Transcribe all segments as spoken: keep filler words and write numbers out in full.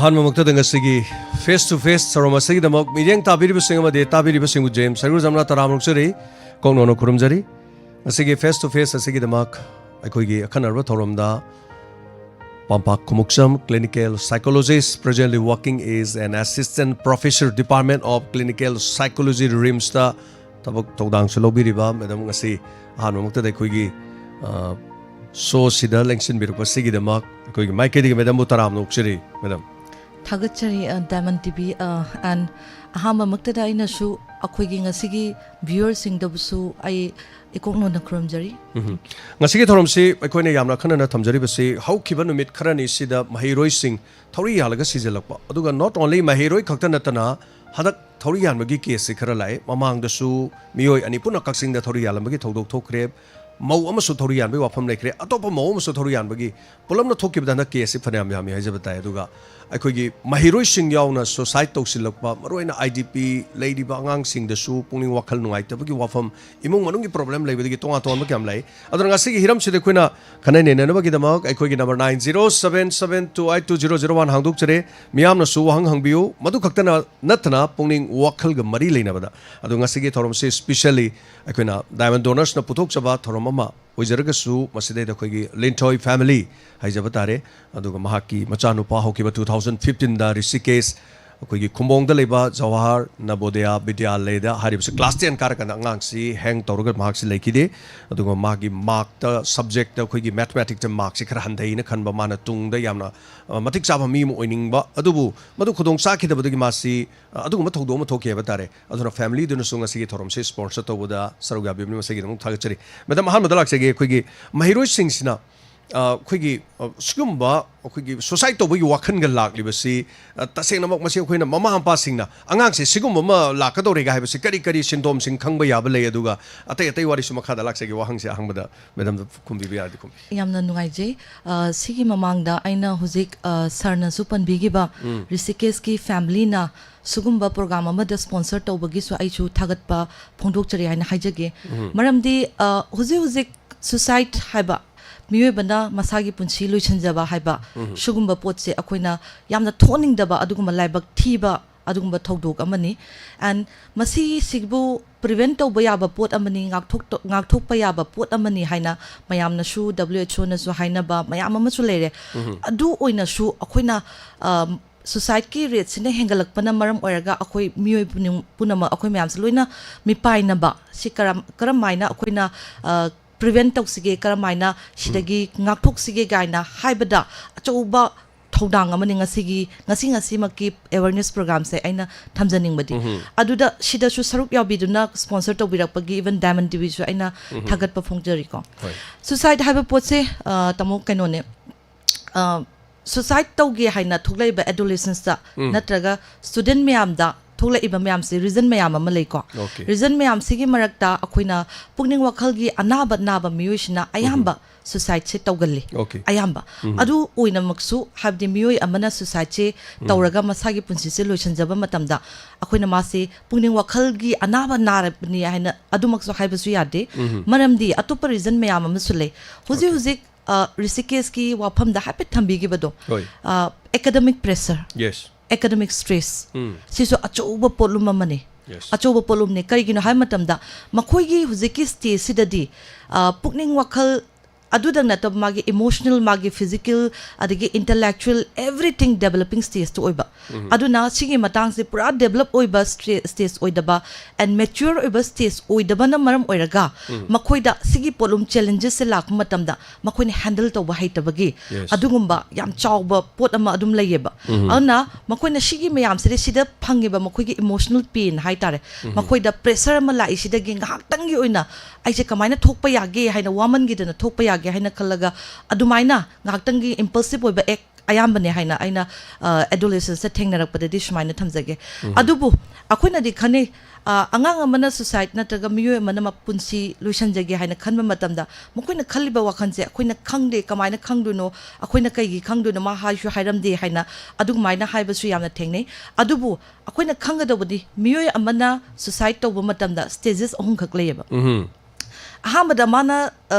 ꯑꯍꯥꯟꯕꯃꯛꯇꯗ ꯉꯁꯤꯒꯤ face to face ꯊꯧꯔꯝ ꯑꯁꯤꯒꯤꯗꯃꯛ ꯃꯤꯠꯌꯦꯡ ꯇꯥꯕꯤꯔꯤꯕꯁꯤꯡ ꯑꯃꯗꯤ ꯇꯥꯕꯤꯔꯤꯕꯁꯤꯡꯕꯨ ꯖꯦꯝꯁ ꯁꯔꯒꯨꯖꯝꯅ ꯇꯔꯥꯝꯅ ꯑꯣꯛꯆꯔꯤ, ꯀꯣꯛꯅꯣꯟꯅ ꯈꯨꯔꯨꯝꯖꯔꯤ꯫ ꯉꯁꯤꯒꯤ face to face ꯑꯁꯤꯒꯤꯗꯃꯛ ꯑꯩꯈꯣꯏꯒꯤ ꯑꯈꯟꯅꯔꯕ ꯊꯧꯔꯝꯗ ꯄꯥꯝꯄꯥꯛ Khumukcham, clinical psychologist, presently working as an assistant professor, Department of Clinical Psychology, ꯔꯤꯝꯁꯇ ꯊꯕꯛ ꯊꯧꯗꯥꯡꯁꯨ ꯂꯧꯕꯤꯔꯤꯕ ꯃꯦꯗꯥꯝ, ꯉꯁꯤ ꯑꯍꯥꯟꯕꯃꯛꯇꯗ ꯑꯩꯈꯣꯏꯒꯤ, ꯑ, ꯁꯣꯁꯤꯗ ꯂꯦꯡꯁꯤꯟꯕꯤꯔꯛꯄꯁꯤꯒꯤꯗꯃꯛ ꯑꯩꯈꯣꯏꯒꯤ ꯃꯥꯏꯀꯩꯗꯒꯤ ꯃꯦꯗꯥꯝꯕꯨ ꯇꯔꯥꯝꯅ ꯑꯣꯛꯆꯔꯤ, ꯃꯦꯗꯥꯝ꯫ ꯊꯥꯒꯠꯆꯔꯤ, ꯑ, ꯗꯥꯏꯃꯟ ꯇꯤꯚꯤ, ꯑ, and ꯑꯍꯥꯟꯕꯃꯛꯇꯗ ꯑꯩꯅꯁꯨ ꯑꯩꯈꯣꯏꯒꯤ ꯉꯁꯤꯒꯤ viewerꯁꯤꯡꯗꯕꯨꯁꯨ ꯑꯩ ꯏꯀꯣꯛꯅꯣꯟꯅ ꯈꯨꯔꯨꯝꯖꯔꯤ꯫ ꯎꯝ꯫ ꯉꯁꯤꯒꯤ ꯊꯧꯔꯝꯁꯤ ꯑꯩꯈꯣꯏꯅ ꯌꯥꯝꯅ ꯑꯈꯟꯅꯅ ꯊꯝꯖꯔꯤꯕꯁꯤ, ꯍꯧꯈꯤꯕ ꯅꯨꯃꯤꯠ ꯈꯔꯅꯤ ꯁꯤꯗ ꯃꯍꯩꯔꯣꯏꯁꯤꯡ ꯊꯧꯔꯤ ꯌꯥꯜꯂꯒ ꯁꯤꯖꯤꯜꯂꯛꯄ, ꯑꯗꯨꯒ not only ꯃꯍꯩꯔꯣꯏ ꯈꯛꯇ ꯅꯠꯇꯅ ꯍꯟꯗꯛ ꯊꯧꯔꯤ ꯌꯥꯟꯕꯒꯤ ꯀꯦꯁꯁꯤ ꯈꯔ ꯂꯥꯛꯑꯦ꯫ ꯃꯃꯥꯡꯗꯁꯨ ꯃꯤꯑꯣꯏ ꯑꯅꯤ ꯄꯨꯟꯅ ꯀꯛꯆꯤꯡꯗ ꯊꯧꯔꯤ ꯌꯥꯜꯂꯝꯕꯒꯤ ꯊꯧꯗꯣꯛ ꯊꯣꯛꯈ꯭ꯔꯦ꯫ ꯃꯧ ꯑꯃꯁꯨ ꯊꯧꯔꯤ ꯌꯥꯟꯕꯒꯤ ꯋꯥꯐꯝ ꯂꯩꯈ꯭ꯔꯦ꯫ ꯑꯇꯣꯞꯄ ꯃꯧ ꯑꯃꯁꯨ ꯊꯧꯔꯤ ꯌꯥꯟꯕꯒꯤ, ꯄꯨꯂꯞꯅ ꯊꯣꯛꯈꯤꯕꯗ ꯍꯟꯗꯛ ꯀꯦꯁꯁꯤ ꯐꯅꯌꯥꯝ ꯌꯥꯝꯃꯤ ꯍꯥꯏꯖꯕ ꯇꯥꯏ꯫ ꯑꯗꯨꯒ ꯑꯩꯈꯣꯏꯒꯤ ꯃꯍꯩꯔꯣꯏꯁꯤꯡ ꯌꯥꯎꯅ suicide ꯇꯧꯁꯤꯜꯂꯛꯄ, ꯃꯔꯨꯑꯣꯏꯅ ꯑꯥꯏ ꯗꯤ ꯄꯤ ꯂꯩꯔꯤꯕ ꯑꯉꯥꯡꯁꯤꯡꯗꯁꯨ ꯄꯨꯛꯅꯤꯡ ꯋꯥꯈꯜ ꯅꯨꯡꯉꯥꯏꯇꯕꯒꯤ ꯋꯥꯐꯝ, ꯏꯃꯨꯡ ꯃꯅꯨꯡꯒꯤ problem ꯂꯩꯕꯗꯒꯤ ꯇꯣꯉꯥꯟ ꯇꯣꯉꯥꯟꯕ ꯀꯌꯥꯝ ꯂꯩ꯫ ꯑꯗꯨꯅ ꯉꯁꯤꯒꯤ ꯍꯤꯔꯝꯁꯤꯗ ꯑꯩꯈꯣꯏꯅ ꯈꯟꯅ ꯅꯩꯅꯅꯕꯒꯤꯗꯃꯛ ꯑꯩꯈꯣꯏꯒꯤ number nine zero seven seven two eight two zero zero one ꯍꯥꯡꯗꯣꯛꯆꯔꯦ꯫ ꯃꯤꯌꯥꯝꯅꯁꯨ ꯋꯥꯍꯪ ꯍꯪꯕꯤꯌꯨ, ꯃꯗꯨ ꯈꯛꯇꯅ ꯅꯠꯇꯅ ꯄꯨꯛꯅꯤꯡ ꯋꯥꯈꯜꯒ ꯃꯔꯤ ꯂꯩꯅꯕꯗ꯫ ꯑꯗꯣ ꯉꯁꯤꯒꯤ ꯊꯧꯔꯝꯁꯤ specially ꯑꯩꯈꯣꯏꯅ Diamond Donorsꯅ ꯄꯨꯊꯣꯛꯆꯕ ꯊꯧꯔꯝ ꯑꯃ ꯑꯣꯏꯖꯔꯒꯁꯨ, ꯃꯁꯤꯗꯩꯗ ꯑꯩꯈꯣꯏꯒꯤ ꯂꯤꯟꯊꯣꯏ family ꯍꯥꯏꯖꯕ ꯇꯥꯔꯦ꯫ ꯑꯗꯨꯒ ꯃꯍꯥꯛꯀꯤ ꯃꯆꯥꯅꯨꯄꯥ ꯍꯧꯈꯤꯕ two thousand fifteenꯗ ꯔꯤꯁꯤꯀꯦꯁ, ꯑꯩꯈꯣꯏꯒꯤ ꯈꯨꯝꯕꯣꯡꯗ ꯂꯩꯕ ꯖꯋꯥꯍꯔ ꯅꯕꯣꯗꯌꯥ ꯕꯤꯗ꯭ꯌꯥꯂꯌꯗ ꯍꯥꯏꯔꯤꯕꯁꯤ class ten ꯀꯥꯔꯀꯥꯟꯗ ꯑꯉꯥꯡꯁꯤ hang ꯇꯧꯔꯒ ꯃꯍꯥꯛꯁꯤ ꯂꯩꯈꯤꯗꯦ꯫ ꯑꯗꯨꯒ ꯃꯥꯒꯤ markꯇ, subjectꯇ, ꯑꯩꯈꯣꯏꯒꯤ mathematicsꯇ markꯁꯤ ꯈꯔ ꯍꯟꯊꯩꯅ ꯈꯟꯕ, ꯃꯥꯅ ꯇꯨꯡꯗ ꯌꯥꯝꯅ, ꯑ, ꯃꯇꯤꯛ ꯆꯥꯕ ꯃꯤ ꯑꯃ ꯑꯣꯏꯅꯤꯡꯕ, ꯑꯗꯨꯕꯨ ꯃꯗꯨ ꯈꯨꯗꯣꯡ ꯆꯥꯈꯤꯗꯕꯗꯒꯤ ꯃꯥꯁꯤ, ꯑ, ꯑꯗꯨꯒꯨꯝꯕ ꯊꯧꯗꯣꯛ ꯑꯃ ꯊꯣꯛꯈꯤ ꯍꯥꯏꯕ ꯇꯥꯔꯦ꯫ ꯑꯗꯨꯅ familyꯗꯨꯅꯁꯨ ꯉꯁꯤꯒꯤ ꯊꯧꯔꯝꯁꯤ sponsor ꯇꯧꯕꯗ ꯁꯔꯨꯛ ꯌꯥꯕꯤꯕꯅꯤ, ꯃꯁꯤꯒꯤꯗꯃꯛ ꯊꯥꯒꯠꯆꯔꯤ꯫ ꯃꯦꯗꯥꯝ, ꯑꯍꯥꯟꯕꯗ ꯂꯥꯛꯆꯒꯦ꯫ ꯑꯩꯈꯣꯏꯒꯤ ꯃꯍꯩꯔꯣꯏꯁꯤꯡꯁꯤꯅ, ꯑ, ꯑꯩꯈꯣꯏꯒꯤ, ꯑ, ꯁꯤꯒꯨꯝꯕ ꯑꯩꯈꯣꯏꯒꯤ suicide ꯇꯧꯕꯒꯤ ꯋꯥꯈꯜꯒ ꯂꯥꯛꯂꯤꯕꯁꯤ, ꯑ, ꯇꯁꯦꯡꯅꯃꯛ ꯃꯁꯤ ꯑꯩꯈꯣꯏꯅ ꯃꯃꯥ ꯃꯄꯥꯁꯤꯡꯅ ꯑꯉꯥꯡꯁꯦ ꯁꯤꯒꯨꯝꯕ ꯑꯃ ꯂꯥꯛꯀꯗꯧꯔꯦꯒ ꯍꯥꯏꯕꯁꯤ ꯀꯔꯤ ꯀꯔꯤ symptomꯁꯤꯡ ꯈꯪꯕ ꯌꯥꯕ ꯂꯩ? ꯑꯗꯨꯒ ꯑꯇꯩ ꯑꯇꯩ ꯋꯥꯔꯤꯁꯨ ꯃꯈꯥꯗ ꯂꯥꯛꯆꯒꯦ, ꯋꯥꯍꯪꯁꯦ ꯑꯍꯪꯕꯗ ꯃꯦꯗꯥꯝꯗ ꯈꯨꯝꯕꯤꯕ ꯌꯥꯔꯗꯤ ꯈꯨꯝꯕꯤ꯫ ꯌꯥꯝꯅ ꯅꯨꯡꯉꯥꯏꯖꯩ꯫ ꯑ, ꯁꯤꯒꯤ ꯃꯃꯥꯡꯗ ꯑꯩꯅ ꯍꯧꯖꯤꯛ, ꯑ, ꯁꯥꯔꯅꯁꯨ ꯄꯟꯕꯤꯈꯤꯕ ꯎꯝ꯫ ꯔꯤꯁꯤꯀꯦꯁꯀꯤ familyꯅ ꯁꯤꯒꯨꯝꯕ program ꯑꯃꯗ sponsor ꯇꯧꯕꯒꯤꯁꯨ ꯑꯩꯁꯨ ꯊꯥꯒꯠꯄ ꯐꯣꯡꯗꯣꯛꯆꯔꯤ ꯍꯥꯏꯅ ꯍꯥꯏꯖꯒꯦ꯫ ꯎꯝ꯫ ꯃꯔꯝꯗꯤ, ꯑ, ꯍꯧꯖꯤꯛ ꯍꯧꯖꯤꯛ suicide ꯍꯥꯏꯕ ꯃꯤꯑꯣꯏꯕꯅ ꯃꯁꯥꯒꯤ ꯄꯨꯟꯁꯤ ꯂꯣꯏꯁꯤꯟꯖꯕ ꯍꯥꯏꯕ ꯁꯤꯒꯨꯝꯕ ꯄꯣꯠꯁꯦ ꯑꯩꯈꯣꯏꯅ ꯌꯥꯝꯅ ꯊꯣꯛꯍꯟꯅꯤꯡꯗꯕ ꯑꯗꯨꯒꯨꯝꯕ ꯂꯥꯏꯕꯛ ꯊꯤꯕ ꯑꯗꯨꯒꯨꯝꯕ ꯊꯧꯗꯣꯛ ꯑꯃꯅꯤ꯫ And ꯃꯁꯤꯁꯤꯕꯨ prevent ꯇꯧꯕ ꯌꯥꯕ ꯄꯣꯠ ꯑꯃꯅꯤ, ꯉꯥꯛꯊꯣꯛ-, ꯉꯥꯛꯊꯣꯛꯄ ꯌꯥꯕ ꯄꯣꯠ ꯑꯃꯅꯤ ꯍꯥꯏꯅ ꯃꯌꯥꯝꯅꯁꯨ, W H O ꯅꯁꯨ ꯍꯥꯏꯅꯕ ꯃꯌꯥꯝ ꯑꯃꯁꯨ ꯂꯩꯔꯦ꯫ ꯑꯗꯨ ꯑꯣꯏꯅꯁꯨ ꯑꯩꯈꯣꯏꯅ, ꯑ, suicide ꯀꯤ rate ꯁꯤꯅ ꯍꯦꯟꯒꯠꯂꯛꯄꯅ ꯃꯔꯝ ꯑꯣꯏꯔꯒ ꯑꯩꯈꯣꯏ ꯃꯤꯑꯣꯏ ꯄꯨꯝꯅꯤꯡ-, ꯄꯨꯝꯅꯃꯛ, ꯑꯩꯈꯣꯏ ꯃꯌꯥꯝꯁꯦ ꯂꯣꯏꯅ ꯃꯤꯄꯥꯏꯅꯕ ꯁꯤ ꯀꯔꯝ-, ꯀꯔꯝ ꯍꯥꯏꯅ ꯑꯩꯈꯣꯏꯅ, ꯑ, prevent ꯇꯧꯁꯤꯒꯦ, ꯀꯔꯝ ꯍꯥꯏꯅ ꯁꯤꯗꯒꯤ ꯉꯥꯛꯊꯣꯛꯁꯤꯒꯦ ꯀꯥꯏꯅ ꯍꯥꯏꯕꯗ ꯑꯆꯧꯕ ꯊꯧꯗꯥꯡ ꯑꯃꯅꯤ ꯉꯁꯤꯒꯤ, ꯉꯁꯤ ꯉꯁꯤꯃꯛꯀꯤ awareness program ꯁꯦ ꯑꯩꯅ ꯊꯝꯖꯅꯤꯡꯕꯗꯤ꯫ ꯑꯗꯨꯗ ꯁꯤꯗꯁꯨ ꯁꯔꯨꯛ ꯌꯥꯕꯤꯗꯨꯅ sponsor ꯇꯧꯕꯤꯔꯛꯄꯒꯤ even Diamond T V ꯁꯨ ꯑꯩꯅ ꯊꯥꯒꯠꯄ ꯐꯣꯡꯖꯔꯤꯀꯣ꯫ ꯍꯣꯏ꯫ Suicide ꯍꯥꯏꯕ ꯄꯣꯠꯁꯦ, ꯑ, ꯇꯥꯃꯣ, ꯀꯩꯅꯣꯅꯦ, ꯑ, suicide ꯇꯧꯒꯦ ꯍꯥꯏꯅ ꯊꯣꯛꯂꯛꯏꯕ adolescents ꯇ ꯅꯠꯇ꯭ꯔꯒ student ꯃꯌꯥꯝꯗ ꯊꯣꯛꯂꯛꯏꯕ ꯃꯌꯥꯝꯁꯦ reason ꯃꯌꯥꯝ ꯑꯃ ꯂꯩꯀꯣ꯫ Okay. Reason ꯃꯌꯥꯝꯁꯤꯒꯤ ꯃꯔꯛꯇ ꯑꯩꯈꯣꯏꯅ ꯄꯨꯛꯅꯤꯡ ꯋꯥꯈꯜꯒꯤ ꯑꯅꯥꯕ ꯅꯥꯕ ꯃꯤꯑꯣꯏꯁꯤꯅ ꯑꯌꯥꯝꯕ suicide ꯁꯦ ꯇꯧꯒꯜꯂꯤ꯫ Okay. ꯑꯌꯥꯝꯕ꯫ ꯑꯗꯨ ꯑꯣꯏꯅꯃꯛꯁꯨ, ꯍꯥꯏꯕꯗꯤ ꯃꯤꯑꯣꯏ ꯑꯃꯅ suicide ꯁꯦ ꯇꯧꯔꯒ ꯃꯁꯥꯒꯤ ꯄꯨꯟꯁꯤꯁꯦ ꯂꯣꯏꯁꯤꯟꯖꯕ ꯃꯇꯝꯗ ꯑꯩꯈꯣꯏꯅ ꯃꯥꯁꯦ ꯄꯨꯛꯅꯤꯡ ꯋꯥꯈꯜꯒꯤ ꯑꯅꯥꯕ ꯅꯥꯔꯕꯅꯤ ꯍꯥꯏꯅ ꯑꯗꯨꯃꯛꯁꯨ ꯍꯥꯏꯕꯁꯨ ꯌꯥꯗꯦ꯫ ꯃꯔꯝꯗꯤ ꯑꯇꯣꯞꯄ reason ꯃꯌꯥꯝ ꯑꯃꯁꯨ ꯂꯩ꯫ ꯍꯧꯖꯤꯛ Okay. ꯍꯧꯖꯤꯛ, ꯑ, ꯔꯤꯁꯤꯀꯦꯁꯀꯤ ꯋꯥꯐꯝꯗ ꯍꯥꯏꯐꯦꯠ ꯊꯝꯕꯤꯈꯤꯕꯗꯣ, ꯍꯣꯏ꯫ ꯑ, academic pressure, Yes. Academic stress, ꯎꯝ꯫ ꯁꯤꯁꯨ ꯑꯆꯧꯕ ꯄꯣꯠꯂꯨꯝ ꯑꯃꯅꯤ꯫ Yes. ꯑꯆꯧꯕ ꯄꯣꯠꯂꯨꯝꯅꯤ꯫ ꯀꯔꯤꯒꯤꯅꯣ ꯍꯥꯏꯕ ꯃꯇꯝꯗ ꯃꯈꯣꯏꯒꯤ ꯍꯧꯖꯤꯛꯀꯤ stage ꯁꯤꯗꯗꯤ, ꯑ, ꯄꯨꯛꯅꯤꯡ ꯋꯥꯈꯜ ꯑꯗꯨꯗꯪ ꯅꯠꯇꯕ ꯃꯥꯒꯤ emotional, ꯃꯥꯒꯤ physical, ꯑꯗꯒꯤ intellectual, everything developing stage two ꯑꯣꯏꯕ꯫ ꯑꯗꯨꯅ ꯁꯤꯒꯤ ꯃꯇꯥꯡꯁꯦ ꯄꯨꯔꯥ develop ꯑꯣꯏꯕ stra-, stage ꯑꯣꯏꯗꯕ and mature ꯑꯣꯏꯕ stage ꯑꯣꯏꯗꯕꯅ ꯃꯔꯝ ꯑꯣꯏꯔꯒ ꯃꯈꯣꯏꯗ ꯁꯤꯒꯤ ꯄꯣꯠꯂꯨꯝ challenges ꯁꯦ ꯂꯥꯛꯄ ꯃꯇꯝꯗ ꯃꯈꯣꯏꯅ handle ꯇꯧꯕ ꯍꯩꯇꯕꯒꯤ Yes. ꯑꯗꯨꯒꯨꯝꯕ ꯌꯥꯝ ꯆꯥꯎꯕ ꯄꯣꯠ ꯑꯃ ꯑꯗꯨꯝ ꯂꯩꯌꯦꯕ꯫ ꯑꯗꯨꯅ ꯃꯈꯣꯏꯅ ꯁꯤꯒꯤ ꯃꯌꯥꯝꯁꯤꯗ, ꯁꯤꯗ ꯐꯪꯉꯤꯕ ꯃꯈꯣꯏꯒꯤ emotional pain ꯍꯥꯏꯇꯥꯔꯦ, ꯃꯈꯣꯏꯗ pressure ꯑꯃ ꯂꯥꯛꯏꯁꯤꯗꯒꯤ ꯉꯥꯏꯍꯥꯛꯇꯪꯒꯤ ꯑꯣꯏꯅ ꯑꯩꯁꯦ ꯀꯃꯥꯏꯅ ꯊꯣꯛꯄ ꯌꯥꯒꯦ ꯍꯥꯏꯅ, ꯋꯥꯃꯟꯈꯤꯗꯅ ꯊꯣꯛꯄ ꯌꯥꯒꯦ ꯍꯥꯏꯅ ꯈꯜꯂꯒ ꯑꯗꯨꯃꯥꯏꯅ ꯉꯥꯏꯍꯥꯛꯇꯪꯒꯤ impulsive ꯑꯣꯏꯕ act ꯑꯌꯥꯝꯕꯅꯦ ꯍꯥꯏꯅ ꯑꯩꯅ, ꯑ, adolescents ꯇ ꯊꯦꯡꯅꯔꯛꯄꯗꯗꯤ ꯁꯨꯃꯥꯏꯅ ꯊꯝꯖꯒꯦ꯫ ꯑꯗꯨꯕꯨ ꯑꯩꯈꯣꯏꯅꯗꯤ ꯈꯟꯅꯩ, ꯑ, ꯑꯉꯥꯡ ꯑꯃꯅ suicide ꯅꯠꯇ꯭ꯔꯒ ꯃꯤꯑꯣꯏ ꯑꯃꯅ ꯃꯄꯨꯟꯁꯤ ꯂꯣꯏꯁꯤꯟꯖꯒꯦ ꯍꯥꯏꯅ ꯈꯟꯕ ꯃꯇꯝꯗ ꯃꯈꯣꯏꯅ ꯈꯜꯂꯤꯕ ꯋꯥꯈꯜꯁꯦ ꯑꯩꯈꯣꯏꯅ ꯈꯪꯗꯦ, ꯀꯃꯥꯏꯅ ꯈꯪꯗꯣꯏꯅꯣ, ꯑꯩꯈꯣꯏꯅ ꯀꯩꯒꯤ ꯈꯪꯗꯣꯏꯅꯣ, ꯃꯥ ꯍꯥꯏꯁꯨ ꯍꯥꯏꯔꯝꯗꯦ ꯍꯥꯏꯅ ꯑꯗꯨꯃꯥꯏꯅ ꯍꯥꯏꯕꯁꯨ ꯌꯥꯝꯅ ꯊꯦꯡꯅꯩ꯫ ꯑꯗꯨꯕꯨ ꯑꯩꯈꯣꯏꯅ ꯈꯪꯒꯗꯧꯕꯗꯤ ꯃꯤꯑꯣꯏ ꯑꯃꯅ suicide ꯇꯧꯕ ꯃꯇꯝꯗ stages ꯑꯍꯨꯝꯈꯛ ꯂꯩꯌꯦꯕ꯫ ꯑꯍꯥꯟꯕꯗ ꯃꯥꯅ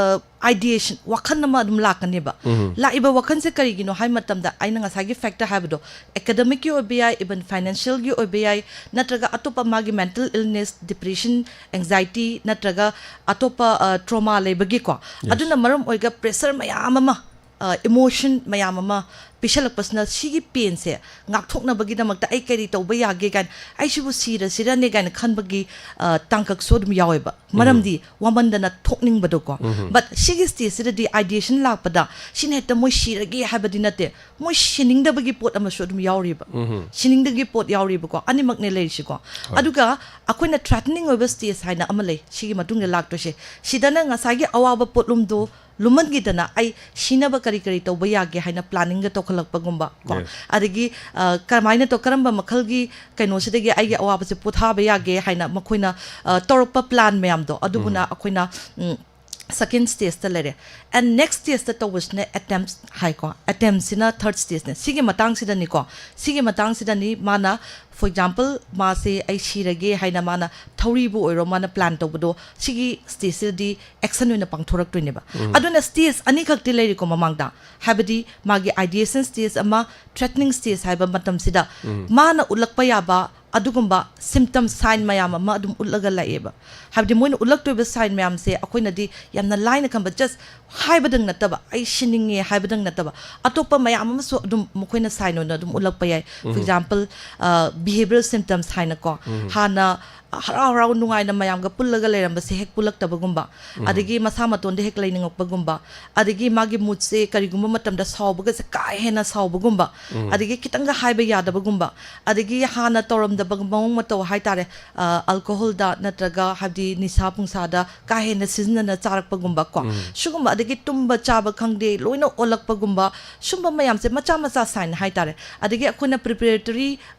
ꯑꯥꯏꯗꯤꯌꯦꯁꯟ, ꯋꯥꯈꯜ ꯑꯃ ꯑꯗꯨꯝ ꯂꯥꯛꯀꯅꯦꯕ꯫ ꯂꯥꯛꯏꯕ ꯋꯥꯈꯜꯁꯦ ꯀꯔꯤꯒꯤꯅꯣ ꯍꯥꯏ ꯃꯇꯝꯗ, ꯑꯩꯅ ꯉꯁꯥꯏꯒꯤ ꯐꯦꯛꯇꯔ ꯍꯥꯏꯕꯗꯣ, ꯑꯦꯀꯥꯗꯃꯤꯛꯀꯤ ꯑꯣꯏꯕ ꯌꯥꯏ, ꯏꯚꯟ ꯐꯥꯏꯅꯥꯟꯁꯤꯌꯦꯜꯒꯤ ꯑꯣꯏꯕ ꯌꯥꯏ, ꯅꯠꯇ꯭ꯔꯒ ꯑꯇꯣꯞꯄ ꯃꯥꯒꯤ ꯃꯦꯟꯇꯦꯜ ꯏꯜꯅꯦꯁ, ꯗꯤꯄ꯭ꯔꯦꯁꯟ, ꯑꯦꯡꯖꯥꯏꯇꯤ, ꯅꯠꯇ꯭ꯔꯒ ꯑꯇꯣꯞꯄ ꯇ꯭ꯔꯣꯃꯥ ꯂꯩꯕꯒꯤꯀꯣ, ꯑꯗꯨꯅ ꯃꯔꯝ ꯑꯣꯏꯔꯒ ꯄ꯭ꯔꯦꯁꯔ ꯃꯌꯥꯝ ꯑꯃ, ꯏꯃꯣꯁꯟ ꯃꯌꯥꯝ ꯑꯃ ꯄꯤꯁꯜꯂꯛꯄꯁꯤꯅ, ꯁꯤꯒꯤ ꯄꯦꯟꯁꯦ ꯉꯥꯛꯊꯣꯛꯅꯕꯒꯤꯗꯃꯛꯇ ꯑꯩ ꯀꯔꯤ ꯇꯧꯕ ꯌꯥꯒꯦ ꯀꯥꯏꯅ, ꯑꯩꯁꯤꯕꯨ ꯁꯤꯔꯁꯤꯔꯅꯦ ꯀꯥꯏꯅ ꯈꯟꯕꯒꯤ ꯇꯥꯡꯀꯛꯁꯨ ꯑꯗꯨꯝ ꯌꯥꯎꯋꯦꯕ꯫ ꯃꯔꯝꯗꯤ ꯋꯥꯃꯟꯗꯅ ꯊꯣꯛꯅꯤꯡꯕꯗꯣꯀꯣ꯫ ꯕꯠ ꯁꯤꯒꯤ ꯁ꯭ꯇꯦꯖꯁꯤꯗꯗꯤ ꯑꯥꯏꯗꯤꯌꯦꯁꯟ ꯂꯥꯛꯄꯗ ꯁꯤꯅ ꯍꯦꯛꯇ ꯃꯣꯏ ꯁꯤꯔꯒꯦ ꯍꯥꯏꯕꯗꯤ ꯅꯠꯇꯦ, ꯃꯣꯏ ꯁꯤꯅꯤꯡꯗꯕꯒꯤ ꯄꯣꯠ ꯑꯃꯁꯨ ꯑꯗꯨꯝ ꯌꯥꯎꯔꯤꯕ꯫ ꯁꯤꯅꯤꯡꯗꯕꯒꯤ ꯄꯣꯠ ꯌꯥꯎꯔꯤꯕꯀꯣ, ꯑꯅꯤꯃꯛꯅꯦ ꯂꯩꯔꯤꯁꯤꯀꯣ꯫ ꯑꯗꯨꯒ ꯑꯩꯈꯣꯏꯅ ꯊ꯭ꯔꯦꯇꯅꯤꯡ ꯑꯣꯏꯕ ꯁ꯭ꯇꯦꯖ ꯍꯥꯏꯅ ꯑꯃ ꯂꯩ, ꯁꯤꯒꯤ ꯃꯇꯨꯡꯗ ꯂꯥꯛꯇꯣꯏꯁꯦ꯫ ꯁꯤꯗꯅ ꯉꯁꯥꯏꯒꯤ ꯑꯋꯥꯕ ꯄꯣꯠꯂꯨꯝꯗꯣ ꯂꯨꯝꯃꯟꯈꯤꯗꯅ ꯑꯩ ꯁꯤꯅꯕ ꯀꯔꯤ ꯀꯔꯤ ꯇꯧꯕ ꯌꯥꯒꯦ ꯍꯥꯏꯅ ꯄ꯭ꯂꯥꯅꯤꯡꯒ ꯇꯧꯈꯠꯂꯛꯄꯒꯨꯝꯕ ꯀꯣ꯫ Yes. ꯑꯗꯒꯤ ꯑ, ꯀꯔꯝꯍꯥꯏꯅ ꯇꯧ-, ꯀꯔꯝꯕ ꯃꯈꯜꯒꯤ ꯀꯩꯅꯣꯁꯤꯗꯒꯤ ꯑꯩꯒꯤ ꯑꯋꯥꯕꯁꯦ ꯄꯣꯊꯥꯕ ꯌꯥꯒꯦ ꯍꯥꯏꯅ ꯃꯈꯣꯏꯅ ꯑ, ꯇꯧꯔꯛꯄ ꯄ꯭ꯂꯥꯟ ꯃꯌꯥꯝꯗꯣ, ꯑꯗꯨꯕꯨꯅ ꯑꯩꯈꯣꯏꯅ ꯁꯦꯀꯦꯟ ꯁ꯭ꯇꯦꯖꯇ ꯂꯩꯔꯦ꯫ ꯑꯦꯟ ꯅꯦꯛꯁ ꯁ꯭ꯇꯦꯖꯇ ꯇꯧꯕꯁꯤꯅ ꯑꯦꯇꯦꯝꯞ ꯍꯥꯏꯀꯣ꯫ ꯑꯦꯇꯦꯝꯞꯁꯤꯅ ꯊꯔꯠ ꯁ꯭ꯇꯦꯖꯅꯦ꯫ ꯁꯤꯒꯤ ꯃꯇꯥꯡꯁꯤꯗꯅꯤꯀꯣ, ꯁꯤꯒꯤ ꯃꯇꯥꯡꯁꯤꯗꯅꯤ ꯃꯥꯅ, ꯐꯣꯔ ꯑꯦꯛꯖꯥꯝꯄꯜ, ꯃꯥꯁꯦ ꯑꯩ ꯁꯤꯔꯒꯦ ꯍꯥꯏꯅ ꯃꯥꯅ ꯊꯧꯔꯤꯕꯨ ꯑꯣꯏꯔꯣ, ꯃꯥꯅ ꯄ꯭ꯂꯥꯟ ꯇꯧꯕꯗꯣ, ꯁꯤꯒꯤ ꯁ꯭ꯇꯦꯖꯁꯤꯗꯗꯤ ꯑꯦꯛꯁꯟ ꯑꯣꯏꯅ ꯄꯥꯡꯊꯣꯔꯛꯇꯣꯏꯅꯦꯕ꯫ ꯑꯗꯨꯅ ꯁ꯭ꯇꯦꯖ ꯑꯅꯤꯈꯛꯇꯤ ꯂꯩꯔꯤꯀꯣ ꯃꯃꯥꯡꯗ, ꯍꯥꯏꯕꯗꯤ ꯃꯥꯒꯤ ꯑꯥꯏꯗꯤꯌꯦꯁꯟ ꯁ꯭ꯇꯦꯖ ꯑꯃ, ꯊ꯭ꯔꯦꯇꯅꯤꯡ ꯁ꯭ꯇꯦꯖ ꯍꯥꯏꯕ ꯃꯇꯝꯁꯤꯗ ꯃꯥꯅ ꯎꯠꯂꯛꯄ ꯌꯥꯕ ꯑꯗꯨꯒꯨꯝꯕ ꯁꯤꯝꯇꯝ, ꯁꯥꯏꯟ ꯃꯌꯥꯝ ꯑꯃ ꯑꯗꯨꯝ ꯎꯠꯂꯒ ꯂꯥꯛꯑꯦꯕ꯫ ꯍꯥꯏꯕꯗꯤ ꯃꯣꯏꯅ ꯎꯠꯂꯛꯇꯣꯏꯕ ꯁꯥꯏꯟ ꯃꯌꯥꯝꯁꯦ ꯑꯩꯈꯣꯏꯅꯗꯤ ꯌꯥꯝꯅ ꯂꯥꯏꯅ ꯈꯟꯕ, ꯖꯁ ꯍꯥꯏꯕꯗꯪ ꯅꯠꯇꯕ, "ꯑꯩ ꯁꯤꯅꯤꯡꯉꯦ" ꯍꯥꯏꯕꯗꯪ ꯅꯠꯇꯕ, ꯑꯇꯣꯞꯄ ꯃꯌꯥꯝ ꯑꯃꯁꯨ ꯑꯗꯨꯝ ꯃꯈꯣꯏꯅ ꯁꯥꯏꯟ ꯑꯣꯏꯅ ꯑꯗꯨꯝ ꯎꯠꯂꯛꯄ ꯌꯥꯏ꯫ ꯐꯣꯔ ꯑꯦꯛꯖꯥꯝꯄꯜ, ꯕꯤꯍꯦꯕꯤꯌꯔꯦꯜ ꯁꯤꯝꯇꯝꯁ ꯍꯥꯏꯅꯀꯣ, ꯍꯥꯟꯅ ꯍꯔꯥꯎ ꯍꯔꯥꯎ ꯅꯨꯡꯉꯥꯏꯅ ꯃꯌꯥꯝꯒ ꯄꯨꯜꯂꯒ ꯂꯩꯔꯝꯕꯁꯦ ꯍꯦꯛ ꯄꯨꯜꯂꯛꯇꯕꯒꯨꯝꯕ, ꯑꯗꯒꯤ ꯃꯁꯥ ꯃꯇꯣꯟꯗ ꯍꯦꯛ ꯂꯩꯅꯤꯡꯉꯛꯄꯒꯨꯝꯕ, ꯑꯗꯒꯤ ꯃꯥꯒꯤ ꯃꯨꯠꯁꯦ ꯀꯔꯤꯒꯨꯝꯕ ꯃꯇꯝꯗ ꯁꯥꯎꯕꯒꯁꯦ ꯀꯥ ꯍꯦꯟꯅ ꯁꯥꯎꯕꯒꯨꯝꯕ, ꯑꯗꯒꯤ ꯈꯤꯇꯪꯒ ꯍꯥꯏꯕ ꯌꯥꯗꯕꯒꯨꯝꯕ, ꯑꯗꯒꯤ ꯍꯥꯟꯅ ꯇꯧꯔꯝꯗꯕ ꯃꯑꯣꯡ ꯃꯇꯧ ꯍꯥꯏꯇꯥꯔꯦ, ꯑ, ꯑꯜꯀꯣꯍꯣꯜꯗ ꯅꯠꯇ꯭ꯔꯒ ꯍꯥꯏꯕꯗꯤ ꯅꯤꯁꯥ ꯄꯨꯡꯁꯥꯗ ꯀꯥ ꯍꯦꯟꯅ ꯁꯤꯖꯤꯟꯅꯅ ꯆꯥꯔꯛꯄꯒꯨꯝꯕ ꯀꯣ, ꯁꯤꯒꯨꯝꯕ, ꯑꯗꯒꯤ ꯇꯨꯝꯕ ꯆꯥꯕ ꯈꯪꯗꯦ, ꯂꯣꯏꯅ ꯑꯣꯜꯂꯛꯄꯒꯨꯝꯕ, ꯁꯨꯝꯕ ꯃꯌꯥꯝꯁꯦ ꯃꯆꯥ ꯃꯆꯥ ꯁꯥꯏꯟ ꯍꯥꯏꯇꯥꯔꯦ꯫ ꯑꯗꯒꯤ ꯑꯩꯈꯣꯏꯅ ꯄ꯭ꯔꯤꯄꯦꯔꯦꯇꯔꯤ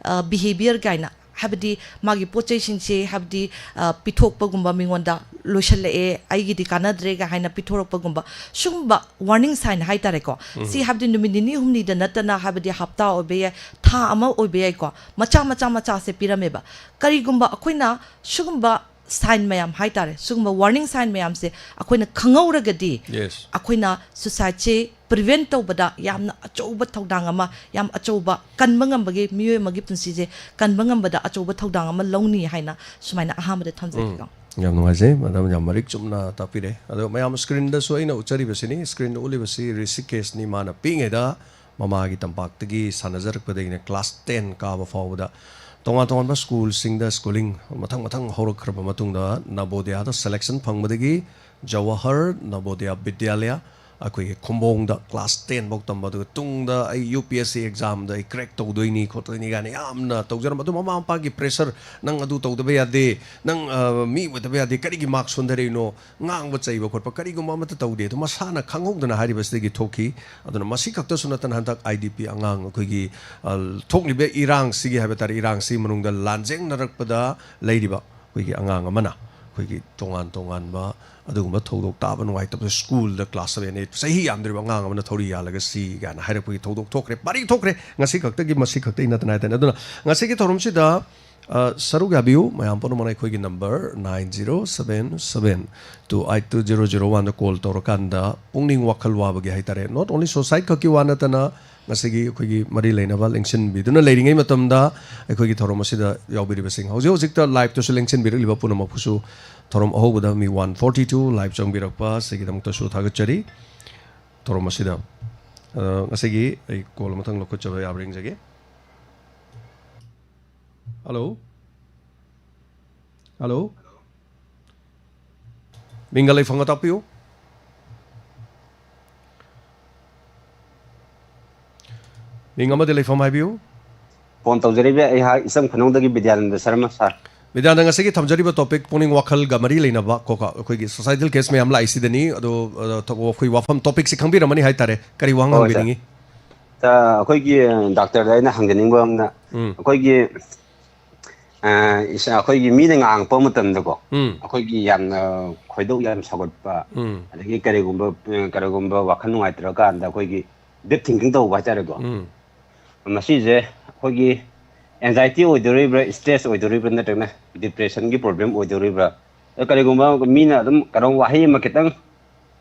ꯕꯤꯍꯦꯕꯤꯌꯔ ꯀꯥꯏꯅ, ꯍꯥꯏꯕꯗꯤ ꯃꯥꯒꯤ ꯄꯣꯠ ꯆꯩꯁꯤꯡꯁꯦ, ꯍꯥꯏꯕꯗꯤ, ꯑ, ꯄꯤꯊꯣꯛꯄꯒꯨꯝꯕ, ꯃꯤꯉꯣꯟꯗ ꯂꯣꯏꯁꯜꯂꯛꯑꯦ, ꯑꯩꯒꯤꯗꯤ ꯀꯥꯟꯅꯗ꯭ꯔꯦꯒ ꯍꯥꯏꯅ ꯄꯤꯊꯣꯔꯛꯄꯒꯨꯝꯕ, ꯁꯨꯝꯕ ꯋꯥꯔꯅꯤꯡ ꯁꯥꯏꯟ ꯍꯥꯏꯇꯥꯔꯦꯀꯣ꯫ ꯁꯤ ꯍꯥꯏꯕꯗꯤ ꯅꯨꯃꯤꯠ ꯅꯤꯅꯤ ꯍꯨꯝꯅꯤꯗ ꯅꯠꯇꯅ, ꯍꯥꯏꯕꯗꯤ ꯍꯞꯇꯥ ꯑꯣꯏꯕ ꯌꯥꯏ, ꯊꯥ ꯑꯃ ꯑꯣꯏꯕ ꯌꯥꯏꯀꯣ, ꯃꯆꯥ ꯃꯆꯥ ꯃꯆꯥꯁꯦ ꯄꯤꯔꯝꯃꯦꯕ꯫ ꯀꯔꯤꯒꯨꯝꯕ ꯑꯩꯈꯣꯏꯅ ꯁꯤꯒꯨꯝꯕ ꯁꯥꯏꯟ ꯃꯌꯥꯝ ꯍꯥꯏꯇꯥꯔꯦ, ꯁꯤꯒꯨꯝꯕ ꯋꯥꯔꯅꯤꯡ ꯁꯥꯏꯟ ꯃꯌꯥꯝꯁꯦ ꯑꯩꯈꯣꯏꯅ ꯈꯪꯍꯧꯔꯒꯗꯤ, Yes. ꯑꯩꯈꯣꯏꯅ ꯁꯨꯁꯥꯏꯗꯁꯦ ꯄ꯭ꯔꯤꯚꯦꯟ ꯇꯧꯕꯗ ꯌꯥꯝꯅ ꯑꯆꯧꯕ ꯊꯧꯗꯥꯡ ꯑꯃ, ꯌꯥꯝ ꯑꯆꯧꯕ ꯀꯟꯕ ꯉꯝꯕꯒꯤ, ꯃꯤꯑꯣꯏ ꯑꯃꯒꯤ ꯄꯨꯟꯁꯤꯁꯦ ꯀꯟꯕ ꯉꯝꯕꯗ ꯑꯆꯧꯕ ꯊꯧꯗꯥꯡ ꯑꯃ ꯂꯧꯅꯤ ꯍꯥꯏꯅ ꯁꯨꯃꯥꯏꯅ ꯑꯍꯥꯟꯕꯗ ꯊꯝꯖꯒꯦꯀꯣ꯫ ꯌꯥꯝ ꯅꯨꯡꯉꯥꯏꯖꯩ, ꯃꯦꯗꯥꯝ ꯌꯥꯝ ꯃꯔꯤꯛ ꯆꯨꯝꯅ ꯇꯥꯛꯄꯤꯔꯦ꯫ ꯑꯗꯣ ꯃꯌꯥꯝ ꯁ꯭ꯀ꯭ꯔꯤꯟꯗꯁꯨ ꯑꯩꯅ ꯎꯠꯆꯔꯤꯕꯁꯤꯅꯤ, ꯁ꯭ꯀ꯭ꯔꯤꯟꯗ ꯎꯠꯂꯤꯕꯁꯤ ꯔꯤꯁꯤꯀꯦꯁꯅꯤ꯫ ꯃꯥꯅ ꯄꯤꯛꯏꯉꯩꯗ ꯃꯃꯥꯒꯤ ꯇꯝꯄꯥꯛꯇꯒꯤ ꯁꯥꯟꯅꯖꯔꯛꯄꯗꯒꯤꯅ ꯀ꯭ꯂꯥꯁ ꯇꯦꯟ ꯀꯥꯕ ꯐꯥꯎꯕꯗ ꯇꯣꯉꯥꯟ ꯇꯣꯉꯥꯟꯕ ꯁ꯭ꯀꯨꯜꯁꯤꯡꯗ ꯁ꯭ꯀꯨꯂꯤꯡ ꯃꯊꯪ ꯃꯊꯪ ꯍꯧꯔꯛꯈ꯭ꯔꯕ ꯃꯇꯨꯡꯗ ꯅꯕꯣꯗꯤꯌꯥꯗ ꯁꯦꯂꯦꯛꯁꯟ ꯐꯪꯕꯗꯒꯤ ꯖꯋꯥꯍꯔ ꯅꯕꯣꯗꯤꯌꯥ ꯕꯤꯗ꯭ꯌꯥꯂꯌꯥ ꯑꯩꯈꯣꯏꯒꯤ ꯈꯨꯝꯕꯣꯡꯗ ꯀ꯭ꯂꯥꯁ ꯇꯦꯟ ꯐꯥꯎ ꯇꯝꯕ, ꯑꯗꯨꯒ ꯇꯨꯡꯗ ꯑꯩ ꯌꯨ ꯄꯤ ꯑꯦꯁ ꯁꯤ ꯑꯦꯛꯖꯥꯝꯗ ꯑꯩ ꯀ꯭ꯔꯦꯛ ꯇꯧꯗꯣꯏꯅꯤ ꯈꯣꯠꯇꯣꯏꯅꯤ ꯀꯥꯏꯅ ꯌꯥꯝꯅ ꯇꯧꯖꯔꯝꯕ꯫ ꯑꯗꯨ ꯃꯃꯥ ꯃꯄꯥꯒꯤ ꯄ꯭ꯔꯦꯁꯔ, "ꯅꯪ ꯑꯗꯨ ꯇꯧꯗꯕ ꯌꯥꯗꯦ, ꯅꯪ ꯑ, ꯃꯤ ꯑꯣꯏꯗꯕ ꯌꯥꯗꯦ, ꯀꯔꯤꯒꯤ ꯃꯥꯔꯛ ꯁꯣꯟꯊꯔꯛꯏꯅꯣ?" ꯉꯥꯡꯕ ꯆꯩꯕ ꯈꯣꯠꯄ ꯀꯔꯤꯒꯨꯝꯕ ꯑꯃꯠꯇ ꯇꯧꯗꯦ꯫ ꯑꯗꯨ ꯃꯁꯥꯅ ꯈꯪꯍꯧꯗꯅ ꯍꯥꯏꯔꯤꯕꯁꯤꯗꯒꯤ ꯊꯣꯛꯈꯤ꯫ ꯑꯗꯨꯅ ꯃꯁꯤ ꯈꯛꯇꯁꯨ ꯅꯠꯇꯅ ꯍꯟꯗꯛ ꯑꯥꯏ ꯗꯤ ꯄꯤ ꯑꯉꯥꯡ ꯑꯩꯈꯣꯏꯒꯤ, ꯑ, ꯊꯣꯛꯂꯤꯕ ꯏꯔꯥꯡꯁꯤꯒꯤ ꯍꯥꯏꯕ ꯇꯥꯔꯦ, ꯏꯔꯥꯡꯁꯤꯒꯤ ꯃꯅꯨꯡꯗ ꯂꯥꯟꯖꯦꯡꯅꯔꯛꯄꯗ ꯂꯩꯔꯤꯕ ꯑꯩꯈꯣꯏꯒꯤ ꯑꯉꯥꯡ ꯑꯃꯅ ꯑꯩꯈꯣꯏꯒꯤ ꯇꯣꯉꯥꯟ ꯇꯣꯉꯥꯟꯕ ꯑꯗꯨꯒꯨꯝꯕ ꯊꯧꯗꯣꯛ ꯇꯥꯕ ꯅꯨꯡꯉꯥꯏꯇꯕꯗ ꯁ꯭ꯀꯨꯜꯗ ꯀ꯭ꯂꯥꯁ ꯁꯚꯦꯟ ꯑꯩꯠ ꯆꯍꯤ ꯌꯥꯝꯗ꯭ꯔꯤꯕ ꯑꯉꯥꯡ ꯑꯃꯅ ꯊꯧꯔꯤ ꯌꯥꯜꯂꯒ ꯁꯤ ꯀꯥꯏꯅ ꯍꯥꯏꯔꯛꯄꯒꯤ ꯊꯧꯗꯣꯛ ꯊꯣꯛꯈ꯭ꯔꯦ꯫ ꯄꯔꯤ ꯊꯣꯛꯈ꯭ꯔꯦ꯫ ꯉꯁꯤ ꯈꯛꯇꯒꯤ, ꯃꯁꯤ ꯈꯛꯇꯒꯤ ꯅꯠꯇꯅ ꯍꯥꯏꯇꯥꯔꯦ꯫ ꯑꯗꯨꯅ ꯉꯁꯤꯒꯤ ꯊꯧꯔꯝꯁꯤꯗ, ꯑ, ꯁꯔꯨꯛ ꯌꯥꯕꯤꯌꯨ꯫ ꯃꯌꯥꯝ ꯄꯨꯝꯅꯃꯛꯅ ꯑꯩꯈꯣꯏꯒꯤ number nine zero seven seven two eight two zero zero one ꯗ ꯀꯣꯜ ꯇꯧꯔꯀꯥꯟꯗ ꯄꯨꯛꯅꯤꯡ ꯋꯥꯈꯜ ꯋꯥꯕꯒꯤ ꯍꯥꯏꯇꯥꯔꯦ, not only ꯁꯨꯁꯥꯏꯗ ꯈꯛꯀꯤ ꯋꯥ ꯅꯠꯇꯅ ꯉꯁꯤꯒꯤ ꯑꯩꯈꯣꯏꯒꯤ ꯃꯔꯤ ꯂꯩꯅꯕ ꯂꯦꯡꯁꯤꯟꯕꯤꯗꯨꯅ ꯂꯩꯔꯤꯉꯩ ꯃꯇꯝꯗ ꯑꯩꯈꯣꯏꯒꯤ ꯊꯧꯔꯝ ꯑꯁꯤꯗ ꯌꯥꯎꯕꯤꯔꯤꯕꯁꯤꯡ, ꯍꯧꯖꯤꯛ ꯍꯧꯖꯤꯛꯇ ꯂꯥꯏꯞꯇꯁꯨ ꯂꯦꯡꯁꯤꯟꯕꯤꯔꯛꯂꯤꯕ ꯄꯨꯝꯅꯃꯛꯄꯨꯁꯨ ꯊꯧꯔꯝ ꯑꯍꯧꯕꯗ ꯃꯤ one forty two ꯂꯥꯏꯞ ꯆꯪꯕꯤꯔꯛꯄ ꯑꯁꯤꯒꯤꯗꯃꯛꯇꯁꯨ ꯊꯥꯒꯠꯆꯔꯤ꯫ ꯊꯧꯔꯝ ꯑꯁꯤꯗ, ꯑ, ꯉꯁꯤꯒꯤ ꯑꯩ ꯀꯣꯜ ꯑꯃꯇꯪ ꯂꯧꯈꯠꯆꯕ ꯌꯥꯕ꯭ꯔꯥ ꯌꯦꯡꯖꯒꯦ꯫ ꯍꯜꯂꯣ? ꯍꯜꯂꯣ? ꯃꯤꯡꯒ ꯂꯩꯐꯝꯒ ꯇꯥꯛꯄꯤꯌꯨ꯫ ꯃꯤꯡ ꯑꯃꯗꯤ ꯂꯩꯐꯝ ꯍꯥꯏꯕꯤꯌꯨ꯫ ꯐꯣꯟ ꯇꯧꯖꯔꯤꯕ ꯑꯩꯍꯥꯛ ꯏꯆꯝ ꯈꯨꯅꯧꯗꯒꯤ ꯕꯤꯗ꯭ꯌꯥꯅꯟꯗ ꯁꯔꯃ ꯁꯥꯔ꯫ ꯕꯤꯗ꯭ꯌꯥꯅꯟꯗ, ꯉꯁꯤꯒꯤ ꯊꯝꯖꯔꯤꯕ ꯇꯣꯄꯤꯛ ꯄꯨꯛꯅꯤꯡ ꯋꯥꯈꯜꯒ ꯃꯔꯤ ꯂꯩꯅꯕ ꯀꯣ, ꯑꯩꯈꯣꯏꯒꯤ ꯁꯣꯁꯥꯏꯇꯦꯜ ꯀꯦꯁ ꯃꯌꯥꯝ ꯂꯥꯛꯏꯁꯤꯗꯅꯤ꯫ ꯑꯗꯣ, ꯑ, ꯊ-, ꯑꯩꯈꯣꯏ ꯋꯥꯐꯝ ꯇꯣꯄꯤꯛꯁꯤ ꯈꯪꯕꯤꯔꯝꯃꯅꯤ ꯍꯥꯏꯇꯥꯔꯦ꯫ ꯀꯔꯤ ꯋꯥꯍꯪ ꯍꯣꯏ, ꯍꯪꯕꯤꯅꯤꯡꯉꯤ? ꯁꯥꯔ꯫ ꯑꯩꯈꯣꯏꯒꯤ ꯗꯥꯛꯇꯔꯗ ꯑꯩꯅ ꯍꯪꯖꯅꯤꯡꯕ ꯑꯃꯅ, ꯎꯝ꯫ ꯑꯩꯈꯣꯏꯒꯤ, ꯑ, ꯏꯁ-, ꯑꯩꯈꯣꯏꯒꯤ ꯃꯤꯅ ꯉꯥꯡꯉꯛꯄ ꯃꯇꯝꯗꯀꯣ, ꯎꯝ꯫ ꯑꯩꯈꯣꯏꯒꯤ ꯌꯥꯝꯅ ꯈꯣꯏꯗꯧ ꯌꯥꯝ ꯁꯥꯎꯒꯠꯄ, ꯎꯝ꯫ ꯑꯗꯒꯤ ꯀꯔꯤꯒꯨꯝꯕ, ꯀꯔꯤꯒꯨꯝꯕ ꯋꯥꯈꯜ ꯅꯨꯡꯉꯥꯏꯇ꯭ꯔꯀꯥꯟꯗ ꯑꯩꯈꯣꯏꯒꯤ ꯗꯤꯞ ꯊꯤꯡꯀꯤꯡ ꯇꯧꯕ ꯍꯥꯏꯇꯥꯔꯦꯀꯣ꯫ ꯎꯝ꯫ ꯃꯁꯤꯁꯦ ꯑꯩꯈꯣꯏꯒꯤ ꯑꯦꯡꯖꯥꯏꯇꯤ ꯑꯣꯏꯗꯣꯔꯤꯕ꯭ꯔꯥ, ꯁ꯭ꯇ꯭ꯔꯦꯁ ꯑꯣꯏꯗꯣꯔꯤꯕ꯭ꯔꯥ, ꯅꯠꯇ꯭ꯔꯒꯅ ꯗꯤꯄ꯭ꯔꯦꯁꯟꯒꯤ ꯄ꯭ꯔꯣꯕ꯭ꯂꯦꯝ ꯑꯣꯏꯗꯣꯔꯤꯕ꯭ꯔꯥ? ꯑꯗꯣ ꯀꯔꯤꯒꯨꯝꯕ ꯃꯤꯅ ꯑꯗꯨꯝ ꯀꯩꯅꯣ, ꯋꯥꯍꯩ ꯑꯃ ꯈꯤꯇꯪ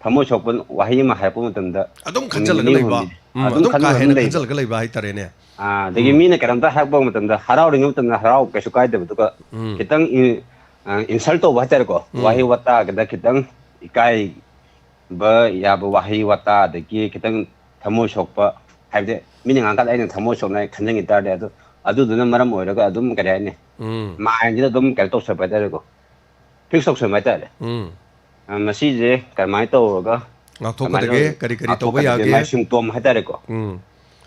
ꯊꯃꯣꯏ ꯁꯣꯛꯄ ꯋꯥꯍꯩ ꯑꯃ ꯍꯥꯏꯔꯛꯄ ꯃꯇꯝꯗ ꯑꯗꯨꯝ ꯅꯨꯃꯤꯠ ꯈꯟꯖꯜꯂꯒ ꯅꯤꯅꯤ ꯂꯩꯕ, ꯍꯨꯝꯅꯤꯗꯤ ꯎꯝ, ꯑꯗꯨꯝ ꯑꯗꯨꯝ ꯀꯥ ꯈꯟꯕ ꯑꯗꯨꯝ ꯍꯦꯟꯅ ꯂꯩꯕ꯫ ꯈꯟꯖꯜꯂꯒ ꯂꯩꯕ ꯍꯥꯏꯇꯥꯔꯦꯅꯦ꯫ ꯑꯥ, ꯑꯗꯒꯤ ꯃꯤꯅ ꯀꯩꯅꯣꯝꯇ ꯍꯥꯏꯔꯛꯄ ꯃꯇꯝꯗ ꯍꯔꯥꯎꯔꯤꯉꯩ ꯃꯇꯝꯗ ꯍꯔꯥꯎ ꯀꯩꯁꯨ ꯀꯥꯏꯗꯕ, ꯑꯗꯨꯒ ꯎꯝ. ꯈꯤꯇꯪ ꯏꯟꯁꯜ ꯇꯧꯕ ꯍꯥꯏꯇꯥꯔꯦꯀꯣ, ꯎꯝ. ꯋꯥꯍꯩ ꯋꯥꯇꯥ ꯈꯤꯇꯪ ꯏꯀꯥꯏꯕ ꯌꯥꯕ ꯋꯥꯍꯩ ꯋꯥꯇꯥ, ꯑꯗꯒꯤ ꯈꯤꯇꯪ ꯊꯃꯣꯏ ꯁꯣꯛꯄ, ꯍꯥꯏꯕꯗꯤ ꯃꯤꯅ ꯉꯥꯡꯀꯥꯟꯗ ꯑꯩꯅ ꯊꯃꯣꯏ ꯁꯣꯛꯅ ꯈꯟꯖꯟꯈꯤ ꯇꯥꯔꯗꯤ ꯑꯗꯨ ꯑꯗꯨꯗꯨꯅ ꯃꯔꯝ ꯑꯣꯏꯔꯒ ꯑꯗꯨꯝ ꯀꯔꯤ ꯍꯥꯏꯅꯤ, ꯎꯝ. ꯃꯥꯏꯟꯁꯤꯗ ꯑꯗꯨꯝ ꯀꯩꯅꯣ ꯇꯧꯁꯟꯕ ꯍꯥꯏꯇꯥꯔꯦꯀꯣ, ꯐꯤꯛꯁ ꯇꯧꯁꯟꯕ ꯍꯥꯏꯇꯥꯔꯦ꯫ ꯎꯝ. ꯑ, ꯃꯁꯤꯁꯦ ꯀꯔꯝꯍꯥꯏꯅ ꯇꯧꯔꯒ ꯉꯥꯛꯊꯣꯛꯀꯗꯒꯦ? ꯀꯃꯥꯏꯅ ꯀꯔꯤ ꯀꯔꯤ ꯇꯧꯕ ꯉꯥꯛꯊꯣꯛꯀꯗꯒꯦ? ꯌꯥꯒꯦ? ꯃꯥꯏ ꯁꯤꯝꯇꯣꯝ ꯍꯥꯏꯇꯥꯔꯦꯀꯣ꯫ ꯎꯝ.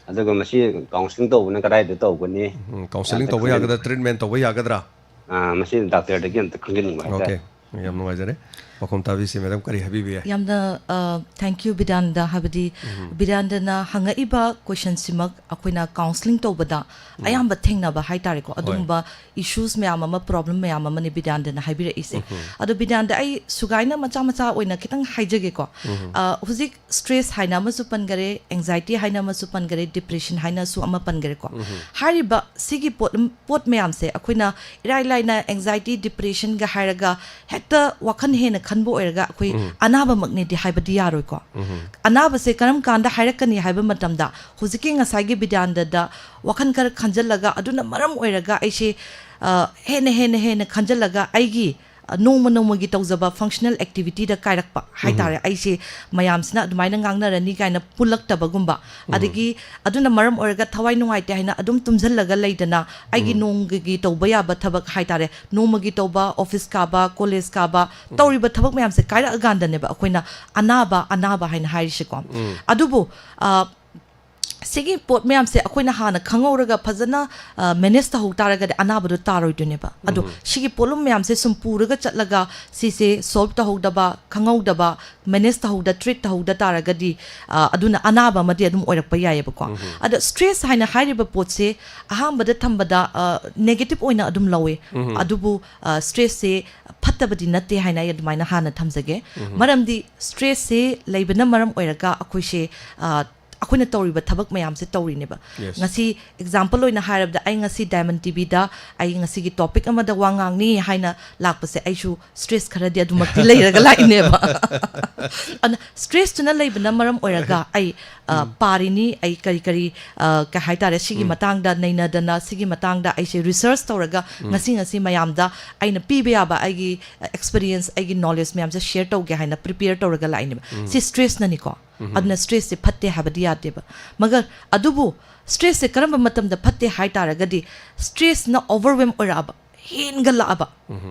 ꯑꯗꯨꯒ ꯃꯁꯤ ꯀꯥꯎꯟꯁꯤꯂꯤꯡ ꯇꯧꯕꯅ ꯀꯗꯥꯏꯗ ꯇꯧꯒꯅꯤ? ꯎꯝ, ꯀꯥꯎꯟꯁꯤꯂꯤꯡ ꯑꯗ ꯇꯧꯕ ꯈꯪꯖꯤꯟ- ꯌꯥꯒꯗ꯭ꯔꯥ, ꯇ꯭ꯔꯤꯠꯃꯦꯟ ꯇꯧꯕ ꯌꯥꯒꯗ꯭ꯔꯥ? ꯑ, ꯃꯁꯤ ꯗꯥꯛꯇꯔꯗꯒꯤ ꯑꯝꯇ ꯈꯪꯖꯅꯤꯡꯕ ꯍꯥꯏꯇꯥꯔꯦ꯫ ꯑꯣꯀꯦ, ꯌꯥꯝ ꯅꯨꯡꯉꯥꯏꯖꯔꯦ꯫ ꯄꯥꯎꯈꯨꯝ ꯇꯥꯕꯤꯁꯤ ꯃꯦꯗꯥꯝ, ꯀꯔꯤ ꯍꯥꯏꯕꯤꯕ ꯌꯥꯏ? ꯌꯥꯝꯅ ꯊꯦꯡꯀ꯭ꯌꯨ ꯕꯤꯗ꯭ꯌꯥꯅꯟꯗ, ꯍꯥꯏꯕꯗꯤ ꯕꯤꯗ꯭ꯌꯥꯅꯟꯗꯅ ꯍꯪꯉꯛꯏꯕ ꯀꯣꯏꯁꯟꯁꯤꯃꯛ ꯑꯩꯈꯣꯏꯅ ꯀꯥꯎꯟꯁꯤꯂꯤꯡ ꯇꯧꯕꯗ ꯑꯌꯥꯝꯕ ꯊꯦꯡꯅꯕ ꯍꯥꯏꯇꯥꯔꯦꯀꯣ, ꯑꯗꯨꯒꯨꯝꯕ ꯏꯁꯨꯁ ꯃꯌꯥꯝ ꯑꯃ, ꯄ꯭ꯔꯣꯕ꯭ꯂꯦꯝ ꯃꯌꯥꯝ ꯑꯃꯅꯤ ꯕꯤꯗ꯭ꯌꯥꯅꯟꯗꯅ ꯍꯥꯏꯕꯤꯔꯛꯏꯁꯦ꯫ ꯑꯗꯣ ꯕꯤꯗ꯭ꯌꯥꯅꯟꯗ, ꯑꯩ ꯁꯨꯒꯥꯏꯅ ꯃꯆꯥ ꯃꯆꯥ ꯑꯣꯏꯅ ꯈꯤꯇꯪ ꯍꯥꯏꯖꯒꯦꯀꯣ꯫ ꯑ, ꯍꯧꯖꯤꯛ ꯁ꯭ꯇ꯭ꯔꯦꯁ ꯍꯥꯏꯅ ꯑꯃꯁꯨ ꯄꯟꯈꯔꯦ, ꯑꯦꯡꯖꯥꯏꯇꯤ ꯍꯥꯏꯅ ꯑꯃꯁꯨ ꯄꯟꯈꯔꯦ, ꯗꯤꯄ꯭ꯔꯦꯁꯟ ꯍꯥꯏꯅꯁꯨ ꯑꯃ ꯄꯟꯈꯔꯦꯀꯣ꯫ ꯍꯥꯏꯔꯤꯕ ꯁꯤꯒꯤ ꯄꯣꯠ ꯄꯣꯠ ꯃꯌꯥꯝꯁꯦ ꯑꯩꯈꯣꯏꯅ ꯏꯔꯥꯏ ꯂꯥꯏꯅ ꯑꯦꯡꯖꯥꯏꯇꯤ, ꯗꯤꯄ꯭ꯔꯦꯁꯟꯒ ꯍꯥꯏꯔꯒ ꯍꯦꯛꯇ ꯋꯥꯈꯜ ꯍꯦꯟꯅ ꯈꯟꯕ ꯑꯣꯏꯔꯒ ꯑꯩꯈꯣꯏ ꯑꯅꯥꯕꯃꯛꯅꯦꯗꯤ ꯍꯥꯏꯕꯗꯤ ꯌꯥꯔꯣꯏꯀꯣ꯫ ꯑꯅꯥꯕꯁꯦ ꯀꯔꯝ ꯀꯥꯟꯗ ꯍꯥꯏꯔꯛꯀꯅꯤ ꯍꯥꯏꯕ ꯃꯇꯝꯗ, ꯍꯧꯖꯤꯛꯀꯤ ꯉꯁꯥꯏꯒꯤ ꯕꯤꯗ꯭ꯌꯥꯅꯟꯗꯗ ꯋꯥꯈꯜ ꯈꯔ ꯈꯟꯖꯜꯂꯒ ꯑꯗꯨꯅ ꯃꯔꯝ ꯑꯣꯏꯔꯒ ꯑꯩꯁꯦ, ꯑ, ꯍꯦꯟꯅ ꯍꯦꯟꯅ ꯍꯦꯟꯅ ꯈꯟꯖꯜꯂꯒ ꯑꯩꯒꯤ, ꯑ, ꯅꯣꯡꯃ ꯅꯣꯡꯃꯒꯤ ꯇꯧꯖꯕ ꯐꯪꯁꯅꯦꯜ ꯑꯦꯛꯇꯤꯚꯤꯇꯤꯗ ꯀꯥꯏꯔꯛꯄ ꯍꯥꯏꯇꯥꯔꯦ꯫ ꯑꯩꯁꯦ ꯃꯌꯥꯝꯁꯤꯅ ꯑꯗꯨꯃꯥꯏꯅ ꯉꯥꯡꯅꯔꯅꯤ ꯀꯥꯏꯅ ꯄꯨꯜꯂꯛꯇꯕꯒꯨꯝꯕ, ꯑꯗꯒꯤ ꯑꯗꯨꯅ ꯃꯔꯝ ꯑꯣꯏꯔꯒ ꯊꯋꯥꯏ ꯅꯨꯡꯉꯥꯏꯇꯦ ꯍꯥꯏꯅ ꯑꯗꯨꯝ ꯇꯨꯝꯁꯤꯜꯂꯒ ꯂꯩꯗꯅ ꯑꯩꯒꯤ ꯅꯣꯡꯃꯒꯤ ꯇꯧꯕ ꯌꯥꯕ ꯊꯕꯛ ꯍꯥꯏꯇꯥꯔꯦ, ꯅꯣꯡꯃꯒꯤ ꯇꯧꯕ, ꯑꯣꯐꯤꯁ ꯀꯥꯕ, ꯀꯣꯂꯦꯖ ꯀꯥꯕ, ꯇꯧꯔꯤꯕ ꯊꯕꯛ ꯃꯌꯥꯝꯁꯦ ꯀꯥꯏꯔꯛꯑꯀꯥꯟꯗꯅꯦꯕ ꯑꯩꯈꯣꯏꯅ ꯑꯅꯥꯕ, ꯑꯅꯥꯕ ꯍꯥꯏꯅ ꯍꯥꯏꯔꯤꯁꯦꯀꯣ꯫ ꯑꯗꯨꯕꯨ, ꯑ, ꯁꯤꯒꯤ ꯄꯣꯠ ꯃꯌꯥꯝꯁꯦ ꯑꯩꯈꯣꯏꯅ ꯍꯥꯟꯅ ꯈꯪꯍꯧꯔꯒ ꯐꯖꯅ, ꯑ, ꯃꯦꯅꯦꯖ ꯇꯧꯍꯧ ꯇꯥꯔꯒꯗꯤ ꯑꯅꯥꯕꯗꯣ ꯇꯥꯔꯣꯏꯗꯣꯏꯅꯦꯕ꯫ ꯑꯗꯣ ꯁꯤꯒꯤ ꯄꯣꯠꯂꯨꯝ ꯃꯌꯥꯝꯁꯦ ꯁꯨꯝ ꯄꯨꯔꯒ ꯆꯠꯂꯒ ꯁꯤꯁꯦ ꯁꯣꯜꯕ ꯇꯧꯍꯧꯗꯕ, ꯈꯪꯍꯧꯗꯕ, ꯃꯦꯅꯦꯖ ꯇꯧꯍꯧꯗ, ꯇ꯭ꯔꯤꯠ ꯇꯧꯍꯧꯗ ꯇꯥꯔꯒꯗꯤ, ꯑ, ꯑꯗꯨꯅ ꯑꯅꯥꯕ ꯑꯃꯗꯤ ꯑꯗꯨꯝ ꯑꯣꯏꯔꯛꯄ ꯌꯥꯏꯑꯕꯀꯣ꯫ ꯑꯗꯣ ꯁ꯭ꯇ꯭ꯔꯦꯁ ꯍꯥꯏꯅ ꯍꯥꯏꯔꯤꯕ ꯄꯣꯠꯁꯦ ꯑꯍꯥꯟꯕꯗ ꯊꯝꯕꯗ, ꯑ, ꯅꯦꯒꯦꯇꯤꯚ ꯑꯣꯏꯅ ꯑꯗꯨꯝ ꯂꯧꯋꯦ꯫ ꯑꯗꯨꯕꯨ, ꯑ, ꯁ꯭ꯇ꯭ꯔꯦꯁꯁꯦ ꯐꯠꯇꯕꯗꯤ ꯅꯠꯇꯦ ꯍꯥꯏꯅ ꯑꯩ ꯑꯗꯨꯃꯥꯏꯅ ꯍꯥꯟꯅ ꯊꯝꯖꯒꯦ꯫ ꯃꯔꯝꯗꯤ ꯁ꯭ꯇ꯭ꯔꯦꯁꯁꯦ ꯂꯩꯕꯅ ꯃꯔꯝ ꯑꯣꯏꯔꯒ ꯑꯩꯈꯣꯏꯁꯦ, ꯑ, ꯑꯩꯈꯣꯏꯅ ꯇꯧꯔꯤꯕ ꯊꯕꯛ ꯃꯌꯥꯝꯁꯦ ꯇꯧꯔꯤꯅꯦꯕ꯫ Yes. ꯉꯁꯤ ꯑꯦꯛꯖꯥꯝꯄꯜ ꯑꯣꯏꯅ ꯍꯥꯏꯔꯕꯗ, ꯑꯩ ꯉꯁꯤ ꯗꯥꯏꯃꯟ ꯇꯤꯚꯤꯗ ꯑꯩ ꯉꯁꯤꯒꯤ ꯇꯣꯄꯤꯛ ꯑꯃꯗ ꯋꯥ ꯉꯥꯡꯅꯤ ꯍꯥꯏꯅ ꯂꯥꯛꯄꯁꯦ, ꯑꯩꯁꯨ ꯁ꯭ꯇ꯭ꯔꯦꯁ ꯈꯔꯗꯤ ꯑꯗꯨꯃꯛꯇꯤ ꯂꯩꯔꯒ ꯂꯥꯛꯏꯅꯦꯕ꯫ ꯑꯗꯨꯅ ꯁ꯭ꯇ꯭ꯔꯦꯁꯇꯨꯅ ꯂꯩꯕꯅ ꯃꯔꯝ ꯑꯣꯏꯔꯒ ꯑꯩ ꯑ, ꯄꯥꯔꯤꯅꯤ, ꯑꯩ ꯀꯔꯤ ꯀꯔꯤ ꯑ, ꯀꯩ ꯍꯥꯏꯇꯥꯔꯦ, ꯁꯤꯒꯤ ꯃꯇꯥꯡꯗ ꯅꯩꯅꯗꯅ, ꯁꯤꯒꯤ ꯃꯇꯥꯡꯗ ꯑꯩꯁꯦ ꯔꯤꯁꯔꯁ ꯇꯧꯔꯒ ꯉꯁꯤ ꯉꯁꯤ ꯃꯌꯥꯝꯗ ꯑꯩꯅ ꯄꯤꯕ ꯌꯥꯕ ꯑꯩꯒꯤ ꯑꯦꯛꯁꯄꯤꯔꯤꯌꯦꯟꯁ, ꯑꯩꯒꯤ ꯅꯣꯂꯦꯖ ꯃꯌꯥꯝꯁꯦ ꯁꯤꯌꯔ ꯇꯧꯒꯦ ꯍꯥꯏꯅ ꯄ꯭ꯔꯤꯄꯦꯌꯔ ꯇꯧꯔꯒ ꯂꯥꯛꯏꯅꯦꯕ꯫ ꯁꯤ ꯁ꯭ꯇ꯭ꯔꯦꯁꯅꯅꯤꯀꯣ꯫ ꯑꯗꯨꯅ ꯁ꯭ꯇ꯭ꯔꯦꯁꯁꯦ ꯐꯠꯇꯦ ꯍꯥꯏꯕꯗꯤ ꯌꯥꯗꯦꯕ꯫ ꯃꯒꯔ ꯑꯗꯨꯕꯨ ꯁ꯭ꯇ꯭ꯔꯦꯁꯁꯦ ꯀꯔꯝꯕ ꯃꯇꯝꯗ ꯐꯠꯇꯦ ꯍꯥꯏ ꯇꯥꯔꯒꯗꯤ, ꯁ꯭ꯇ꯭ꯔꯦꯁꯅ ꯑꯣꯚꯔꯋꯦꯝ ꯑꯣꯏꯔꯛꯑꯕ, ꯍꯦꯟꯒꯠꯂꯛꯑꯕ,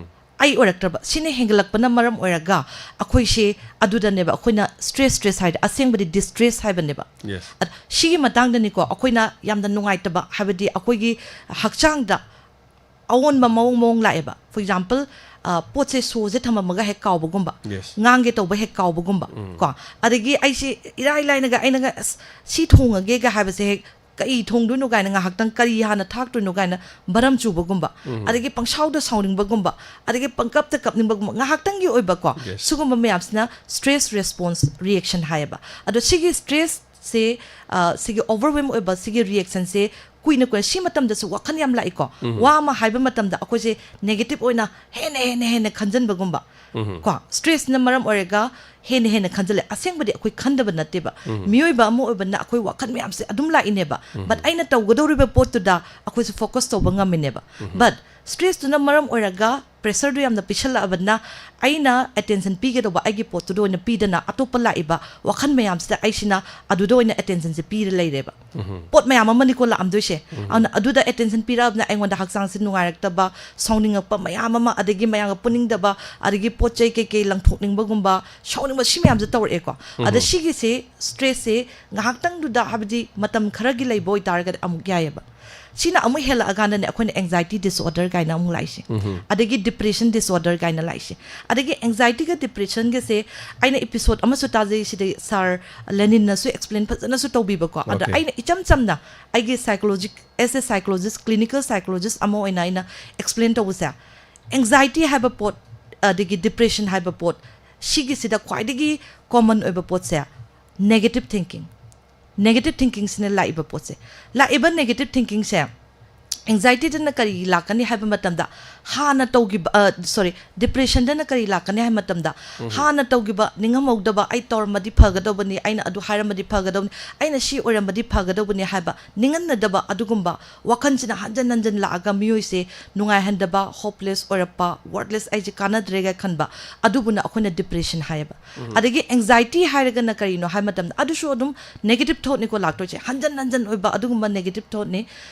ꯑꯩ ꯑꯣꯏꯔꯛꯇ꯭ꯔꯕ, ꯁꯤꯅ ꯍꯦꯟꯒꯠꯂꯛꯄꯅ ꯃꯔꯝ ꯑꯣꯏꯔꯒ ꯑꯩꯈꯣꯏꯁꯦ ꯑꯗꯨꯗꯅꯦꯕ ꯑꯩꯈꯣꯏꯅ ꯁ꯭ꯇ꯭ꯔꯦꯁ, ꯁ꯭ꯇ꯭ꯔꯦꯁ ꯍꯥꯏꯗꯤ, ꯑꯁꯦꯡꯕꯗꯤ ꯗꯤꯁꯇ꯭ꯔꯦꯁ ꯍꯥꯏꯕꯅꯦꯕ꯫ Yes. ꯑꯗ ꯁꯤꯒꯤ ꯃꯇꯥꯡꯗꯅꯤꯀꯣ ꯑꯩꯈꯣꯏꯅ ꯌꯥꯝꯅ ꯅꯨꯡꯉꯥꯏꯇꯕ, ꯍꯥꯏꯕꯗꯤ ꯑꯩꯈꯣꯏꯒꯤ ꯍꯛꯆꯥꯡꯗ ꯑꯑꯣꯟꯕ ꯃꯑꯣꯡ ꯃꯑꯣꯡ ꯂꯥꯛꯑꯦꯕ꯫ ꯐꯣꯔ ꯑꯦꯛꯖꯥꯝꯄꯜ, ꯄꯣꯠꯁꯦ ꯁꯣꯁꯦ ꯊꯝꯃꯝꯃꯒ ꯍꯦꯛ ꯀꯥꯎꯕꯒꯨꯝꯕ, Yes. ꯉꯥꯡꯒꯦ ꯇꯧꯕ ꯍꯦꯛ ꯀꯥꯎꯕꯒꯨꯝꯕ ꯀꯣ꯫ ꯑꯗꯒꯤ ꯑꯩꯁꯦ ꯏꯔꯥꯏ ꯂꯥꯏꯅꯒ ꯑꯩꯅꯒ, "ꯑꯁ, ꯁꯤ ꯊꯣꯡꯉꯒꯦꯒ" ꯍꯥꯏꯕꯁꯦ ꯍꯦꯛ, "ꯀꯩ ꯊꯣꯡꯗꯣꯏꯅꯣ?" ꯀꯥꯏꯅ ꯉꯥꯏꯍꯥꯛꯇꯪ, "ꯀꯔꯤ ꯍꯥꯟꯅ ꯊꯥꯛꯇꯣꯏꯅꯣ?" ꯀꯥꯏꯅ ꯚꯔꯝ ꯆꯨꯕꯒꯨꯝꯕ, ꯑꯗꯒꯤ ꯄꯪꯁꯥꯎꯗ ꯁꯥꯎꯅꯤꯡꯕꯒꯨꯝꯕ, ꯑꯗꯒꯤ ꯄꯪꯀꯞꯇ ꯀꯞꯅꯤꯡꯕꯒꯨꯝꯕ, ꯉꯥꯏꯍꯥꯛꯇꯪꯒꯤ ꯑꯣꯏꯕꯀꯣ꯫ Yes. ꯁꯤꯒꯨꯝꯕ ꯃꯌꯥꯝꯁꯤꯅ ꯁ꯭ꯇ꯭ꯔꯦꯁ ꯔꯦꯁꯄꯣꯟꯁ ꯔꯤꯌꯦꯛꯁꯟ ꯍꯥꯏꯌꯦꯕ꯫ ꯑꯗꯣ ꯁꯤꯒꯤ ꯁ꯭ꯇ꯭ꯔꯦꯁꯁꯦ, ꯑ, ꯁꯤꯒꯤ ꯑꯣꯚꯔꯋꯦꯝ ꯑꯣꯏꯕ ꯁꯤꯒꯤ ꯔꯤꯌꯦꯛꯁꯟꯁꯦ ꯀꯨꯏꯅ ꯀꯨꯏꯅ, ꯁꯤ ꯃꯇꯝꯗꯁꯨ ꯋꯥꯈꯜ ꯌꯥꯝ ꯂꯥꯛꯏꯀꯣ꯫ ꯋꯥ ꯑꯃ ꯍꯥꯏꯕ ꯃꯇꯝꯗ ꯑꯩꯈꯣꯏꯁꯦ ꯅꯦꯒꯦꯇꯤꯚ ꯑꯣꯏꯅ ꯍꯦꯟꯅ ꯍꯦꯟꯅ ꯍꯦꯟꯅ ꯈꯟꯖꯟꯕꯒꯨꯝꯕ ꯀꯣ꯫ ꯁ꯭ꯇ꯭ꯔꯦꯁꯅ ꯃꯔꯝ ꯑꯣꯏꯔꯒ ꯍꯦꯟꯅ ꯍꯦꯟꯅ ꯈꯟꯖꯜꯂꯦ꯫ ꯑꯁꯦꯡꯕꯗꯤ ꯑꯩꯈꯣꯏ ꯈꯟꯗꯕ ꯅꯠꯇꯦꯕ꯫ ꯃꯤꯑꯣꯏꯕ ꯑꯃ ꯑꯣꯏꯕꯅ ꯑꯩꯈꯣꯏ ꯋꯥꯈꯜ ꯃꯌꯥꯝꯁꯦ ꯑꯗꯨꯝ ꯂꯥꯛꯏꯅꯦꯕ꯫ But ꯑꯩꯅ ꯇꯧꯒꯗꯧꯔꯤꯕ ꯄꯣꯠꯇꯨꯗ ꯑꯩꯈꯣꯏꯁꯨ ꯐꯣꯀꯁ ꯇꯧꯕ ꯉꯝꯃꯤꯅꯦꯕ꯫ But ꯁ꯭ꯇ꯭ꯔꯦꯁꯇꯨꯅ ꯃꯔꯝ ꯑꯣꯏꯔꯒ, ꯄ꯭ꯔꯦꯁꯔꯗꯨ ꯌꯥꯝꯅ ꯄꯤꯁꯜꯂꯛꯑꯕꯅꯤꯅ, ꯑꯩꯅ ꯑꯦꯇꯦꯟꯁꯟ ꯄꯤꯒꯗꯧꯕ ꯑꯩꯒꯤ ꯄꯣꯠꯇꯨꯗ ꯑꯣꯏꯅ ꯄꯤꯗꯅ, ꯑꯇꯣꯞꯄ ꯂꯥꯛꯏꯕ ꯋꯥꯈꯜ ꯃꯌꯥꯝꯁꯤꯗ ꯑꯩꯁꯤꯅ ꯑꯗꯨꯗ ꯑꯣꯏꯅ ꯑꯦꯇꯦꯟꯁꯟꯁꯦ ꯄꯤꯔ ꯂꯩꯔꯦꯕ꯫ ꯄꯣꯠ ꯃꯌꯥꯝ ꯑꯃꯅꯤꯀꯣ ꯂꯥꯛꯑꯝꯗꯣꯏꯁꯦ꯫ ꯑꯗꯨꯅ ꯑꯗꯨꯗ ꯑꯦꯇꯦꯟꯁꯟ ꯄꯤꯔꯛꯑꯕꯅꯤꯅ ꯑꯩꯉꯣꯟꯗ ꯍꯛꯆꯥꯡꯁꯦ ꯅꯨꯡꯉꯥꯏꯔꯛꯇꯕ, ꯁꯥꯎꯅꯤꯡꯉꯛꯄ ꯃꯌꯥꯝ ꯑꯃ, ꯑꯗꯒꯤ ꯃꯌꯥꯝꯒ ꯄꯨꯅꯤꯡꯗꯕ, ꯑꯗꯒꯤ ꯄꯣꯠ ꯆꯩ ꯀꯩꯀꯩ ꯂꯪꯊꯣꯛꯅꯤꯡꯕꯒꯨꯝꯕ, ꯁꯥꯎꯅꯤꯡꯕ, ꯁꯤ ꯃꯌꯥꯝꯁꯦ ꯇꯧꯔꯛꯑꯦꯀꯣ꯫ ꯑꯗ ꯁꯤꯒꯤꯁꯦ, ꯁ꯭ꯇ꯭ꯔꯦꯁꯁꯦ ꯉꯥꯏꯍꯥꯛꯇꯪꯗꯨꯗ, ꯍꯥꯏꯕꯗꯤ ꯃꯇꯝ ꯈꯔꯒꯤ ꯂꯩꯕ ꯑꯣꯏꯇꯥꯔꯒꯗꯤ ꯑꯃꯨꯛ ꯌꯥꯏꯑꯕ꯫ ꯁꯤꯅ ꯑꯃꯨꯛ ꯍꯦꯜꯂꯛꯑꯀꯥꯟꯗꯅꯦ ꯑꯩꯈꯣꯏꯅ ꯑꯦꯡꯖꯥꯏꯇꯤ ꯗꯤꯁꯑꯣꯔꯗꯔ ꯀꯥꯏꯅ ꯑꯃꯨꯛ ꯂꯥꯛꯏꯁꯦ꯫ ꯑꯗꯒꯤ ꯗꯤꯄ꯭ꯔꯦꯁꯟ ꯗꯤꯁꯑꯣꯔꯗꯔ ꯀꯥꯏꯅ ꯂꯥꯛꯏꯁꯦ꯫ ꯑꯗꯒꯤ ꯑꯦꯡꯖꯥꯏꯇꯤꯒ ꯗꯤꯄ꯭ꯔꯦꯁꯟꯒꯁꯦ ꯑꯩꯅ ꯏꯄꯤꯁꯣꯗ ꯑꯃꯁꯨ ꯇꯥꯖꯩ, ꯁꯤꯗꯩ ꯁꯥꯔ ꯂꯦꯅꯤꯟꯅꯁꯨ ꯑꯦꯛꯁꯄ꯭ꯂꯦꯟ ꯐꯖꯅꯁꯨ ꯇꯧꯕꯤꯕꯀꯣ꯫ ꯑꯗ Okay. ꯑꯩꯅ ꯏꯆꯝ ꯆꯝꯅ ꯑꯩꯒꯤ psychologist, as a psychologist, clinical psychologist ꯑꯃ ꯑꯣꯏꯅ ꯑꯩꯅ ꯑꯦꯛꯁꯄ꯭ꯂꯦꯟ ꯇꯧꯕꯁꯦ, ꯑꯦꯡꯖꯥꯏꯇꯤ ꯍꯥꯏꯕ ꯄꯣꯠ, ꯑꯗꯒꯤ ꯗꯤꯄ꯭ꯔꯦꯁꯟ ꯍꯥꯏꯕ ꯄꯣꯠ, ꯁꯤꯒꯤꯁꯤꯗ ꯈ꯭ꯋꯥꯏꯗꯒꯤ ꯀꯣꯃꯟ ꯑꯣꯏꯕ ꯄꯣꯠꯁꯦ ꯅꯦꯒꯦꯇꯤꯚ ꯊꯤꯡꯀꯤꯡ꯫ ꯅꯦꯒꯦꯇꯤꯚ ꯊꯤꯡꯀꯤꯡꯁꯤꯅ ꯂꯥꯛꯏꯕ ꯄꯣꯠꯁꯦ꯫ ꯂꯥꯛꯏꯕ ꯅꯦꯒꯦꯇꯤꯚ ꯊꯤꯡꯀꯤꯡꯁꯦ ꯑꯦꯡꯖꯥꯏꯇꯤꯗꯅ ꯀꯔꯤ ꯂꯥꯛꯀꯅꯤ ꯍꯥꯏꯕ ꯃꯇꯝꯗ, ꯍꯥꯟꯅ ꯇꯧꯈꯤꯕ, ꯁꯣꯔꯤ, ꯗꯤꯄ꯭ꯔꯦꯁꯟꯗꯅ ꯀꯔꯤ ꯂꯥꯛꯀꯅꯤ ꯍꯥꯏꯕ ꯃꯇꯝꯗ, ꯍꯥꯟꯅ ꯇꯧꯈꯤꯕ, ꯅꯤꯡꯉꯝꯍꯧꯗꯕ, ꯑꯩ ꯇꯧꯔꯝꯃꯗꯤ ꯐꯒꯗꯧꯕꯅꯤ, ꯑꯩꯅ ꯑꯗꯨ ꯍꯥꯏꯔꯝꯃꯗꯤ ꯐꯒꯗꯧꯕꯅꯤ, ꯑꯩꯅ ꯁꯤ ꯑꯣꯏꯔꯝꯃꯗꯤ ꯐꯒꯗꯧꯕꯅꯤ ꯍꯥꯏꯕ ꯅꯤꯡꯍꯟꯅꯗꯕ ꯑꯗꯨꯒꯨꯝꯕ ꯋꯥꯈꯜꯁꯤꯅ ꯍꯟꯖꯟ ꯍꯟꯖꯟ ꯂꯥꯛꯑꯒ ꯃꯤꯑꯣꯏꯁꯦ ꯅꯨꯡꯉꯥꯏꯍꯟꯗꯕ, ꯍꯣꯞꯂꯦꯁ ꯑꯣꯏꯔꯛꯄ, ꯋꯔꯠꯂꯦꯁ, ꯑꯩꯁꯦ ꯀꯥꯟꯅꯗ꯭ꯔꯦꯒ ꯈꯟꯕ, ꯑꯗꯨꯕꯨꯅ ꯑꯩꯈꯣꯏꯅ ꯗꯤꯄ꯭ꯔꯦꯁꯟ ꯍꯥꯏꯌꯦꯕ꯫ ꯑꯗꯒꯤ ꯑꯦꯡꯖꯥꯏꯇꯤ ꯍꯥꯏꯔꯒꯅ ꯀꯔꯤꯅꯣ ꯍꯥꯏꯕ ꯃꯇꯝꯗ, ꯑꯗꯨꯁꯨ ꯑꯗꯨꯝ ꯅꯦꯒꯦꯇꯤꯚ ꯊꯣꯠꯅꯤꯀꯣ ꯂꯥꯛꯇꯣꯏꯁꯦ, ꯍꯟꯖꯟ ꯍꯟꯖꯟ ꯑꯣꯏꯕ ꯑꯗꯨꯒꯨꯝꯕ ꯅꯦꯒꯦꯇꯤꯚ ꯊꯣꯠꯅꯤ꯫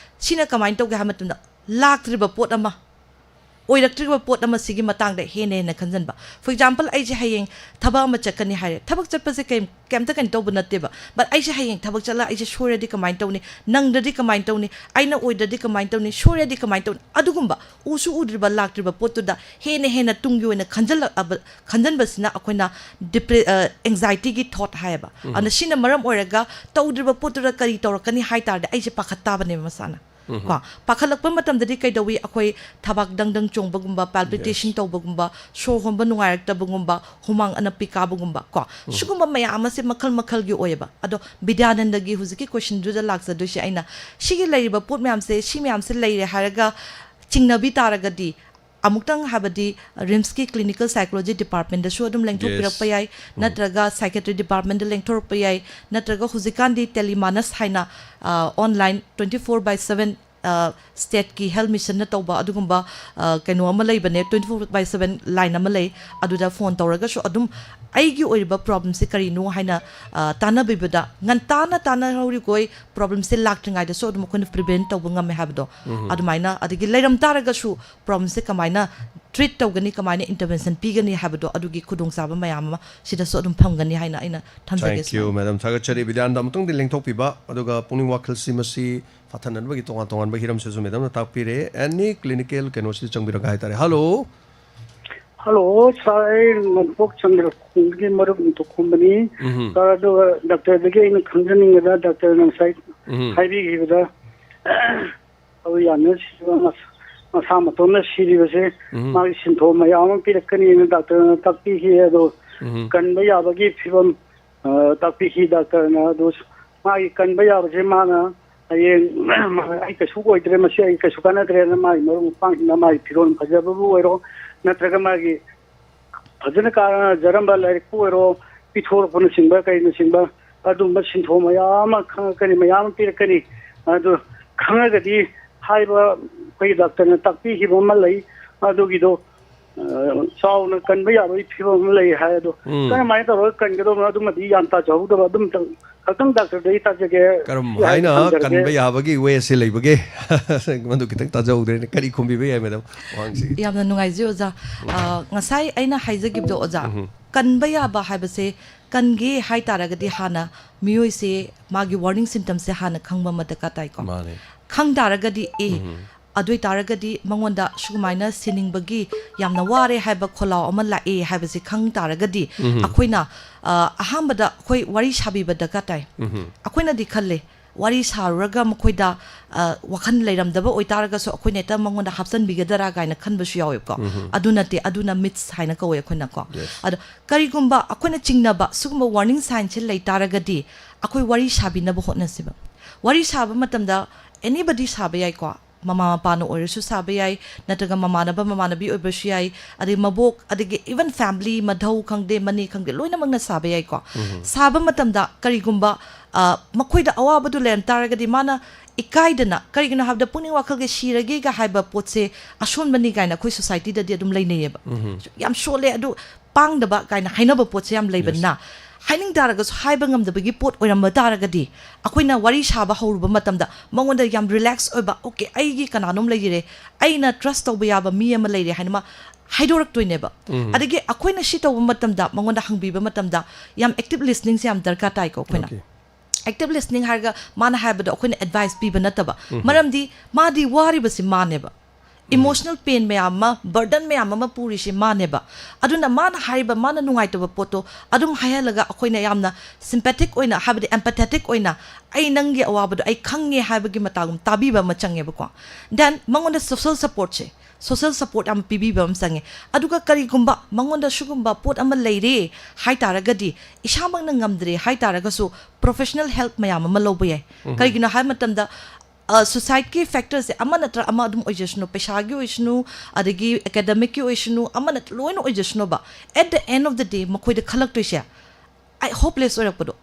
ꯁꯤꯅ ꯀꯃꯥꯏꯅ ꯇꯧꯒꯦ ꯍꯥꯏꯕ ꯃꯇꯝꯗ, ꯂꯥꯛꯇ꯭ꯔꯤꯕ ꯄꯣꯠ ꯑꯃ, ꯑꯣꯏꯔꯛꯇ꯭ꯔꯤꯕ ꯄꯣꯠ ꯑꯃ ꯁꯤꯒꯤ ꯃꯇꯥꯡꯗ ꯍꯦꯟꯅ ꯍꯦꯟꯅ ꯈꯟꯖꯟꯕ꯫ For example, ꯑꯩꯁꯦ ꯍꯌꯦꯡ ꯊꯕꯛ ꯑꯃ ꯆꯠꯀꯅꯤ ꯍꯥꯏꯔꯦ꯫ ꯊꯕꯛ ꯆꯠꯄꯁꯦ ꯀꯩ-, ꯀꯩꯝꯇ ꯀꯩꯅꯣ ꯇꯧꯕ ꯅꯠꯇꯦꯕ꯫ But ꯑꯩꯁꯦ ꯍꯌꯦꯡ ꯊꯕꯛ ꯆꯠꯂ ꯑꯩꯁꯦ ꯁꯣꯏꯔꯗꯤ ꯀꯃꯥꯏꯅ ꯇꯧꯅꯤ? ꯅꯪꯗ꯭ꯔꯗꯤ ꯀꯃꯥꯏꯅ ꯇꯧꯅꯤ? ꯑꯩꯅ ꯑꯣꯏꯗ꯭ꯔꯗꯤ ꯀꯃꯥꯏꯅ ꯇꯧꯅꯤ? ꯁꯣꯏꯔꯗꯤ ꯀꯃꯥꯏꯅ ꯇꯧꯅꯤ? ꯑꯗꯨꯒꯨꯝꯕ ꯎꯁꯨ ꯎꯗ꯭ꯔꯤꯕ, ꯂꯥꯛꯇ꯭ꯔꯤꯕ ꯄꯣꯠꯇꯨꯗ ꯍꯦꯟꯅ ꯍꯦꯟꯅ ꯇꯨꯡꯒꯤ ꯑꯣꯏꯅ ꯈꯟꯖꯜꯂꯛꯑꯕ-, ꯈꯟꯖꯟꯕꯁꯤꯅ ꯑꯩꯈꯣꯏꯅ ꯗꯤꯄ꯭ꯔꯦ-, ꯑ, ꯑꯦꯡꯖꯥꯏꯇꯤꯒꯤ ꯊꯣꯠ ꯍꯥꯏꯌꯦꯕ꯫ ꯑꯗꯨꯅ ꯁꯤꯅ ꯃꯔꯝ ꯑꯣꯏꯔꯒ ꯇꯧꯗ꯭ꯔꯤꯕ ꯄꯣꯠꯇꯨꯗ ꯀꯔꯤ ꯇꯧꯔꯛꯀꯅꯤ ꯍꯥꯏ ꯇꯥꯔꯗꯤ ꯑꯩꯁꯦ ꯄꯥꯈꯠ ꯇꯥꯕꯅꯦꯕ ꯃꯁꯥꯅ꯫ ꯀꯣ, ꯄꯥꯈꯠꯂꯛꯄ ꯃꯇꯝꯗꯗꯤ ꯀꯩꯗꯧꯏ? ꯑꯩꯈꯣꯏ ꯊꯕꯥꯛ ꯗꯪ ꯗꯪ ꯆꯣꯡꯕꯒꯨꯝꯕ, ꯄꯥꯜꯄꯤꯇꯦꯁꯟ ꯇꯧꯕꯒꯨꯝꯕ, ꯁꯣꯔ ꯍꯣꯟꯕ ꯅꯨꯡꯉꯥꯏꯔꯛꯇꯕꯒꯨꯝꯕ, ꯍꯨꯃꯥꯡ ꯑꯅꯞꯄꯤ ꯀꯥꯕꯒꯨꯝꯕ, ꯀꯣ, ꯁꯤꯒꯨꯝꯕ ꯃꯌꯥꯝ ꯑꯁꯦ ꯃꯈꯜ ꯃꯈꯜꯒꯤ ꯑꯣꯏꯌꯦꯕ꯫ ꯑꯗꯣ ꯕꯤꯗ꯭ꯌꯥꯅꯟꯗꯒꯤ ꯍꯧꯖꯤꯛꯀꯤ ꯀꯣꯏꯁꯟꯗꯨꯗ ꯂꯥꯛꯆꯗꯣꯏꯁꯦ ꯑꯩꯅ, ꯁꯤꯒꯤ ꯂꯩꯔꯤꯕ ꯄꯣꯠ ꯃꯌꯥꯝꯁꯦ, ꯁꯤ ꯃꯌꯥꯝꯁꯦ ꯂꯩꯔꯦ ꯍꯥꯏꯔꯒ ꯆꯤꯡꯅꯕꯤ ꯇꯥꯔꯒꯗꯤ, ꯑꯃꯨꯛꯇꯪ ꯍꯥꯏꯕꯗꯤ ꯔꯤꯝꯁꯀꯤ ꯀ꯭ꯂꯤꯅꯤꯀꯦꯜ ꯁꯥꯏꯀꯣꯂꯣꯖꯤ ꯗꯤꯄꯥꯔꯠꯃꯦꯟꯗꯁꯨ ꯑꯗꯨꯝ ꯂꯦꯡꯊꯣꯛꯄꯤꯔꯛꯄ ꯌꯥꯏ, ꯅꯠꯇ꯭ꯔꯒ ꯁꯥꯏꯀꯦꯇ꯭ꯔꯤ ꯗꯤꯄꯥꯔꯠꯃꯦꯟꯗ ꯂꯦꯡꯊꯣꯔꯛꯄ ꯌꯥꯏ, ꯅꯠꯇ꯭ꯔꯒ ꯍꯧꯖꯤꯛꯀꯥꯟꯗꯤ ꯇꯦꯂꯤꯃꯥꯅꯁ ꯍꯥꯏꯅ, ꯑ, online twenty four by seven, ꯑ, ꯁ꯭ꯇꯦꯠꯀꯤ ꯍꯦꯜꯊ ꯃꯤꯁꯟꯅ ꯇꯧꯕ ꯑꯗꯨꯒꯨꯝꯕ, ꯑ, ꯀꯩꯅꯣ ꯑꯃ ꯂꯩꯕꯅꯦ, twenty four by seven line ꯑꯃ ꯂꯩ, ꯑꯗꯨꯗ ꯐꯣꯟ ꯇꯧꯔꯒꯁꯨ ꯑꯗꯨꯝ ꯑꯩꯒꯤ ꯑꯣꯏꯔꯤꯕ ꯄ꯭ꯔꯣꯕ꯭ꯂꯦꯝꯁꯦ ꯀꯔꯤꯅꯣ ꯍꯥꯏꯅ, ꯑ, ꯇꯥꯟꯅꯕꯤꯕꯗ, ꯉꯟꯇꯥꯅ ꯇꯥꯟꯅꯍꯧꯔꯤꯈꯣꯏ ꯄ꯭ꯔꯣꯕ꯭ꯂꯦꯝꯁꯦ ꯂꯥꯛꯇ꯭ꯔꯤꯉꯩꯗꯁꯨ ꯑꯗꯨꯝ ꯑꯩꯈꯣꯏꯅ ꯄ꯭ꯔꯤꯚꯦꯟ ꯇꯧꯕ ꯉꯝꯃꯦ ꯍꯥꯏꯕꯗꯣ꯫ ꯑꯗꯨꯃꯥꯏꯅ, ꯑꯗꯒꯤ ꯂꯩꯔꯝ ꯇꯥꯔꯒꯁꯨ ꯄ꯭ꯔꯣꯕ꯭ꯂꯦꯝꯁꯦ ꯀꯃꯥꯏꯅ ꯇ꯭ꯔꯤꯠ ꯇꯧꯒꯅꯤ, ꯀꯃꯥꯏꯅ ꯏꯟꯇꯔꯚꯦꯟꯁꯟ ꯄꯤꯒꯅꯤ ꯍꯥꯏꯕꯗꯣ, ꯑꯗꯨꯒꯤ ꯈꯨꯗꯣꯡꯆꯥꯕ ꯃꯌꯥꯝ ꯑꯃ ꯁꯤꯗꯁꯨ ꯑꯗꯨꯝ ꯐꯪꯒꯅꯤ ꯍꯥꯏꯅ ꯑꯩꯅ ꯊꯝꯖꯒꯦ꯫ Thank you, ꯁꯨꯃꯥꯏꯅ꯫ Madam. ꯊꯥꯒꯠꯆꯔꯤ꯫ ꯕꯤꯗ꯭ꯌꯥꯅꯟꯗ, ꯑꯃꯨꯛꯇꯪꯗꯤ ꯂꯦꯡꯊꯣꯛꯄꯤꯕ, ꯑꯗꯨꯒ ꯄꯨꯛꯅꯤꯡ ꯋꯥꯈꯜꯁꯤ ꯃꯁꯤ ꯐꯥꯊꯅꯅꯕꯒꯤ ꯇꯣꯉꯥꯟ ꯇꯣꯉꯥꯟꯕ ꯍꯤꯔꯝꯁꯤꯁꯨ ꯃꯦꯗꯝꯅ ꯇꯥꯛꯄꯤꯔꯦ꯫ ꯑꯦꯅꯤ ꯀ꯭ꯂꯤꯅꯤꯀꯦꯜ ꯀꯩꯅꯣꯁꯤꯗ ꯆꯪꯕꯤꯔꯒ ꯍꯥꯏꯇꯥꯔꯦ꯫ ꯍꯜꯂꯣ꯫ ꯍꯜꯂꯣ, ꯁꯥꯔ, ꯑꯩ ꯅꯣꯡꯄꯣꯛ ꯆꯟꯗ꯭ꯔꯈꯣꯡꯗꯒꯤ ꯃꯔꯨꯞ ꯅꯤꯡꯊꯧꯈꯣꯝꯕꯅꯤ꯫ ꯎꯝꯍꯨꯝ꯫ ꯁꯥꯔ, ꯑꯗꯨꯒ ꯗꯥꯛꯇꯔꯗꯒꯤ ꯑꯩꯅ ꯈꯪꯖꯅꯤꯡꯕꯗ, ꯗꯥꯛꯇꯔꯅ ꯉꯁꯥꯏ ꯎꯝꯍꯨꯝ꯫ ꯍꯥꯏꯕꯤꯈꯤꯕꯗ, ꯑꯗꯨ ꯌꯥꯝꯅ ꯁꯤꯕ, ꯃꯁꯥ ꯃꯇꯣꯝꯅ ꯁꯤꯔꯤꯕꯁꯦ ꯎꯝꯍꯨꯝ꯫ ꯃꯥꯒꯤ ꯁꯤꯟꯊꯣꯜ ꯃꯌꯥꯝ ꯑꯃ ꯄꯤꯔꯛꯀꯅꯤꯅ ꯗꯥꯛꯇꯔꯅ ꯇꯥꯛꯄꯤꯈꯤ꯫ ꯑꯗꯣ ꯎꯝꯍꯨꯝ꯫ ꯀꯟꯕ ꯌꯥꯕꯒꯤ ꯐꯤꯕꯝ, ꯑ, ꯇꯥꯛꯄꯤꯈꯤ ꯗꯥꯛꯇꯔꯅ꯫ ꯑꯗꯨ ꯃꯥꯒꯤ ꯀꯟꯕ ꯌꯥꯕꯁꯦ ꯃꯥꯅ ꯍꯌꯦꯡ ꯑꯩ ꯀꯩꯁꯨ ꯑꯣꯏꯗ꯭ꯔꯦ, ꯃꯁꯤ ꯑꯩ ꯀꯩꯁꯨ ꯀꯥꯟꯅꯗ꯭ꯔꯦꯅ ꯃꯥꯒꯤ ꯃꯔꯨꯞ ꯃꯄꯥꯡꯁꯤꯡꯅ ꯃꯥꯒꯤ ꯐꯤꯔꯣꯜ ꯐꯖꯕꯕꯨ ꯑꯣꯏꯔꯣ, ꯅꯠꯇ꯭ꯔꯒ ꯃꯥꯒꯤ ꯐꯖꯅ ꯀꯥꯟꯅꯖꯔꯝꯕ ꯂꯥꯏꯔꯤꯛꯄꯨ ꯑꯣꯏꯔꯣ, ꯄꯤꯊꯣꯔꯛꯄꯅꯆꯤꯡꯕ ꯀꯔꯤꯅꯆꯤꯡꯕ, ꯑꯗꯨꯝꯕ ꯁꯤꯟꯊꯣꯛ ꯃꯌꯥꯝ ꯑꯃ ꯈꯪꯉꯛꯀꯅꯤ, ꯃꯌꯥꯝ ꯑꯃ ꯄꯤꯔꯛꯀꯅꯤ꯫ ꯑꯗꯨ ꯈꯪꯉꯒꯗꯤ ꯍꯥꯏꯔꯤꯕ ꯑꯩꯈꯣꯏꯒꯤ ꯗꯥꯛꯇꯔꯅ ꯇꯥꯛꯄꯤꯈꯤꯕ ꯑꯃ ꯂꯩ, ꯑꯗꯨꯒꯤꯗꯣ ꯑ, ꯆꯥꯎꯅ ꯀꯟꯕ ꯌꯥꯕꯒꯤ ꯐꯤꯕꯝ ꯑꯃ ꯂꯩ ꯍꯥꯏ꯫ ꯑꯗꯣ ꯎꯝ꯫ ꯀꯔꯝꯍꯥꯏꯅ ꯇꯧꯔꯒ ꯀꯟꯒꯗꯧꯕꯅꯣ, ꯑꯗꯨꯃꯗꯤ ꯌꯥꯝ ꯇꯥꯖꯍꯧꯗꯕ꯫ ꯑꯗꯨꯝꯇꯪ ꯈꯛꯇꯪ ꯗꯥꯛꯇꯔꯗꯒꯤ ꯇꯥꯖꯒꯦ꯫ ꯀꯔꯝ ꯁꯤ ꯍꯥꯏꯅ ꯍꯥꯏꯅ ꯊꯝꯖꯔꯒꯦ꯫ ꯀꯟꯕ ꯌꯥꯕꯒꯤ ꯋꯦꯁꯦ ꯂꯩꯕꯒꯦ? ꯃꯗꯨ ꯈꯤꯇꯪ ꯇꯥꯖꯍꯧꯗ꯭ꯔꯦꯅꯦ꯫ ꯀꯔꯤ ꯈꯨꯝꯕꯤꯕ ꯌꯥꯏ, ꯃꯦꯗꯥꯝ, ꯋꯥꯍꯪꯁꯤꯒꯤ? ꯌꯥꯝꯅ ꯅꯨꯡꯉꯥꯏꯖꯩ, ꯑꯣꯖꯥ꯫ ꯑ, ꯉꯁꯥꯏ ꯑꯩꯅ ꯍꯥꯏꯖꯈꯤꯕꯗꯣ, ꯑꯣꯖꯥ, ꯎꯝ꯫ ꯀꯟꯕ ꯌꯥꯕ ꯍꯥꯏꯕꯁꯦ, ꯀꯟꯒꯦ ꯍꯥꯏ ꯇꯥꯔꯒꯗꯤ ꯍꯥꯟꯅ ꯃꯤꯑꯣꯏꯁꯦ ꯃꯥꯒꯤ warning symptomꯁꯦ ꯍꯥꯟꯅ ꯈꯪꯕ ꯑꯃ ꯗꯔꯀꯥꯔ ꯇꯥꯏꯀꯣ꯫ ꯃꯥꯅꯦ꯫ ꯈꯪ ꯇꯥꯔꯒꯗꯤ, ꯑꯦ, ꯎꯝ꯫ ꯑꯗꯨ ꯑꯣꯏ ꯇꯥꯔꯒꯗꯤ ꯃꯉꯣꯟꯗ ꯁꯨꯃꯥꯏꯅ ꯁꯤꯅꯤꯡꯕꯒꯤ ꯌꯥꯝꯅ ꯋꯥꯔꯦ ꯍꯥꯏꯕ ꯈꯣꯜꯂꯥꯎ ꯑꯃ ꯂꯥꯛꯑꯦ ꯍꯥꯏꯕꯁꯤ ꯈꯪ ꯇꯥꯔꯒꯗꯤ, ꯎꯝ꯫ ꯑꯩꯈꯣꯏꯅ, ꯑ, ꯑꯍꯥꯟꯕꯗ ꯑꯩꯈꯣꯏ ꯋꯥꯔꯤ ꯁꯥꯕꯤꯕ ꯗꯔꯀꯥꯔ ꯇꯥꯏ꯫ ꯎꯝ꯫ ꯑꯩꯈꯣꯏꯅꯗꯤ ꯈꯜꯂꯦ, ꯋꯥꯔꯤ ꯁꯥꯔꯨꯔꯒ ꯃꯈꯣꯏꯗ, ꯑ, ꯋꯥꯈꯜ ꯂꯩꯔꯝꯗꯕ ꯑꯣꯏꯇꯥꯔꯒꯁꯨ ꯑꯩꯈꯣꯏꯅ ꯍꯦꯛꯇ ꯃꯉꯣꯟꯗ ꯍꯥꯞꯆꯤꯟꯕꯤꯒꯗꯔꯥ ꯀꯥꯏꯅ ꯈꯟꯕꯁꯨ ꯌꯥꯎꯋꯦꯕꯀꯣ꯫ ꯎꯝ꯫ ꯑꯗꯨ ꯅꯠꯇꯦ, ꯑꯗꯨꯅ myths ꯍꯥꯏꯅ ꯀꯧꯋꯦ ꯑꯩꯈꯣꯏꯅꯀꯣ꯫ Yes꯫ ꯑꯗꯣ ꯀꯔꯤꯒꯨꯝꯕ ꯑꯩꯈꯣꯏꯅ ꯆꯤꯡꯅꯕ ꯁꯤꯒꯨꯝꯕ warning signꯁꯦ ꯂꯩ ꯇꯥꯔꯒꯗꯤ, ꯑꯩꯈꯣꯏ ꯋꯥꯔꯤ ꯁꯥꯕꯤꯅꯕ ꯍꯣꯠꯅꯁꯤꯕ꯫ ꯋꯥꯔꯤ ꯁꯥꯕ ꯃꯇꯝꯗ anybody ꯁꯥꯕ ꯌꯥꯏꯀꯣ, ꯃꯃꯥ ꯃꯄꯥꯅ ꯑꯣꯏꯔꯁꯨ ꯁꯥꯕ ꯌꯥꯏ, ꯅꯠꯇ꯭ꯔꯒ ꯃꯃꯥꯟꯅꯕ ꯃꯃꯥꯟꯅꯕꯤ ꯑꯣꯏꯕꯁꯨ ꯌꯥꯏ, ꯑꯗꯩ ꯃꯕꯣꯛ, ꯑꯗꯒꯤ even family, ꯃꯙꯧ ꯈꯪꯗꯦ, ꯃꯅꯦ ꯈꯪꯗꯦ, ꯂꯣꯏꯅꯃꯛꯅ ꯁꯥꯕ ꯌꯥꯏꯀꯣ꯫ ꯎꯝ꯫ ꯁꯥꯕ ꯃꯇꯝꯗ ꯀꯔꯤꯒꯨꯝꯕ, ꯑ, ꯃꯈꯣꯏꯗ ꯑꯋꯥꯕꯗꯨ ꯂꯩꯔꯝ ꯇꯥꯔꯒꯗꯤ, ꯃꯥꯅ ꯏꯀꯥꯏꯗꯅ, ꯀꯔꯤꯒꯤꯅꯣ ꯍꯥꯏꯕꯗ ꯄꯨꯛꯅꯤꯡ ꯋꯥꯈꯜꯒꯤ ꯁꯤꯔꯒꯦꯒ ꯍꯥꯏꯕ ꯄꯣꯠꯁꯦ ꯑꯁꯣꯟꯕꯅꯤ ꯀꯥꯏꯅ ꯑꯩꯈꯣꯏ societyꯗꯗꯤ ꯑꯗꯨꯝ ꯂꯩꯅꯩꯌꯦꯕ꯫ ꯎꯝ꯫ ꯌꯥꯝ ꯁꯣꯜꯂꯦ, ꯑꯗꯨ ꯄꯥꯡꯗꯕ ꯀꯥꯏꯅ ꯍꯥꯏꯅꯕ ꯄꯣꯠꯁꯦ ꯌꯥꯝ ꯂꯩꯕꯅꯤꯅ, Yes꯫ ꯍꯥꯏꯅꯤꯡ ꯇꯥꯔꯒꯁꯨ ꯍꯥꯏꯕ ꯉꯝꯗꯕꯒꯤ ꯄꯣꯠ ꯑꯣꯏꯔꯝꯕ ꯇꯥꯔꯒꯗꯤ, ꯑꯩꯈꯣꯏꯅ ꯋꯥꯔꯤ ꯁꯥꯕ ꯍꯧꯔꯨꯕ ꯃꯇꯝꯗ ꯃꯉꯣꯟꯗ ꯌꯥꯝ relax ꯑꯣꯏꯕ, "Okay, ꯑꯩꯒꯤ ꯀꯅꯥꯅꯣꯝ ꯂꯩꯔꯦ, ꯑꯩꯅ trust ꯇꯧꯕ ꯌꯥꯕ ꯃꯤ ꯑꯃ ꯂꯩꯔꯦ" ꯍꯥꯏꯅ ꯃꯥ ꯍꯥꯏꯗꯣꯔꯛꯇꯣꯏꯅꯦꯕ꯫ ꯎꯝ꯫ ꯑꯗꯒꯤ ꯑꯩꯈꯣꯏꯅ ꯁꯤ ꯇꯧꯕ ꯃꯇꯝꯗ, ꯃꯉꯣꯟꯗ ꯍꯪꯕꯤꯕ ꯃꯇꯝꯗ ꯌꯥꯝ active listeningꯁꯦ ꯌꯥꯝ ꯗꯔꯀꯥꯔ ꯇꯥꯏꯀꯣ ꯑꯩꯈꯣꯏꯅ꯫ Okay꯫ Active listening ꯍꯥꯏꯔꯒ ꯃꯥꯅ ꯍꯥꯏꯕꯗꯣ ꯑꯩꯈꯣꯏꯅ advice ꯄꯤꯕ ꯅꯠꯇꯕ, ꯎꯝ꯫ ꯃꯔꯝꯗꯤ ꯃꯥꯗꯤ ꯋꯥꯔꯤꯕꯁꯤ ꯃꯥꯅꯦꯕ꯫ ꯎꯝ꯫ Emotional pain ꯃꯌꯥꯝ ꯑꯃ, burden ꯃꯌꯥꯝ ꯑꯃ ꯄꯨꯔꯤꯁꯤ ꯃꯥꯅꯦꯕ꯫ ꯑꯗꯨꯅ ꯃꯥꯅ ꯍꯥꯏꯔꯤꯕ, ꯃꯥꯅ ꯅꯨꯡꯉꯥꯏꯇꯕ ꯄꯣꯠꯇꯣ ꯑꯗꯨꯝ ꯍꯥꯏꯍꯜꯂꯒ ꯑꯩꯈꯣꯏꯅ ꯌꯥꯝꯅ sympathetic ꯑꯣꯏꯅ, ꯍꯥꯏꯕꯗꯤ empathetic ꯑꯣꯏꯅ, "ꯑꯩ ꯅꯪꯒꯤ ꯑꯋꯥꯕꯗꯣ ꯑꯩ ꯈꯪꯉꯦ" ꯍꯥꯏꯕꯒꯤ ꯃꯇꯥꯒꯨꯝ ꯇꯥꯕꯤꯕ ꯑꯃ ꯆꯪꯉꯦꯕꯀꯣ꯫ Then ꯃꯉꯣꯟꯗ social supportꯁꯦ, social support ꯌꯥꯝ ꯄꯤꯕꯤꯕ ꯑꯃ ꯆꯪꯉꯦ꯫ ꯑꯗꯨꯒ ꯀꯔꯤꯒꯨꯝꯕ ꯃꯉꯣꯟꯗ ꯁꯤꯒꯨꯝꯕ ꯄꯣꯠ ꯑꯃ ꯂꯩꯔꯦ ꯍꯥꯏ ꯇꯥꯔꯒꯗꯤ, ꯏꯁꯥꯃꯛꯅ ꯉꯝꯗ꯭ꯔꯦ ꯍꯥꯏ ꯇꯥꯔꯒꯁꯨ, professional help ꯃꯌꯥꯝ ꯑꯃ ꯂꯧꯕ ꯌꯥꯏ꯫ ꯀꯩꯒꯤꯅꯣ ꯍꯥꯏꯕ ꯃꯇꯝꯗ, ꯑ, suicideꯀꯤ factorꯁꯦ ꯑꯃ ꯅꯠꯇ꯭ꯔ ꯑꯃ ꯑꯗꯨꯝ ꯑꯣꯏꯖꯁꯅꯨ, ꯄꯩꯁꯥꯒꯤ ꯑꯣꯏꯁꯅꯨ, ꯑꯗꯒꯤ academicꯀꯤ ꯑꯣꯏꯁꯅꯨ, ꯑꯃ ꯅꯠꯇ꯭ꯔ ꯂꯣꯏꯅ ꯑꯣꯏꯖꯁꯅꯨꯕ, at the end of the day ꯃꯈꯣꯏꯗ ꯈꯜꯂꯛꯇꯣꯏꯁꯦ, ꯑꯩ hopeless ꯑꯣꯏꯔꯛꯄꯗꯣ,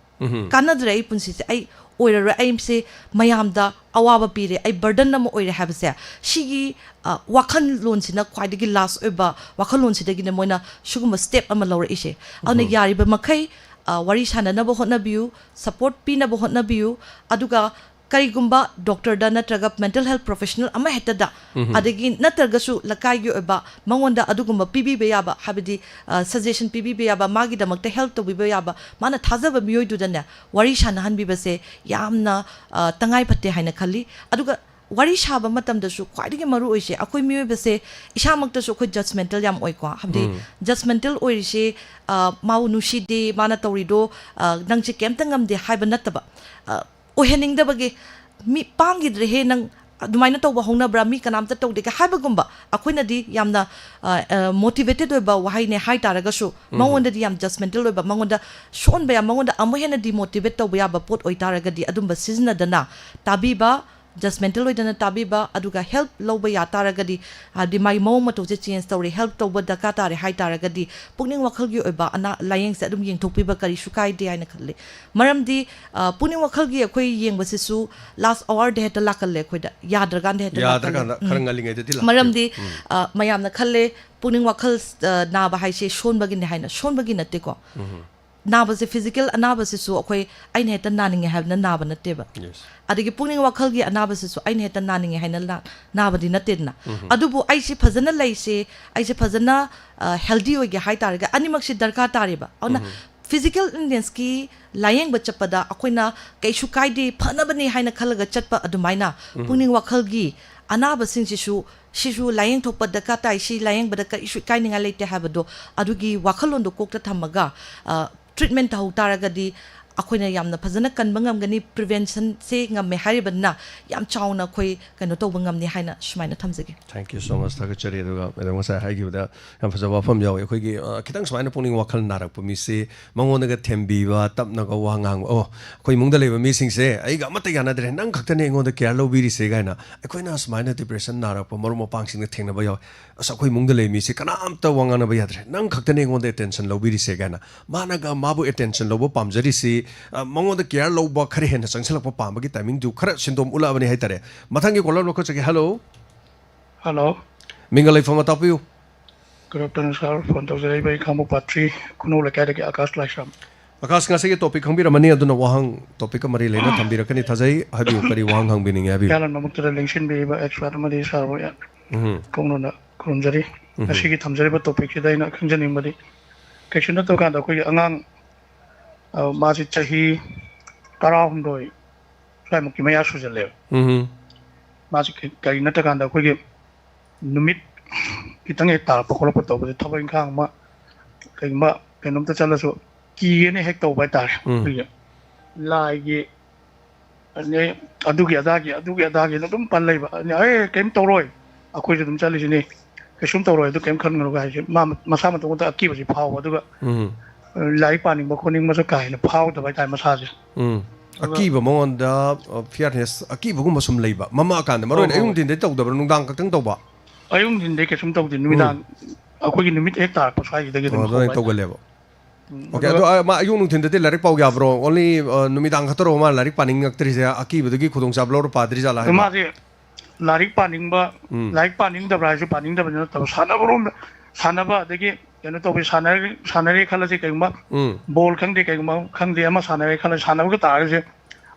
ꯀꯥꯟꯅꯗ꯭ꯔꯦ ꯑꯩ ꯄꯨꯟꯁꯤꯁꯦ, ꯑꯩ ꯑꯣꯏꯔꯔꯣꯏ, ꯑꯩꯁꯦ ꯃꯌꯥꯝꯗ ꯑꯋꯥꯕ ꯄꯤꯔꯦ, ꯑꯩ burden ꯑꯃ ꯑꯣꯏꯔꯦ ꯍꯥꯏꯕꯁꯦ, ꯁꯤꯒꯤ, ꯑ, ꯋꯥꯈꯜꯂꯣꯟꯁꯤꯅ ꯈ꯭ꯋꯥꯏꯗꯒꯤ last ꯑꯣꯏꯕ ꯋꯥꯈꯜꯂꯣꯟꯁꯤꯗꯒꯤꯅꯦ ꯃꯣꯏꯅ ꯁꯤꯒꯨꯝꯕ step ꯑꯃ ꯂꯧꯔꯛꯏꯁꯦ꯫ ꯑꯗꯨꯅ ꯌꯥꯔꯤꯕ ꯃꯈꯩ, ꯑ, ꯋꯥꯔꯤ ꯁꯥꯟꯅꯅꯕ ꯍꯣꯠꯅꯕꯤꯌꯨ, support ꯄꯤꯅꯕ ꯍꯣꯠꯅꯕꯤꯌꯨ, ꯑꯗꯨꯒ ꯀꯔꯤꯒꯨꯝꯕ doctorꯗ ꯅꯠꯇ꯭ꯔꯒ mental health professional ꯑꯃ ꯍꯦꯛꯇꯗ, ꯑꯗꯒꯤ ꯅꯠꯇ꯭ꯔꯒꯁꯨ ꯂꯩꯀꯥꯏꯒꯤ ꯑꯣꯏꯕ ꯃꯉꯣꯟꯗ ꯑꯗꯨꯒꯨꯝꯕ ꯄꯤꯕꯤꯕ ꯌꯥꯕ, ꯍꯥꯏꯕꯗꯤ, ꯑ, suggestion ꯄꯤꯕꯤꯕ ꯌꯥꯕ, ꯃꯥꯒꯤꯗꯃꯛꯇ help ꯇꯧꯕꯤꯕ ꯌꯥꯕ, ꯃꯥꯅ ꯊꯥꯖꯕ ꯃꯤꯑꯣꯏꯗꯨꯗꯅꯦ ꯋꯥꯔꯤ ꯁꯥꯟꯅꯍꯟꯕꯤꯕꯁꯦ ꯌꯥꯝꯅ, ꯑ, ꯇꯉꯥꯏ ꯐꯠꯇꯦ ꯍꯥꯏꯅ ꯈꯜꯂꯤ꯫ ꯑꯗꯨꯒ ꯋꯥꯔꯤ ꯁꯥꯕ ꯃꯇꯝꯗꯁꯨ ꯈ꯭ꯋꯥꯏꯗꯒꯤ ꯃꯔꯨ ꯑꯣꯏꯁꯦ, ꯑꯩꯈꯣꯏ ꯃꯤꯑꯣꯏꯕꯁꯦ ꯏꯁꯥꯃꯛꯇꯁꯨ ꯑꯩꯈꯣꯏ judgmental ꯌꯥꯝ ꯑꯣꯏꯀꯣ, ꯍꯥꯏꯕꯗꯤ judgmental ꯑꯣꯏꯔꯤꯁꯦ, ꯑ, ꯃꯥꯕꯨ ꯅꯨꯡꯁꯤꯗꯦ, ꯃꯥꯅ ꯇꯧꯔꯤꯗꯣ, ꯑ, ꯅꯪꯁꯦ ꯀꯩꯝꯇ ꯉꯝꯗꯦ ꯍꯥꯏꯕ ꯅꯠꯇꯕ, ꯑ, ꯑꯣꯏꯍꯟꯅꯤꯡꯗꯕꯒꯤ, "ꯃꯤ ꯄꯥꯡꯈꯤꯗ꯭ꯔꯦꯍꯦ, ꯅꯪ ꯑꯗꯨꯃꯥꯏꯅ ꯇꯧꯕ ꯍꯧꯅꯕ꯭ꯔꯥ, ꯃꯤ ꯀꯅꯥꯝꯇ ꯇꯧꯗꯦꯒ" ꯍꯥꯏꯕꯒꯨꯝꯕ, ꯑꯩꯈꯣꯏꯅꯗꯤ ꯌꯥꯝꯅ, ꯑ, ꯑ, motivated ꯑꯣꯏꯕ ꯋꯥꯍꯩꯅꯦ ꯍꯥꯏ ꯇꯥꯔꯒꯁꯨ, ꯃꯉꯣꯟꯗꯗꯤ ꯌꯥꯝ judgmental ꯑꯣꯏꯕ, ꯃꯉꯣꯟꯗ ꯁꯣꯟꯕ ꯌꯥꯝ, ꯃꯉꯣꯟꯗ ꯑꯃꯨꯛ ꯍꯦꯟꯅ demotivate ꯇꯧꯕ ꯌꯥꯕ ꯄꯣꯠ ꯑꯣꯏꯇꯥꯔꯒꯗꯤ, ꯑꯗꯨꯝꯕ ꯁꯤꯖꯤꯟꯅꯗꯅ ꯇꯥꯕꯤꯕ, judgmental ꯑꯣꯏꯗꯅ ꯇꯥꯕꯤꯕ, ꯑꯗꯨꯒ help ꯂꯧꯕ ꯌꯥ ꯇꯥꯔꯒꯗꯤ, ꯍꯥꯏꯗꯤ ꯃꯥꯒꯤ ꯃꯑꯣꯡ ꯃꯇꯧꯁꯦ change ꯇꯧꯔꯦ, help ꯇꯧꯕ ꯗꯔꯀꯥꯔ ꯇꯥꯔꯦ ꯍꯥꯏ ꯇꯥꯔꯒꯗꯤ, ꯄꯨꯛꯅꯤꯡ ꯋꯥꯈꯜꯒꯤ ꯑꯣꯏꯕ ꯑꯅꯥ ꯂꯥꯌꯦꯡꯁꯦ ꯑꯗꯨꯝ ꯌꯦꯡꯊꯣꯛꯄꯤꯕ ꯀꯔꯤꯁꯨ ꯀꯥꯏꯗꯦ ꯍꯥꯏꯅ ꯈꯜꯂꯤ꯫ ꯃꯔꯝꯗꯤ, ꯑ, ꯄꯨꯛꯅꯤꯡ ꯋꯥꯈꯜꯒꯤ ꯑꯩꯈꯣꯏ ꯌꯦꯡꯕꯁꯤꯁꯨ last hourꯗ ꯍꯦꯛꯇ ꯂꯥꯛꯀꯜꯂꯦ, ꯑꯩꯈꯣꯏꯗ ꯌꯥꯗ꯭ꯔꯀꯥꯟꯗ ꯍꯦꯛꯇ ꯂꯥꯛꯀꯜꯂꯦ꯫ ꯌꯥꯗ꯭ꯔꯀꯥꯟꯗ, ꯎꯝ꯫ ꯈꯔ ꯉꯜꯂꯤꯉꯩꯗꯗꯤ ꯂꯥꯛꯇꯦ꯫ ꯃꯔꯝꯗꯤ, ꯎꯝ꯫ ꯑ, ꯃꯌꯥꯝꯅ ꯈꯜꯂꯦ, ꯄꯨꯛꯅꯤꯡ ꯋꯥꯈꯜ, ꯑ, ꯅꯥꯕ ꯍꯥꯏꯁꯦ ꯁꯣꯟꯕꯒꯤꯅꯦ ꯍꯥꯏꯅ, ꯁꯣꯟꯕꯒꯤ ꯅꯠꯇꯦꯀꯣ꯫ ꯎꯝ꯫ ꯅꯥꯕꯁꯦ, physical ꯑꯅꯥꯕꯁꯤꯁꯨ ꯑꯩꯈꯣꯏ ꯑꯩꯅ ꯍꯦꯛꯇ ꯅꯥꯅꯤꯡꯉꯦ ꯍꯥꯏꯕꯅ ꯅꯥꯕ ꯅꯠꯇꯦꯕ꯫ Yes. ꯑꯗꯒꯤ ꯄꯨꯛꯅꯤꯡ ꯋꯥꯈꯜꯒꯤ ꯑꯅꯥꯕꯁꯤꯁꯨ ꯑꯩꯅ ꯍꯦꯛꯇ ꯅꯥꯅꯤꯡꯉꯦ ꯍꯥꯏꯅ ꯂꯥ-, ꯅꯥꯕꯗꯤ ꯅꯠꯇꯦꯗꯅ꯫ ꯎꯝ꯫ ꯑꯗꯨꯕꯨ ꯑꯩꯁꯤ ꯐꯖꯅ ꯂꯩꯁꯦ, ꯑꯩꯁꯦ ꯐꯖꯅ, ꯑ, healthy ꯑꯣꯏꯒꯦ ꯍꯥꯏ ꯇꯥꯔꯒꯗꯤ ꯑꯅꯤꯃꯛꯁꯤ ꯗꯔꯀꯥꯔ ꯇꯥꯔꯦꯕ꯫ ꯑꯗꯨꯅ ꯎꯝ꯫ Physical illnessꯀꯤ ꯂꯥꯌꯦꯡꯕ ꯆꯠꯄꯗ ꯑꯩꯈꯣꯏꯅ ꯀꯩꯁꯨ ꯀꯥꯏꯗꯦ, ꯐꯅꯕꯅꯦ ꯍꯥꯏꯅ ꯈꯜꯂꯒ ꯆꯠꯄ ꯑꯗꯨꯃꯥꯏꯅ, ꯎꯝ꯫ ꯄꯨꯛꯅꯤꯡ ꯋꯥꯈꯜꯒꯤ ꯑꯅꯥꯕꯁꯤꯡꯁꯤꯁꯨ ꯁꯤꯁꯨ ꯂꯥꯌꯦꯡꯊꯣꯛꯄ ꯗꯔꯀꯥꯔ ꯇꯥꯏ, ꯁꯤ ꯂꯥꯌꯦꯡꯕꯗ ꯀꯔꯤꯁꯨ ꯏꯀꯥꯏꯅꯤꯡꯉꯥꯏ ꯂꯩꯇꯦ ꯍꯥꯏꯕꯗꯣ, ꯑꯗꯨꯒꯤ ꯋꯥꯈꯜꯂꯣꯟꯗꯣ ꯀꯣꯛꯇ ꯊꯝꯃꯒ, ꯑ, treatment ꯇꯧꯍꯧ ꯇꯥꯔꯒꯗꯤ, ꯑꯩꯈꯣꯏꯅ ꯌꯥꯝꯅ ꯐꯖꯅ ꯀꯟꯕ ꯉꯝꯒꯅꯤ, ꯄ꯭ꯔꯤꯚꯦꯟꯁꯟꯁꯦ ꯉꯝꯃꯦ ꯍꯥꯏꯔꯤꯕꯅꯤꯅ ꯌꯥꯝ ꯆꯥꯎꯅ ꯑꯩꯈꯣꯏ ꯀꯩꯅꯣ ꯇꯧꯕ ꯉꯝꯅꯤ ꯍꯥꯏꯅ ꯁꯨꯃꯥꯏꯅ ꯊꯝꯖꯒꯦ꯫ Thank you so much, ꯊꯥꯒꯠꯆꯔꯤ꯫ ꯑꯗꯨꯒ ꯃꯦꯗꯥꯝ ꯉꯁꯥꯏ ꯍꯥꯏꯈꯤꯕꯗ ꯌꯥꯝ ꯐꯖꯕ ꯋꯥꯐꯝ ꯌꯥꯎꯋꯤ꯫ ꯑꯩꯈꯣꯏꯒꯤ, ꯑ, ꯈꯤꯇꯪ ꯁꯨꯃꯥꯏꯅ ꯄꯨꯛꯅꯤꯡ ꯋꯥꯈꯜ ꯅꯥꯔꯛꯄ ꯃꯤꯁꯦ ꯃꯉꯣꯟꯗꯒ ꯊꯦꯝꯕꯤꯕ, ꯇꯞꯅꯒ ꯋꯥ ꯉꯥꯡꯕ, "ꯑꯣ, ꯑꯩꯈꯣꯏ ꯏꯃꯨꯡꯗ ꯂꯩꯕ ꯃꯤꯁꯤꯡꯁꯦ ꯑꯩꯒ ꯑꯃꯠꯇ ꯌꯥꯅꯗ꯭ꯔꯦ, ꯅꯪ ꯈꯛꯇꯅꯦ ꯑꯩꯉꯣꯟꯗ ꯀꯦꯌꯔ ꯂꯧꯕꯤꯔꯤꯁꯦ" ꯀꯥꯏꯅ ꯑꯩꯈꯣꯏꯅ ꯁꯨꯃꯥꯏꯅ ꯗꯤꯄ꯭ꯔꯦꯁꯟ ꯅꯥꯔꯛꯄ ꯃꯔꯨꯞ ꯃꯄꯥꯡꯁꯤꯡꯅ ꯊꯦꯡꯅꯕ ꯌꯥꯎꯋꯤ꯫ "ꯑꯁ, ꯑꯩꯈꯣꯏ ꯏꯃꯨꯡꯗ ꯂꯩꯕ ꯃꯤꯁꯦ ꯀꯅꯥꯝꯇ ꯋꯥ ꯉꯥꯡꯅꯕ ꯌꯥꯗ꯭ꯔꯦ, ꯅꯪ ꯈꯛꯇꯅꯦ ꯑꯩꯉꯣꯟꯗ ꯑꯦꯇꯦꯟꯁꯟ ꯂꯧꯕꯤꯔꯤꯁꯦ" ꯀꯥꯏꯅ꯫ ꯃꯥꯅꯒ ꯃꯥꯕꯨ ꯑꯦꯇꯦꯟꯁꯟ ꯂꯧꯕ ꯄꯥꯝꯖꯔꯤꯁꯤ, ꯑ, ꯃꯉꯣꯟꯗ ꯀꯦꯌꯔ ꯂꯧꯕ ꯈꯔ ꯍꯦꯟꯅ ꯆꯪꯁꯤꯜꯂꯛꯄ ꯄꯥꯝꯕꯒꯤ ꯇꯥꯏꯃꯤꯡꯗꯨ ꯈꯔ ꯁꯤꯟꯗꯣꯝ ꯎꯠꯂꯛꯑꯕꯅꯤ ꯍꯥꯏꯇꯥꯔꯦ꯫ ꯃꯊꯪꯒꯤ ꯀꯣꯂꯔ ꯂꯧꯈꯠꯆꯒꯦ꯫ ꯍꯜꯂꯣ꯫ ꯍꯜꯂꯣ꯫ ꯃꯤꯡꯒ ꯂꯩꯐꯝꯒ ꯇꯥꯛꯄꯤꯌꯨ꯫ Good afternoon, sir. ꯐꯣꯟ ꯇꯧꯖꯔꯛꯏꯕ ꯑꯩ ꯈꯥꯡꯉꯕꯣꯛ ꯄꯥꯠ ꯊ꯭ꯔꯤ ꯈꯨꯅꯧ ꯂꯩꯀꯥꯏꯗꯒꯤ ꯑꯀꯥꯁ ꯂꯥꯏꯁ꯭ꯔꯝ꯫ ꯑꯀꯥꯁ, ꯉꯁꯤꯒꯤ ꯇꯣꯄꯤꯛ ꯈꯪꯕꯤꯔꯝꯃꯅꯤ, ꯑꯗꯨꯅ ꯋꯥꯍꯪ ꯇꯣꯄꯤꯛꯀ ꯃꯔꯤ ꯂꯩꯅ ꯊꯝꯕꯤꯔꯛꯀꯅꯤ ꯊꯥꯖꯩ꯫ ꯍꯥꯏꯕꯤꯌꯨ, ꯀꯔꯤ ꯋꯥꯍꯪ ꯍꯪꯕꯤꯅꯤꯡꯉꯦ ꯍꯥꯏꯕꯤꯌꯨ꯫ ꯏꯌꯥꯂꯟꯕ ꯃꯛꯇꯗ ꯂꯦꯡꯁꯤꯟꯕꯤꯔꯤꯕ ꯑꯦꯛꯁꯄꯥꯔꯠ ꯑꯃꯗꯤ ꯁꯥꯔꯕꯨ ꯌꯥꯝ ꯎꯝ꯫ ꯀꯣꯡꯅꯣꯟꯅ ꯈꯨꯔꯨꯝꯖꯔꯤ꯫ ꯎꯝ꯫ ꯉꯁꯤꯒꯤ ꯊꯝꯖꯔꯤꯕ ꯇꯣꯄꯤꯛꯁꯤꯗ ꯑꯩꯅ ꯈꯪꯖꯅꯤꯡꯕꯗꯤ, ꯀꯩꯁꯨ ꯅꯠꯇꯕ ꯀꯥꯟꯗ ꯑꯩꯈꯣꯏꯒꯤ ꯑꯉꯥꯡ, ꯑ, ꯃꯥꯁꯤ ꯆꯍꯤ ꯇꯔꯥꯍꯨꯝꯗꯣꯏ ꯁ꯭ꯋꯥꯏꯃꯨꯛꯀꯤ ꯃꯌꯥ ꯁꯨꯖꯜꯂꯦꯕ꯫ ꯎꯝ꯫ ꯃꯥꯁꯤ ꯀ-, ꯀꯔꯤ ꯅꯠꯇ꯭ꯔꯀꯥꯟꯗ ꯑꯩꯈꯣꯏꯒꯤ ꯅꯨꯃꯤꯠ ꯈꯤꯇꯪ ꯍꯦꯛ ꯇꯥꯔꯛꯄ ꯈꯣꯠꯂꯛꯄ ꯇꯧꯕꯗ ꯊꯕꯛ ꯏꯪꯈꯥꯡ ꯑꯃ, ꯀꯩꯒꯨꯝꯕ ꯀꯩꯅꯣꯝꯇ ꯆꯠꯂꯁꯨ ꯀꯤꯒꯦꯅ ꯍꯦꯛ ꯇꯧꯕ ꯍꯥꯏꯇꯥꯔꯦ꯫ ꯎꯝ꯫ ꯑꯩꯈꯣꯏꯒꯤ ꯂꯥꯏꯒꯤ, ꯑꯗꯩ ꯑꯗꯨꯒꯤ ꯑꯗꯥꯒꯤ, ꯑꯗꯨꯒꯤ ꯑꯗꯥꯒꯤꯅ ꯑꯗꯨꯝ ꯄꯜ ꯂꯩꯕ꯫ ꯑꯩꯅ, "ꯑꯦ, ꯀꯩꯝ ꯇꯧꯔꯣꯏ, ꯑꯩꯈꯣꯏꯁꯨ ꯑꯗꯨꯝ ꯆꯠꯂꯤꯁꯤꯅꯤ, ꯀꯩꯁꯨꯝ ꯇꯧꯔꯣꯏ, ꯑꯗꯨ ꯀꯩꯝ ꯈꯟꯒꯅꯨ" ꯍꯥꯏꯁꯦ ꯃꯥ ꯃꯁꯥ ꯃꯇꯣꯝꯇ ꯑꯀꯤꯕꯁꯤ ꯐꯥꯎꯕ꯫ ꯑꯗꯨꯒ ꯎꯝ꯫ ꯂꯥꯏꯔꯤꯛ ꯄꯥꯅꯤꯡꯕ ꯈꯣꯠꯅꯤꯡꯕꯁꯨ ꯀꯥ ꯍꯦꯟꯅ ꯐꯥꯎꯗꯕ ꯍꯥꯏꯇꯥꯔꯦ ꯃꯁꯥꯁꯦ꯫ ꯎꯝ꯫ ꯑꯗꯨꯒ ꯑꯀꯤꯕ ꯃꯉꯣꯟꯗ, ꯑ, ꯐꯤꯌꯔꯅꯦꯁ, ꯑꯀꯤꯕꯒꯨꯝꯕ ꯁꯨꯝ ꯂꯩꯕ꯫ ꯃꯃꯥ ꯑꯀꯥꯟꯗ, ꯃꯔꯨ ꯑꯣꯏꯅ ꯍꯣꯏ, ꯑꯌꯨꯛ ꯍꯣꯏ꯫ ꯅꯨꯡꯊꯤꯟꯗꯩ ꯇꯧꯗꯕ꯭ꯔꯥ, ꯅꯨꯡꯗꯥꯡ ꯈꯛꯇꯪ ꯇꯧꯕ? ꯑꯌꯨꯛ ꯅꯨꯡꯊꯤꯟꯗꯩ ꯀꯩꯁꯨꯝ ꯇꯧꯗꯦ꯫ ꯎꯝ꯫ ꯅꯨꯃꯤꯗꯥꯡ ꯑꯩꯈꯣꯏꯒꯤ ꯅꯨꯃꯤꯠ ꯍꯦꯛ ꯇꯥꯔꯛꯄ ꯁ꯭ꯋꯥꯏꯁꯤꯗꯒꯤ ꯑꯣ, ꯑꯗꯨꯝ ꯑꯗꯨꯃꯥꯏꯅ ꯍꯧꯕ ꯍꯥꯏꯇꯥꯔꯦ꯫ ꯇꯧꯒꯜꯂꯦꯕ꯫ ꯎꯝ, ꯑꯣꯀꯦ, ꯑꯗꯨꯒ ꯑꯗꯣ, ꯑ, ꯃꯥ ꯑꯌꯨꯛ ꯅꯨꯡꯊꯤꯟꯗꯗꯤ ꯂꯥꯏꯔꯤꯛ ꯄꯥꯎ ꯌꯥꯕ꯭ꯔꯣ? Only, ꯑ, ꯅꯨꯃꯤꯗꯥꯡ ꯈꯛꯇꯔꯣ ꯃꯥ ꯂꯥꯏꯔꯤꯛ ꯄꯥꯅꯤꯡꯉꯛꯇ꯭ꯔꯤꯁꯦ? ꯑꯀꯤꯕꯗꯒꯤ ꯈꯨꯗꯣꯡꯆꯥꯕ ꯂꯧꯔ ꯄꯥꯗ꯭ꯔꯤꯖꯥꯠꯂꯥ ꯑꯗꯣ ꯍꯥꯏꯕ? ꯃꯥꯁꯦ ꯂꯥꯏꯔꯤꯛ ꯄꯥꯅꯤꯡꯕ, ꯎꯝ꯫ ꯂꯥꯏꯔꯤꯛ ꯄꯥꯅꯤꯡꯗꯕ꯭ꯔꯥ ꯍꯥꯏꯁꯨ ꯄꯥꯅꯤꯡꯗꯕꯗꯤ ꯅꯠꯇꯕ, ꯁꯥꯟꯅꯕꯔꯣꯝꯗ, ꯁꯥꯟꯅꯕ ꯑꯗꯒꯤ ꯀꯩꯅꯣ ꯇꯧꯕꯤ, ꯁꯥꯟꯅꯔꯦ, ꯁꯥꯟꯅꯔꯦ ꯈꯜꯂꯁꯤ, ꯀꯩꯒꯨꯝꯕ ꯎꯝ꯫ ꯕꯣꯜ ꯈꯪꯗꯦ, ꯀꯩꯒꯨꯝꯕ ꯈꯪꯗꯦ, ꯑꯃ ꯁꯥꯟꯅꯔꯦ ꯈꯜꯂꯁꯤ, ꯁꯥꯟꯅꯕꯒ ꯇꯥꯔꯒꯁꯦ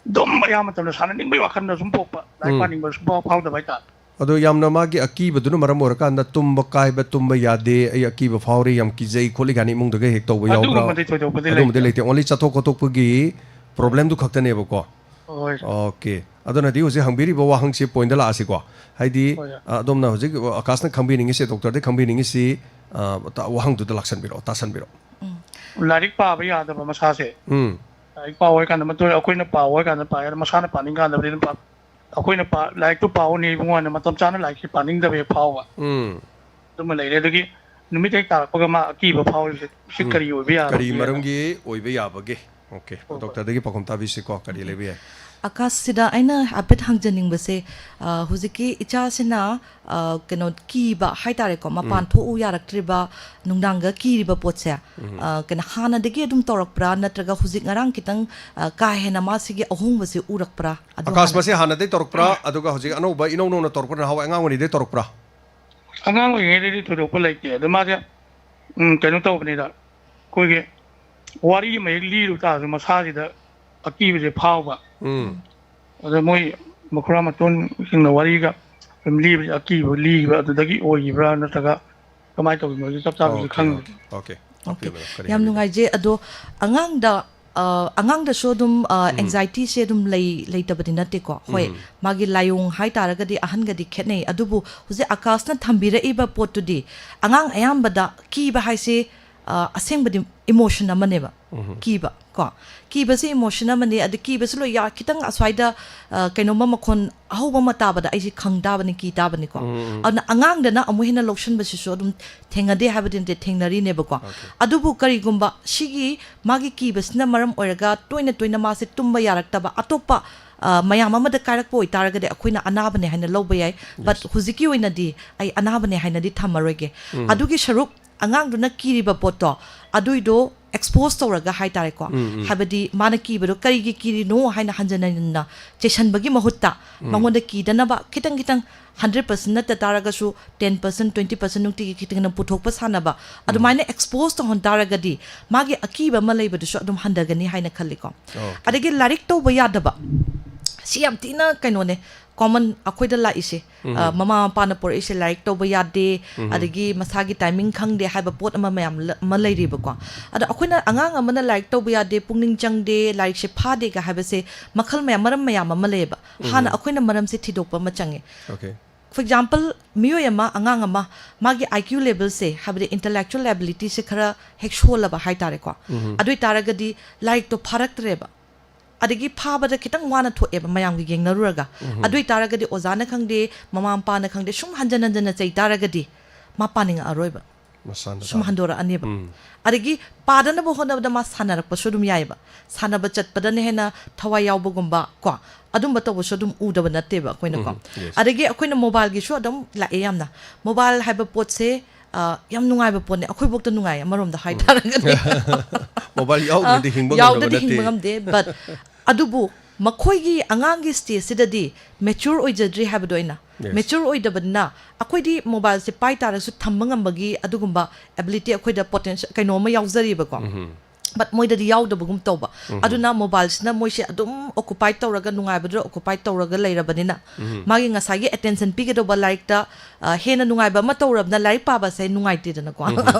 ꯑꯗꯨꯝ ꯑꯌꯥꯝꯕ ꯃꯇꯝꯗ ꯁꯥꯟꯅꯅꯤꯡꯕꯒꯤ ꯋꯥꯈꯜꯗ ꯁꯨꯝ ꯄꯣꯛꯄ, ꯂꯥꯏꯔꯤꯛ ꯎꯝ꯫ ꯄꯥꯅꯤꯡꯕ ꯁꯨꯡꯐꯥꯎ ꯐꯥꯎꯗꯕ ꯍꯥꯏꯇꯥꯔꯦ꯫ ꯑꯗꯣ ꯌꯥꯝꯅ ꯃꯥꯒꯤ ꯑꯀꯤꯕꯗꯨꯅ ꯃꯔꯝ ꯑꯣꯏꯔꯀꯥꯟꯗ ꯇꯨꯝꯕ ꯀꯥꯏꯕ, ꯇꯨꯝꯕ ꯌꯥꯗꯦ, ꯑꯩ ꯑꯀꯤꯕ ꯐꯥꯎꯔꯦ, ꯌꯥꯝ ꯀꯤꯖꯩ ꯈꯣꯠꯂꯤ ꯀꯥꯏꯅ ꯏꯃꯨꯡꯗꯒ ꯍꯦꯛ ꯇꯧꯕ ꯌꯥꯎꯕ꯭ꯔꯥ? ꯑꯗꯨꯒꯨꯝꯕꯗꯤ ꯊꯣꯏꯗꯣꯛꯄꯗꯤ ꯑꯗꯨꯒꯨꯝꯕꯗꯤ ꯂꯩꯇꯦ꯫ ꯂꯩꯇꯦ꯫ Only ꯆꯠꯊꯣꯛ ꯈꯣꯠꯇꯣꯛꯄꯒꯤ ꯄ꯭ꯔꯣꯕ꯭ꯂꯦꯝꯗꯨ ꯈꯛꯇꯅꯦꯕꯀꯣ? ꯍꯣꯏ꯫ ꯑꯣꯀꯦ꯫ ꯑꯗꯨꯅꯗꯤ ꯍꯧꯖꯤꯛ ꯍꯪꯕꯤꯔꯤꯕ ꯋꯥꯍꯪꯁꯤ ꯄꯣꯏꯟꯗ ꯂꯥꯛꯑꯁꯤꯀꯣ? ꯍꯥꯏꯗꯤ, ꯍꯣꯏ꯫ ꯑ, ꯑꯗꯣꯝꯅ ꯍꯧꯖꯤꯛ ꯑꯀꯥꯁꯅ ꯈꯪꯕꯤꯅꯤꯡꯉꯤꯁꯦ, ꯗꯣꯛꯇꯔꯗ ꯈꯪꯕꯤꯅꯤꯡꯉꯤꯁꯤ, ꯑ, ꯇ-, ꯋꯥꯍꯪꯗꯨꯗ ꯂꯥꯛꯁꯟꯕꯤꯔꯛꯑꯣ, ꯇꯥꯁꯟꯕꯤꯔꯛꯑꯣ꯫ ꯎꯝ꯫ ꯂꯥꯏꯔꯤꯛ ꯄꯥꯕ ꯌꯥꯗꯕ ꯃꯁꯥꯁꯦ꯫ ꯎꯝ꯫ ꯂꯥꯏꯔꯤꯛ ꯄꯥꯎ ꯍꯥꯏ ꯀꯥꯟꯗ ꯃꯇꯨꯡ ꯑꯩꯈꯣꯏꯅ ꯄꯥꯎ ꯍꯥꯏ ꯀꯥꯟꯗ ꯄꯥꯏ, ꯑꯗꯣ ꯃꯁꯥꯅ ꯄꯥꯅꯤꯡ ꯀꯥꯟꯗꯕꯨꯗꯤ ꯑꯗꯨꯝ ꯄꯥ-, ꯑꯩꯈꯣꯏꯅ ꯄꯥ-, ꯂꯥꯏꯔꯤꯛꯇꯨ ꯄꯥꯎꯅꯤ ꯏꯕꯨꯡꯉꯣꯅ ꯃꯇꯝ ꯆꯥꯅ ꯂꯥꯏꯔꯤꯛꯁꯤ ꯄꯥꯅꯤꯡꯗꯕ ꯍꯦꯛ ꯐꯥꯎꯕ꯫ ꯎꯝ꯫ ꯑꯗꯨꯃ ꯂꯩꯔꯦ꯫ ꯑꯗꯒꯤ ꯅꯨꯃꯤꯠ ꯍꯦꯛ ꯇꯥꯔꯛꯄꯒ ꯃꯥ ꯑꯀꯤꯕ ꯐꯥꯎꯔꯤꯕꯁꯦ ꯁꯤ ꯎꯝ꯫ ꯀꯔꯤ ꯑꯣꯏꯕ ꯀꯔꯤ ꯌꯥꯕꯒꯦꯅ꯫ ꯃꯔꯝꯒꯤ ꯑꯣꯏꯕ ꯌꯥꯕꯒꯦ? ꯑꯣꯀꯦ, ꯍꯣꯏ, ꯍꯣꯏ꯫ ꯗꯣꯛꯇꯔꯗꯒꯤ ꯄꯥꯎꯈꯨꯝ ꯇꯥꯕꯤꯁꯤꯀꯣ, ꯀꯔꯤ ꯂꯩꯕ ꯌꯥꯏ? ꯑꯀꯥꯁꯁꯤꯗ ꯑꯩꯅ ꯍꯥꯏꯐꯦꯠ ꯍꯪꯖꯅꯤꯡꯕꯁꯦ, ꯑ, ꯍꯧꯖꯤꯛꯀꯤ ꯏꯆꯥꯁꯤꯅ, ꯑ, ꯀꯩꯅꯣ, ꯀꯤꯕ ꯍꯥꯏꯇꯥꯔꯦꯀꯣ, ꯃꯄꯥꯟ ꯎꯝ꯫ ꯊꯣꯛꯎ ꯌꯥꯔꯛꯇ꯭ꯔꯤꯕ, ꯅꯨꯡꯗꯥꯡꯒ ꯀꯤꯔꯤꯕ ꯄꯣꯠꯁꯦ, ꯎꯝ꯫ ꯑ, ꯀꯩꯅꯣ, ꯍꯥꯟꯅꯗꯒꯤ ꯑꯗꯨꯝ ꯇꯧꯔꯛꯄ꯭ꯔꯥ, ꯅꯠꯇ꯭ꯔꯒ ꯍꯧꯖꯤꯛ ꯉꯔꯥꯡ ꯈꯤꯇꯪ, ꯑ, ꯀꯥ ꯍꯦꯟꯅ ꯃꯥꯁꯤꯒꯤ ꯑꯍꯣꯡꯕꯁꯦ ꯎꯔꯛꯄ꯭ꯔꯥ? ꯑꯗꯨ ꯑꯀꯥꯁ ꯍꯥꯟꯅ ꯃꯁꯤ ꯍꯥꯟꯅꯗꯒꯤ ꯇꯧꯔꯛꯄ꯭ꯔꯥ, ꯑꯗꯨꯒ ꯍꯧꯖꯤꯛ ꯑꯅꯧꯕ, ꯏꯅꯧ ꯅꯧꯅ ꯇꯧꯔꯛꯄ꯭ꯔꯥ, ꯅꯍꯥꯟꯋꯥꯏ ꯑꯉꯥꯡ ꯑꯣꯏꯔꯤꯉꯩꯗꯒꯤ ꯇꯧꯔꯛꯄ꯭ꯔꯥ? ꯑꯉꯥꯡ ꯑꯣꯏꯔꯤꯉꯩꯗꯗꯤ ꯊꯣꯏꯗꯣꯛꯄ ꯂꯩꯇꯦ꯫ ꯑꯗꯣ ꯃꯥꯁꯦ, ꯎꯝ, ꯀꯩꯅꯣ ꯇꯧꯕꯅꯤꯗ, ꯑꯩꯈꯣꯏꯒꯤ ꯋꯥꯔꯤ ꯑꯃ ꯍꯦꯛ ꯂꯤꯔꯨ ꯇꯥꯔꯁꯨ ꯃꯁꯥꯁꯤꯗ ꯑꯀꯤꯕꯁꯦ ꯐꯥꯎꯕ꯫ ꯎꯝ꯫ ꯑꯗ ꯃꯣꯏ ꯃꯈꯨꯔꯥ ꯃꯇꯣꯟꯁꯤꯡꯅ ꯋꯥꯔꯤꯒ ꯑꯗꯨꯝ ꯂꯤꯕꯁꯦ ꯑꯀꯤꯕ ꯂꯤꯈꯤꯕ ꯑꯗꯨꯗꯒꯤ ꯑꯣꯏꯈꯤꯕ꯭ꯔꯥ ꯅꯠꯇ꯭ꯔꯒ ꯀꯃꯥꯏꯅ ꯇꯧꯕꯅꯣ ꯍꯥꯏꯕꯗꯤ ꯆꯞ ꯆꯥꯕꯤꯁꯨ ꯑꯣꯀꯦ, ꯈꯪꯗꯦ꯫ Okay, okay. ꯑꯣꯀꯦ꯫ ꯇꯥꯛꯄꯤꯌꯨ, ꯃꯦꯗꯥꯝ, ꯀꯔꯤ ꯌꯥꯝ ꯍꯥꯏꯕꯤꯒꯦ? ꯅꯨꯡꯉꯥꯏꯖꯩ꯫ ꯑꯗꯣ ꯑꯉꯥꯡꯗ, ꯑ, ꯑꯉꯥꯡꯗꯁꯨ ꯑꯗꯨꯝ, ꯑ, ꯎꯝ꯫ ꯑꯦꯡꯖꯥꯏꯇꯤꯁꯦ ꯑꯗꯨꯝ ꯂꯩ, ꯂꯩꯇꯕꯗꯤ ꯅꯠꯇꯦꯀꯣ꯫ ꯍꯣꯏ, ꯎꯝ꯫ ꯃꯥꯒꯤ ꯂꯥꯏꯑꯣꯡ ꯍꯥꯏꯇꯥꯔꯒꯗꯤ ꯑꯍꯟꯒꯗꯤ ꯈꯦꯠꯅꯩ꯫ ꯑꯗꯨꯕꯨ ꯍꯧꯖꯤꯛ ꯑꯀꯥꯁꯅ ꯊꯝꯕꯤꯔꯛꯏꯕ ꯄꯣꯠꯇꯨꯗꯤ ꯑꯉꯥꯡ ꯑꯌꯥꯝꯕꯗ ꯀꯤꯕ ꯍꯥꯏꯁꯦ, ꯑ, ꯑꯁꯦꯡꯕꯗꯤ ꯏꯃꯣꯁꯟ ꯑꯃꯅꯦꯕ꯫ ꯎꯝ꯫ ꯀꯤꯕ ꯀꯣ, ꯀꯤꯕꯁꯤ ꯏꯃꯣꯁꯟ ꯑꯃꯅꯤ꯫ ꯑꯗ ꯀꯤꯕꯁꯤ ꯂꯣꯏ ꯌꯥ-, ꯈꯤꯇꯪ ꯑꯁ꯭ꯋꯥꯏꯗ, ꯑ, ꯀꯩꯅꯣꯝꯃ ꯃꯈꯣꯟ ꯑꯍꯧꯕ ꯑꯃ ꯇꯥꯕꯗ ꯑꯩꯁꯦ ꯈꯪ ꯇꯥꯕꯅꯤ, ꯀꯤ ꯇꯥꯕꯅꯤꯀꯣ꯫ ꯎꯝ, ꯎꯝ꯫ ꯑꯗꯨꯅ ꯑꯉꯥꯡꯗꯅ ꯑꯃꯨꯛ ꯍꯦꯟꯅ ꯂꯧꯁꯟꯕꯁꯤꯁꯨ ꯑꯗꯨꯝ ꯊꯦꯡꯅꯗꯦ ꯍꯥꯏꯕꯗꯤ ꯅꯠꯇꯦ, ꯊꯦꯡꯅꯔꯤꯅꯦꯕꯀꯣ꯫ ꯑꯣꯀꯦ꯫ ꯑꯗꯨꯕꯨ ꯀꯔꯤꯒꯨꯝꯕ ꯁꯤꯒꯤ ꯃꯥꯒꯤ ꯀꯤꯕꯁꯤꯅ ꯃꯔꯝ ꯑꯣꯏꯔꯒ ꯇꯣꯏꯅ ꯇꯣꯏꯅ ꯃꯥꯁꯦ ꯇꯨꯝꯕ ꯌꯥꯔꯛꯇꯕ, ꯑꯇꯣꯞꯄ, ꯑ, ꯃꯌꯥꯝ ꯑꯃꯗ ꯀꯥꯏꯔꯛꯄ ꯑꯣꯏꯇꯥꯔꯒꯗꯤ ꯑꯩꯈꯣꯏꯅ ꯑꯅꯥꯕꯅꯦ ꯍꯥꯏꯅ ꯂꯧꯕ ꯌꯥꯏ꯫ But yes. ꯍꯧꯖꯤꯛꯀꯤ ꯑꯣꯏꯅꯗꯤ ꯑꯩ ꯑꯅꯥꯕꯅꯦ ꯍꯥꯏꯅꯗꯤ ꯊꯝꯃꯔꯣꯏꯒꯦ꯫ ꯎꯝ꯫ ꯑꯗꯨꯒꯤ ꯁꯔꯨꯛ ꯑꯉꯥꯡꯗꯨꯅ ꯀꯤꯔꯤꯕ ꯄꯣꯠꯇꯣ, ꯑꯗꯨꯏꯗꯣ ꯑꯦꯛꯁꯄꯣꯖ ꯇꯧꯔꯒ ꯍꯥꯏꯇꯥꯔꯦꯀꯣ꯫ ꯎꯝ, ꯎꯝ꯫ ꯍꯥꯏꯕꯗꯤ ꯃꯥꯅ ꯀꯤꯕꯗꯣ ꯀꯔꯤꯒꯤ ꯀꯤꯔꯤꯅꯣ ꯍꯥꯏꯅ ꯍꯟꯖꯟ ꯍꯟꯖꯟꯅ ꯆꯩꯁꯟꯕꯒꯤ ꯃꯍꯨꯠꯇ, ꯎꯝ꯫ ꯃꯉꯣꯟꯗ ꯀꯤꯗꯅꯕ ꯈꯤꯇꯪ ꯈꯤꯇꯪ, ꯍꯟꯗ꯭ꯔꯦꯠ ꯄꯥꯔꯁꯦꯟ ꯅꯠꯇ ꯇꯥꯔꯒꯁꯨ ꯇꯦꯟ ꯄꯥꯔꯁꯦꯟ, ꯇ꯭ꯋꯦꯟꯇꯤ ꯄꯥꯔꯁꯦꯟ ꯅꯨꯡꯇꯤꯒꯤ ꯈꯤꯇꯪ ꯈꯤꯇꯪ ꯄꯨꯊꯣꯛꯄ ꯁꯥꯟꯅꯕ, ꯎꯝ꯫ ꯑꯗꯨꯃꯥꯏꯅ ꯑꯦꯛꯁꯄꯣꯖ ꯇꯧꯍꯟ ꯇꯥꯔꯒꯗꯤ ꯃꯥꯒꯤ ꯑꯀꯤꯕ ꯑꯃ ꯂꯩꯕꯗꯨꯁꯨ ꯑꯗꯨꯝ ꯍꯟꯊꯒꯅꯤ ꯍꯥꯏꯅ ꯈꯜꯂꯤꯀꯣ꯫ ꯑꯣꯀꯦ꯫ ꯑꯗꯒꯤ ꯂꯥꯏꯔꯤꯛ ꯇꯧꯕ ꯌꯥꯗꯕ, ꯁꯤ ꯌꯥꯝ ꯊꯤꯅ ꯀꯩꯅꯣꯅꯦ, ꯀꯣꯃꯟ ꯑꯩꯈꯣꯏꯗ ꯂꯥꯛꯏꯁꯦ꯫ ꯎꯝ꯫ ꯑ, ꯃꯃꯥ ꯃꯄꯥꯅ ꯄꯣꯔꯛꯏꯁꯦ ꯂꯥꯏꯔꯤꯛ ꯇꯧꯕ ꯌꯥꯗꯦ, ꯎꯝ꯫ ꯑꯗꯒꯤ ꯃꯁꯥꯒꯤ ꯇꯥꯏꯃꯤꯡ ꯈꯪꯗꯦ ꯍꯥꯏꯕ ꯄꯣꯠ ꯑꯃ ꯃꯌꯥꯝ ꯂ-, ꯑꯃ ꯂꯩꯔꯤꯕꯀꯣ꯫ ꯑꯗꯣ ꯑꯩꯈꯣꯏꯅ ꯑꯉꯥꯡ ꯑꯃꯅ ꯂꯥꯏꯔꯤꯛ ꯇꯧꯕ ꯌꯥꯗꯦ, ꯄꯨꯛꯅꯤꯡ ꯆꯪꯗꯦ, ꯂꯥꯏꯔꯤꯛꯁꯦ ꯐꯥꯗꯦꯒ ꯍꯥꯏꯕꯁꯦ ꯃꯈꯜ ꯃꯌꯥꯝ, ꯃꯔꯝ ꯃꯌꯥꯝ ꯑꯃ ꯂꯩꯌꯦꯕ꯫ ꯎꯝ꯫ ꯍꯥꯟꯅ ꯑꯩꯈꯣꯏꯅ ꯃꯔꯝꯁꯦ ꯊꯤꯗꯣꯛꯄ ꯑꯃ ꯆꯪꯉꯦ꯫ ꯑꯣꯀꯦ꯫ For example, ꯃꯤꯑꯣꯏ ꯑꯃ, ꯑꯉꯥꯡ ꯑꯃ, ꯃꯥꯒꯤ IQ levelꯁꯦ, ꯍꯥꯏꯕꯗꯤ intellectual abilityꯁꯦ ꯈꯔ ꯍꯦꯛ ꯁꯣꯜꯂꯕ ꯍꯥꯏꯇꯥꯔꯦꯀꯣ, ꯑꯗꯨ ꯑꯣꯏ ꯇꯥꯔꯒꯗꯤ ꯂꯥꯏꯔꯤꯛꯇꯣ ꯐꯥꯔꯛꯇ꯭ꯔꯦꯕ꯫ ꯑꯗꯒꯤ ꯐꯥꯕꯗ ꯈꯤꯇꯪ ꯋꯥꯅ ꯊꯣꯛꯑꯦꯕ ꯃꯌꯥꯝꯒ ꯌꯦꯡꯅꯔꯨꯔꯒ꯫ ꯑꯗꯨ ꯑꯣꯏ ꯇꯥꯔꯒꯗꯤ ꯑꯣꯖꯥꯅ ꯈꯪꯗꯦ, ꯃꯃꯥ ꯃꯄꯥꯅ ꯈꯪꯗꯦ, ꯁꯨꯝ ꯍꯟꯖꯟ ꯍꯟꯖꯟꯅ ꯆꯩ ꯇꯥꯔꯒꯗꯤ ꯃꯥ ꯄꯥꯅꯤꯡꯉꯛꯑꯔꯣꯏꯕ꯫ ꯁꯨꯝ ꯍꯟꯗꯣꯔꯛꯑꯅꯦꯕ꯫ ꯑꯗꯒꯤ ꯄꯥꯗꯅꯕ ꯍꯣꯠꯅꯕꯗ ꯃꯥ ꯁꯥꯟꯅꯔꯛꯄꯁꯨ ꯑꯗꯨꯝ ꯌꯥꯏꯑꯕ꯫ ꯁꯥꯟꯅꯕ ꯆꯠꯄꯗꯅ ꯍꯦꯟꯅ ꯊꯋꯥꯏ ꯌꯥꯎꯕꯒꯨꯝꯕ ꯀꯣ, ꯑꯗꯨꯝꯕ ꯇꯧꯕꯁꯨ ꯑꯗꯨꯝ ꯎꯗꯕ ꯅꯠꯇꯦꯕ ꯑꯩꯈꯣꯏꯅꯀꯣ꯫ ꯑꯗꯒꯤ ꯑꯩꯈꯣꯏꯅ mobileꯒꯤꯁꯨ ꯑꯗꯨꯝ ꯂꯥꯛꯑꯦ ꯌꯥꯝꯅ꯫ Mobile ꯍꯥꯏꯕ ꯄꯣꯠꯁꯦ, ꯑ, ꯌꯥꯝ ꯅꯨꯡꯉꯥꯏꯕ ꯄꯣꯠꯅꯦ, ꯑꯩꯈꯣꯏꯐꯧꯗ ꯅꯨꯡꯉꯥꯏ ꯑꯃꯔꯣꯝꯗ ꯍꯥꯏꯇꯥꯔꯒꯗꯤ꯫ Mobile ꯌꯥꯎꯗ꯭ꯔꯗꯤ ꯑ, ꯍꯤꯡꯕ ꯉꯝꯗꯕ ꯌꯥꯎꯗ꯭ꯔꯗꯤ ꯅꯠꯇꯦ꯫ ꯍꯤꯡꯕ ꯉꯝꯗꯦ, but ꯑꯗꯨꯕꯨ ꯃꯈꯣꯏꯒꯤ ꯑꯉꯥꯡꯒꯤ stageꯁꯤꯗꯗꯤ mature ꯑꯣꯏꯖꯗ꯭ꯔꯤ ꯍꯥꯏꯕꯗꯣ ꯑꯩꯅ꯫ Yes. Mature ꯑꯣꯏꯗꯕꯅꯤꯅ ꯑꯩꯈꯣꯏꯗꯤ mobileꯁꯦ ꯄꯥꯏ ꯇꯥꯔꯁꯨ ꯊꯝꯕ ꯉꯝꯕꯒꯤ ꯑꯗꯨꯒꯨꯝꯕ ability ꯑꯩꯈꯣꯏꯗ potential ꯀꯩꯅꯣ ꯑꯃ ꯌꯥꯎꯖꯔꯤꯕꯀꯣ꯫ But ꯃꯣꯏꯗꯗꯤ ꯌꯥꯎꯗꯕꯒꯨꯝ ꯇꯧꯕ꯫ ꯑꯗꯨꯅ mobileꯁꯤꯅ ꯃꯣꯏꯁꯦ ꯑꯗꯨꯝ occupied ꯇꯧꯔꯒ, ꯅꯨꯡꯉꯥꯏꯕꯗꯨꯗ occupied ꯇꯧꯔꯒ ꯂꯩꯔꯕꯅꯤꯅ, ꯃꯥꯒꯤ ꯉꯁꯥꯏꯒꯤ attention ꯄꯤꯒꯗꯧꯕ ꯂꯥꯏꯔꯤꯛꯇ, ꯑ, ꯍꯦꯟꯅ ꯅꯨꯡꯉꯥꯏꯕ ꯑꯃ ꯇꯧꯔꯕꯅ, ꯂꯥꯏꯔꯤꯛ ꯄꯥꯕꯁꯦ ꯅꯨꯡꯉꯥꯏꯇꯦꯗꯅꯀꯣ꯫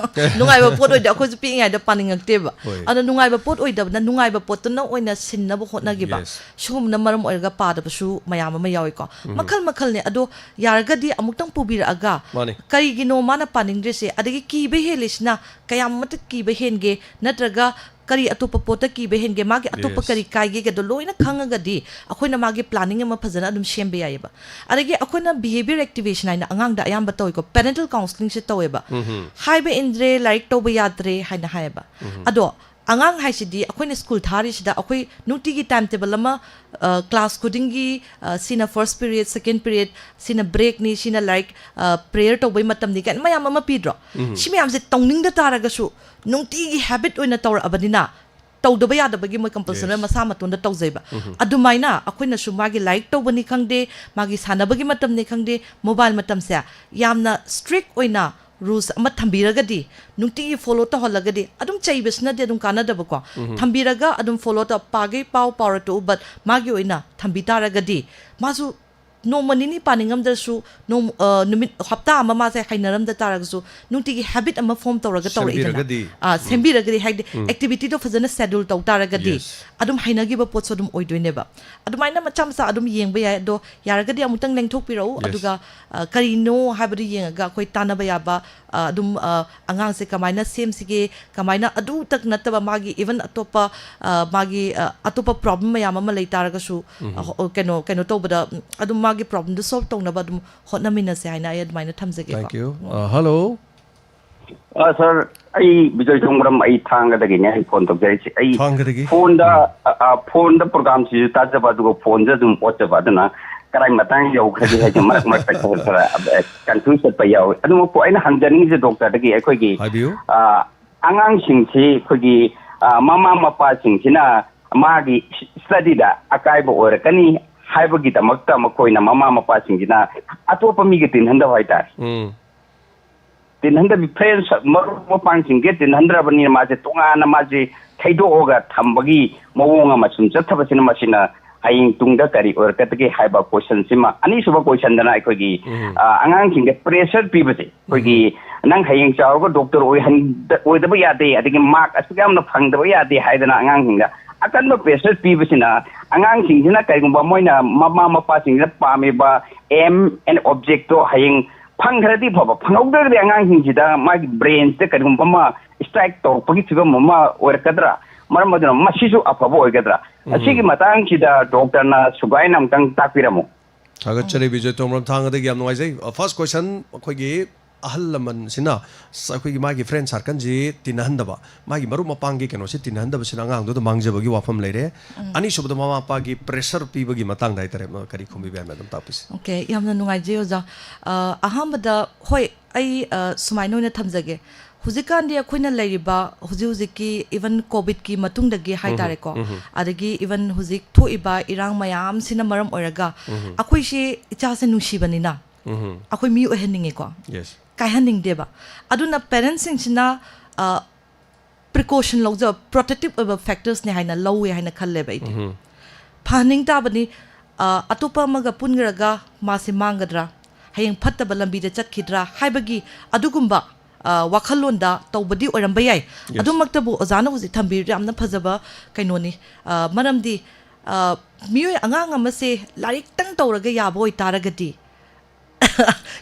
ꯅꯨꯡꯉꯥꯏꯕ ꯄꯣꯠ ꯑꯣꯏꯗꯦ, ꯑꯩꯈꯣꯏꯁꯨ ꯄꯤꯛꯏꯉꯩꯗ ꯄꯥꯅꯤꯡꯉꯛꯇꯦꯕ꯫ ꯍꯣꯏ꯫ ꯑꯗꯣ ꯅꯨꯡꯉꯥꯏꯕ ꯄꯣꯠ ꯑꯣꯏꯗꯕꯅ, ꯅꯨꯡꯉꯥꯏꯕ ꯄꯣꯠꯇꯨꯅ ꯑꯣꯏꯅ ꯁꯤꯟꯅꯕ ꯍꯣꯠꯅꯈꯤꯕ꯫ Yes. ꯁꯤꯒꯨꯝꯕꯅ ꯃꯔꯝ ꯑꯣꯏꯔꯒ ꯄꯥꯗꯕꯁꯨ ꯃꯌꯥꯝ ꯑꯃ ꯌꯥꯎꯏꯀꯣ꯫ ꯃꯈꯜ ꯃꯈꯜꯅꯦ꯫ ꯑꯗꯣ ꯌꯥꯔꯒꯗꯤ ꯑꯃꯨꯛꯇꯪ ꯄꯨꯕꯤꯔꯛꯑꯒ, ꯃꯥꯅꯤ꯫ ꯀꯔꯤꯒꯤꯅꯣ ꯃꯥꯅ ꯄꯥꯅꯤꯡꯗ꯭ꯔꯤꯁꯦ? ꯑꯗꯒꯤ ꯀꯤꯕ ꯍꯦꯜꯂꯤꯁꯤꯅ ꯀꯌꯥꯝ ꯃꯇꯤꯛ ꯀꯤꯕ ꯍꯦꯟꯒꯦ? ꯅꯠꯇ꯭ꯔꯒ ꯀꯔꯤ ꯑꯇꯣꯞꯄ ꯄꯣꯠꯇ ꯀꯤꯕ ꯍꯦꯟꯒꯦ? ꯃꯥꯒꯤ ꯑꯇꯣꯞꯄ Yes. ꯀꯔꯤ ꯀꯥꯏꯒꯦꯒꯗꯣ ꯂꯣꯏꯅ ꯈꯪꯉꯒꯗꯤ ꯑꯩꯈꯣꯏꯅ ꯃꯥꯒꯤ planning ꯑꯃ ꯐꯖꯅ ꯑꯗꯨꯝ ꯁꯦꯝꯕ ꯌꯥꯏꯌꯦꯕ꯫ ꯑꯗꯒꯤ ꯑꯩꯈꯣꯏꯅ behavior activation ꯍꯥꯏꯅ ꯑꯉꯥꯡꯗ ꯑꯌꯥꯝꯕ ꯇꯧꯏꯀꯣ, parental counselingꯁꯦ ꯇꯧꯋꯦꯕ꯫ ꯍꯥꯏꯕ ꯏꯟꯗ꯭ꯔꯦ, ꯂꯥꯏꯔꯤꯛ ꯇꯧꯕ ꯌꯥꯗ꯭ꯔꯦ ꯍꯥꯏꯅ ꯍꯥꯏꯌꯦꯕ꯫ ꯑꯗꯣ ꯑꯉꯥꯡ ꯍꯥꯏꯁꯤꯗꯤ ꯑꯩꯈꯣꯏꯅ ꯁ꯭ꯀꯨꯜ ꯊꯥꯔꯤꯁꯤꯗ ꯑꯩꯈꯣꯏ ꯅꯨꯡꯇꯤꯒꯤ time table ꯑꯃ, ꯑ, class ꯈꯨꯗꯤꯡꯒꯤ, ꯑ, ꯁꯤꯅ first period, second period, ꯁꯤꯅ breakꯅꯤ, ꯁꯤꯅ ꯂꯥꯏꯔꯤꯛ, ꯑ, prayer ꯇꯧꯕꯩ ꯃꯇꯝꯅꯤ ꯀꯥꯏꯅ ꯃꯌꯥꯝ ꯑꯃ ꯄꯤꯗ꯭ꯔꯣ? ꯁꯤ ꯃꯌꯥꯝꯁꯦ ꯇꯧꯅꯤꯡꯗ ꯇꯥꯔꯒꯁꯨ ꯅꯨꯡꯇꯤꯒꯤ habit ꯑꯣꯏꯅ ꯇꯧꯔꯛꯑꯕꯅꯤꯅ ꯇꯧꯗꯕ ꯌꯥꯗꯕꯒꯤ ꯃꯣꯏ compulsory Yes. ꯃꯁꯥ ꯃꯇꯣꯟꯗ ꯇꯧꯖꯩꯕ꯫ ꯑꯗꯨꯃꯥꯏꯅ ꯑꯩꯈꯣꯏꯅꯁꯨ ꯃꯥꯒꯤ ꯂꯥꯏꯔꯤꯛ ꯇꯧꯕꯅꯤ ꯈꯪꯗꯦ, ꯃꯥꯒꯤ ꯁꯥꯟꯅꯕꯒꯤ ꯃꯇꯝꯅꯤ ꯈꯪꯗꯦ, mobile ꯃꯇꯝꯁꯦ ꯌꯥꯝꯅ strict ꯑꯣꯏꯅ rules ꯑꯃ ꯊꯝꯕꯤꯔꯒꯗꯤ, ꯅꯨꯡꯇꯤꯒꯤ follow ꯇꯧꯍꯜꯂꯒꯗꯤ, ꯑꯗꯨꯝ ꯆꯩꯕꯁꯤꯅꯗꯤ ꯑꯗꯨꯝ ꯀꯥꯟꯅꯗꯕꯀꯣ꯫ ꯊꯝꯕꯤꯔꯒ ꯑꯗꯨꯝ follow ꯇꯧ, ꯄꯥꯒꯦ ꯄꯥꯎ, ꯄꯥꯎꯔ ꯇꯣꯛꯎ, but ꯃꯥꯒꯤ ꯑꯣꯏꯅ ꯊꯝꯕꯤ ꯇꯥꯔꯒꯗꯤ ꯃꯥꯁꯨ ꯅꯣꯡꯃ ꯅꯤꯅꯤ ꯄꯥꯅꯤꯡꯉꯝꯗ꯭ꯔꯁꯨ, ꯅꯣꯡ ꯑ, ꯅꯨꯃꯤꯠ ꯍꯞꯇꯥ ꯑꯃ ꯃꯥꯁꯦ ꯍꯩꯅꯔꯝꯗ ꯇꯥꯔꯒꯁꯨ, ꯅꯨꯡꯇꯤꯒꯤ ꯍꯦꯕꯤꯠ ꯑꯃ ꯐꯣꯔꯝ ꯇꯧꯔꯒ ꯇꯧꯔꯛꯏꯗꯅ꯫ ꯁꯦꯝꯕꯤꯔꯒꯗꯤ꯫ ꯑ, ꯁꯦꯝꯕꯤꯔꯒꯗꯤ, ꯍꯥꯏꯗꯤ ꯑꯦꯛꯇꯤꯚꯤꯇꯤꯗꯣ ꯐꯖꯅ ꯁꯦꯗ꯭ꯌꯨꯜ ꯇꯧ ꯇꯥꯔꯒꯗꯤ, Yes. ꯑꯗꯨꯝ ꯍꯩꯅꯈꯤꯕ ꯄꯣꯠꯁꯨ ꯑꯗꯨꯝ ꯑꯣꯏꯗꯣꯏꯅꯦꯕ꯫ ꯑꯗꯨꯃꯥꯏꯅ ꯃꯆꯥ ꯃꯆꯥ ꯑꯗꯨꯝ ꯌꯦꯡꯕ ꯌꯥꯏ꯫ ꯑꯗꯣ ꯌꯥꯔꯒꯗꯤ ꯑꯃꯨꯛꯇꯪ ꯂꯦꯡꯊꯣꯛꯄꯤꯔꯛꯎ꯫ Yes. ꯑꯗꯨꯒ ꯑ, ꯀꯔꯤꯅꯣ ꯍꯥꯏꯕꯗꯨ ꯌꯦꯡꯉꯒ ꯑꯩꯈꯣꯏ ꯇꯥꯟꯅꯕ ꯌꯥꯕ, ꯑ, ꯑꯗꯨꯝ, ꯑ, ꯑꯉꯥꯡꯁꯦ ꯀꯃꯥꯏꯅ ꯁꯦꯝꯁꯤꯒꯦ, ꯀꯃꯥꯏꯅ ꯑꯗꯨꯇꯛ ꯅꯠꯇꯕ ꯃꯥꯒꯤ even ꯑꯇꯣꯞꯄ, ꯑ, ꯃꯥꯒꯤ, ꯑ, ꯑꯇꯣꯞꯄ ꯄ꯭ꯔꯣꯕ꯭ꯂꯦꯝ ꯃꯌꯥꯝ ꯑꯃ ꯂꯩ ꯇꯥꯔꯒꯁꯨ, ꯑ, ꯍꯣ-, ꯀꯩꯅꯣ, ꯀꯩꯅꯣ ꯇꯧꯕꯗ, ꯎꯝ, ꯑꯗꯨꯝ ꯃꯥꯒꯤ ꯄ꯭ꯔꯣꯕ꯭ꯂꯦꯝꯗꯨ ꯁꯣꯜꯕ ꯇꯧꯅꯕ ꯑꯗꯨꯝ ꯍꯣꯠꯅꯃꯤꯟꯅꯁꯦ ꯍꯥꯏꯅ ꯑꯩ ꯑꯗꯨꯃꯥꯏꯅ ꯊꯝꯖꯒꯦꯀꯣ꯫ Thank you. Uh, hello. ꯑ, ꯁꯥꯔ, ꯑꯩ ꯕꯤꯖꯣꯏ ꯊꯣꯡꯕ꯭ꯔꯝ, ꯑꯩ ꯊꯥꯡꯒꯗꯒꯤꯅꯦ ꯑꯩ ꯐꯣꯟ ꯇꯧꯖꯔꯤꯁꯦ꯫ ꯑꯩ ꯊꯥꯡꯒꯗꯒꯤ? ꯐꯣꯟꯗ ꯑ, ꯑ, ꯐꯣꯟꯗ ꯄ꯭ꯔꯣꯒ꯭ꯔꯥꯝꯁꯤꯁꯨ ꯇꯥꯖꯕ, ꯑꯗꯨꯒ ꯐꯣꯟꯁꯨ ꯑꯗꯨꯝ ꯑꯣꯠꯆꯕ, ꯑꯗꯨꯅ ꯀꯗꯥꯏ ꯃꯇꯥꯡ ꯌꯧꯈ꯭ꯔꯒꯦ ꯍꯥꯏꯁꯦ ꯃꯔꯛ ꯃꯔꯛꯇ ꯈꯔ ꯈꯔ ꯀꯟꯐ꯭ꯌꯨꯁ ꯆꯠꯄ ꯌꯥꯎꯋꯤ꯫ ꯑꯗꯨꯃꯛꯄꯨ ꯑꯩꯅ ꯍꯪꯖꯅꯤꯡꯉꯤꯁꯦ ꯗꯣꯛꯇꯔꯗꯒꯤ, ꯑꯩꯈꯣꯏꯒꯤ ꯍꯥꯏꯕꯤꯌꯨ꯫ ꯑ, ꯑꯉꯥꯡꯁꯤꯡꯁꯤ ꯑꯩꯈꯣꯏꯒꯤ, ꯑ, ꯃꯃꯥ ꯃꯄꯥꯁꯤꯡꯁꯤꯅ ꯃꯥꯒꯤ ꯁ꯭ꯇꯗꯤꯗ ꯑꯀꯥꯏꯕ ꯑꯣꯏꯔꯛꯀꯅꯤ ꯍꯥꯏꯕꯒꯤꯗꯃꯛꯇ ꯃꯈꯣꯏꯅ, ꯃꯃꯥ ꯃꯄꯥꯁꯤꯡꯁꯤꯅ ꯑꯇꯣꯞꯄ ꯃꯤꯒ ꯇꯤꯟꯍꯟꯗꯕ ꯍꯥꯏꯇꯥꯔꯦ꯫ ꯎꯝ. ꯇꯤꯟꯍꯟꯗꯕꯤ, ꯐ꯭ꯔꯦꯟꯁ, ꯃꯔꯨꯞ ꯃꯄꯥꯡꯁꯤꯡꯁꯦ ꯇꯤꯟꯍꯟꯗ꯭ꯔꯕꯅꯤꯅ ꯃꯥꯁꯦ ꯇꯣꯉꯥꯟꯅ ꯃꯥꯁꯦ ꯊꯩꯗꯣꯛꯑꯒ ꯊꯝꯕꯒꯤ ꯃꯑꯣꯡ ꯑꯃ ꯁꯨꯝ ꯆꯠꯊꯕꯁꯤꯅ, ꯃꯁꯤꯅ ꯍꯌꯦꯡ ꯇꯨꯡꯗ ꯀꯔꯤ ꯑꯣꯏꯔꯛꯀꯗꯒꯦ ꯍꯥꯏꯕ ꯀꯣꯏꯁꯟꯁꯤꯃ꯫ ꯑꯅꯤꯁꯨꯕ ꯀꯣꯏꯁꯟꯗꯅ ꯑꯩꯈꯣꯏꯒꯤ, ꯎꯝ. ꯑ, ꯑꯉꯥꯡꯁꯤꯡꯗ ꯄ꯭ꯔꯦꯁꯔ ꯄꯤꯕꯁꯦ, ꯑꯩꯈꯣꯏꯒꯤ "ꯅꯪ ꯍꯌꯦꯡ ꯆꯥꯎꯔꯒ ꯗꯣꯛꯇꯔ ꯑꯣꯏꯍꯟꯗ-, ꯑꯣꯏꯗꯕ ꯌꯥꯗꯦ, ꯑꯗꯒꯤ ꯃꯥꯔꯛ ꯑꯁꯨꯛ ꯌꯥꯝꯅ ꯐꯪꯗꯕ ꯌꯥꯗꯦ" ꯍꯥꯏꯗꯅ ꯑꯉꯥꯡꯁꯤꯡꯗ ꯑꯀꯟꯕ ꯄ꯭ꯔꯦꯁꯔ ꯄꯤꯕꯁꯤꯅ, ꯑꯉꯥꯡꯁꯤꯡꯁꯤꯅ ꯀꯔꯤꯒꯨꯝꯕ ꯃꯣꯏꯅ ꯃꯃꯥ ꯃꯄꯥꯁꯤꯡꯁꯤꯅ ꯄꯥꯝꯃꯤꯕ ꯑꯦꯝ ꯑꯦꯟ ꯑꯣꯕꯖꯦꯛꯇꯣ ꯍꯌꯦꯡ ꯐꯪꯈ꯭ꯔꯗꯤ ꯐꯕ, ꯐꯪꯍꯧꯗ꯭ꯔꯒꯗꯤ ꯑꯉꯥꯡꯁꯤꯡꯁꯤꯗ ꯃꯥꯒꯤ ꯕ꯭ꯔꯦꯟꯁꯤꯗ ꯀꯔꯤꯒꯨꯝꯕ ꯑꯃ ꯁ꯭ꯇ꯭ꯔꯥꯏꯛ ꯇꯧꯔꯛꯄꯒꯤ ꯐꯤꯕꯝ ꯑꯃ ꯑꯣꯏꯔꯛꯀꯗ꯭ꯔꯥ? ꯃꯔꯝ ꯑꯗꯨꯅ ꯃꯁꯤꯁꯨ ꯑꯐꯕ ꯑꯣꯏꯒꯗ꯭ꯔꯥ? ꯑꯁꯤꯒꯤ ꯃꯇꯥꯡꯁꯤꯗ ꯗꯣꯛꯇꯔꯅ ꯁꯨꯒꯥꯏꯅ ꯑꯃꯨꯛꯇꯪ ꯇꯥꯛꯄꯤꯔꯝꯃꯨ꯫ ꯊꯥꯒꯠꯆꯔꯤ ꯕꯤꯖꯣꯏ ꯇꯣꯡꯕ꯭ꯔꯝ ꯊꯥꯡꯒꯗꯒꯤ꯫ ꯌꯥꯝ ꯅꯨꯡꯉꯥꯏꯖꯩ꯫ ꯐꯥꯔꯁ ꯀꯣꯏꯁꯟ, ꯑꯩꯈꯣꯏꯒꯤ ꯑꯍꯜ ꯂꯃꯟꯁꯤꯅ ꯁ-, ꯑꯩꯈꯣꯏꯒꯤ ꯃꯥꯒꯤ ꯐ꯭ꯔꯦꯟ ꯁꯥꯔꯀꯜꯁꯤ ꯇꯤꯟꯅꯍꯟꯗꯕ, ꯃꯥꯒꯤ ꯃꯔꯨꯞ ꯃꯄꯥꯡꯒꯤ ꯀꯩꯅꯣꯁꯤ ꯇꯤꯟꯅꯍꯟꯗꯕꯁꯤꯅ ꯑꯉꯥꯡꯗꯨꯗ ꯃꯥꯡꯖꯕꯒꯤ ꯋꯥꯐꯝ ꯂꯩꯔꯦ꯫ ꯑꯅꯤꯁꯨꯕꯗ ꯃꯃꯥ ꯃꯄꯥꯒꯤ ꯄ꯭ꯔꯦꯁꯔ ꯄꯤꯕꯒꯤ ꯃꯇꯥꯡꯗ ꯍꯥꯏꯇꯥꯔꯦ, ꯃ-, ꯀꯔꯤ ꯈꯨꯝꯕꯤꯕ ꯌꯥꯏ, ꯃꯦꯗꯥꯝ, ꯇꯥꯛꯄꯤꯁꯤ꯫ ꯑꯣꯀꯦ, ꯌꯥꯝꯅ ꯅꯨꯡꯉꯥꯏꯖꯩ ꯑꯣꯖꯥ꯫ ꯑ, ꯑꯍꯥꯟꯕꯗ, ꯍꯣꯏ, ꯑꯩ, ꯑ, ꯁꯨꯃꯥꯏꯅ ꯑꯣꯏꯅ ꯊꯝꯖꯒꯦ꯫ ꯍꯧꯖꯤꯛꯀꯥꯟꯗꯤ ꯑꯩꯈꯣꯏꯅ ꯂꯩꯔꯤꯕ ꯍꯧꯖꯤꯛ ꯍꯧꯖꯤꯛꯀꯤ, ꯏꯚꯟ ꯀꯣꯚꯤꯗꯀꯤ ꯃꯇꯨꯡꯗꯒꯤ ꯍꯥꯏꯇꯥꯔꯦꯀꯣ, ꯑꯗꯒꯤ ꯏꯚꯟ ꯍꯧꯖꯤꯛ ꯊꯣꯛꯏꯕ ꯏꯔꯥꯡ ꯃꯌꯥꯝꯁꯤꯅ ꯃꯔꯝ ꯑꯣꯏꯔꯒ, ꯑꯩꯈꯣꯏꯁꯤ ꯏꯆꯥꯁꯦ ꯅꯨꯡꯁꯤꯕꯅꯤꯅ, ꯎꯝ. ꯑꯩꯈꯣꯏ ꯃꯤ ꯑꯣꯏꯍꯟꯅꯤꯡꯉꯦꯀꯣ, Yes. ꯀꯥꯏꯍꯟꯅꯤꯡꯗꯦꯕ꯫ ꯑꯗꯨꯅ ꯄꯦꯔꯦꯟꯁꯁꯤꯡꯁꯤꯅ, ꯑ, ꯄ꯭ꯔꯤꯀꯣꯁꯟ ꯂꯧꯖꯕ, ꯄ꯭ꯔꯣꯇꯦꯛꯇꯤꯞ ꯑꯣꯏꯕ ꯐꯦꯛꯇꯔꯁꯅꯦ ꯍꯥꯏꯅ ꯂꯧꯋꯦ ꯍꯥꯏꯅ ꯈꯜꯂꯦꯕ ꯑꯩꯗꯤ꯫ ꯐꯍꯟꯅꯤꯡ ꯇꯥꯕꯅꯤ꯫ ꯑ, ꯑꯇꯣꯞꯄ ꯑꯃꯒ ꯄꯨꯟꯈ꯭ꯔꯒ ꯃꯥꯁꯦ ꯃꯥꯡꯒꯗ꯭ꯔꯥ, ꯍꯌꯦꯡ ꯐꯠꯇꯕ ꯂꯝꯕꯤꯗ ꯆꯠꯈꯤꯗ꯭ꯔꯥ ꯍꯥꯏꯕꯒꯤ ꯑꯗꯨꯒꯨꯝꯕ, ꯑ, ꯋꯥꯈꯜꯂꯣꯟꯗ ꯇꯧꯕꯗꯤ ꯑꯣꯏꯔꯝꯕ ꯌꯥꯏ꯫ Yes. ꯑꯗꯨꯃꯛꯇꯕꯨ ꯑꯣꯖꯥꯅ ꯍꯧꯖꯤꯛ ꯊꯝꯕꯤꯔꯤꯗꯨ ꯌꯥꯝꯅ ꯐꯖꯕ ꯀꯩꯅꯣꯅꯤ꯫ ꯑ, ꯃꯔꯝꯗꯤ, ꯑ, ꯃꯤꯑꯣꯏ ꯑꯉꯥꯡ ꯑꯃꯁꯦ ꯂꯥꯏꯔꯤꯛꯇꯪ ꯇꯧꯔꯒ ꯌꯥꯕ ꯑꯣꯏꯇꯥꯔꯒꯗꯤ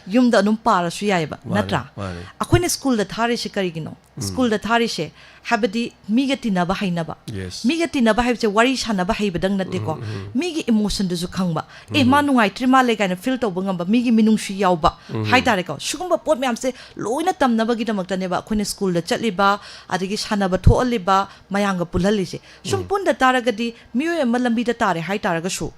ꯌꯨꯝꯗ ꯑꯗꯨꯝ ꯄꯥꯔꯁꯨ ꯌꯥꯏꯑꯕ, ꯃꯥꯅꯦ, ꯅꯠꯇ꯭ꯔꯥ? ꯃꯥꯅꯦ꯫ ꯑꯩꯈꯣꯏꯅ ꯁ꯭ꯀꯨꯜꯗ ꯊꯥꯔꯤꯁꯦ ꯀꯔꯤꯒꯤꯅꯣ? ꯁ꯭ꯀꯨꯜꯗ ꯊꯥꯔꯤꯁꯦ ꯍꯥꯏꯕꯗꯤ ꯃꯤꯒ ꯇꯤꯟꯅꯕ ꯍꯩꯅꯕ꯫ Yes. ꯃꯤꯒ ꯇꯤꯟꯅꯕ ꯍꯥꯏꯕꯁꯦ ꯋꯥꯔꯤ ꯁꯥꯟꯅꯕ ꯍꯩꯕꯗꯪ ꯅꯠꯇꯦꯀꯣ꯫ ꯃꯤꯒꯤ ꯏꯃꯣꯁꯟꯗꯨꯁꯨ ꯈꯪꯕ꯫ ꯑꯦ, ꯃꯥ ꯅꯨꯡꯉꯥꯏꯇ꯭ꯔꯤ ꯃꯥꯜꯂꯦ ꯀꯥꯏꯅ ꯐꯤꯜ ꯇꯧꯕ ꯉꯝꯕ, ꯃꯤꯒꯤ ꯃꯤꯅꯨꯡꯁꯤ ꯌꯥꯎꯕ ꯍꯥꯏꯇꯥꯔꯦꯀꯣ꯫ ꯁꯤꯒꯨꯝꯕ ꯄꯣꯠ ꯃꯌꯥꯝꯁꯦ ꯂꯣꯏꯅ ꯇꯝꯅꯕꯒꯤꯗꯃꯛꯇꯅꯦꯕ ꯑꯩꯈꯣꯏꯅ ꯁ꯭ꯀꯨꯜꯗ ꯆꯠꯂꯤꯕ, ꯑꯗꯒꯤ ꯁꯥꯟꯅꯕ ꯊꯣꯛꯍꯜꯂꯤꯕ, ꯃꯌꯥꯝꯒ ꯄꯨꯜꯍꯜꯂꯤꯁꯦ꯫ ꯁꯨꯝ ꯄꯨꯟꯗ ꯇꯥꯔꯒꯗꯤ ꯃꯤꯑꯣꯏ ꯑꯃ ꯂꯝꯕꯤꯗ ꯇꯥꯔꯦ ꯍꯥꯏꯇꯥꯔꯒꯁꯨ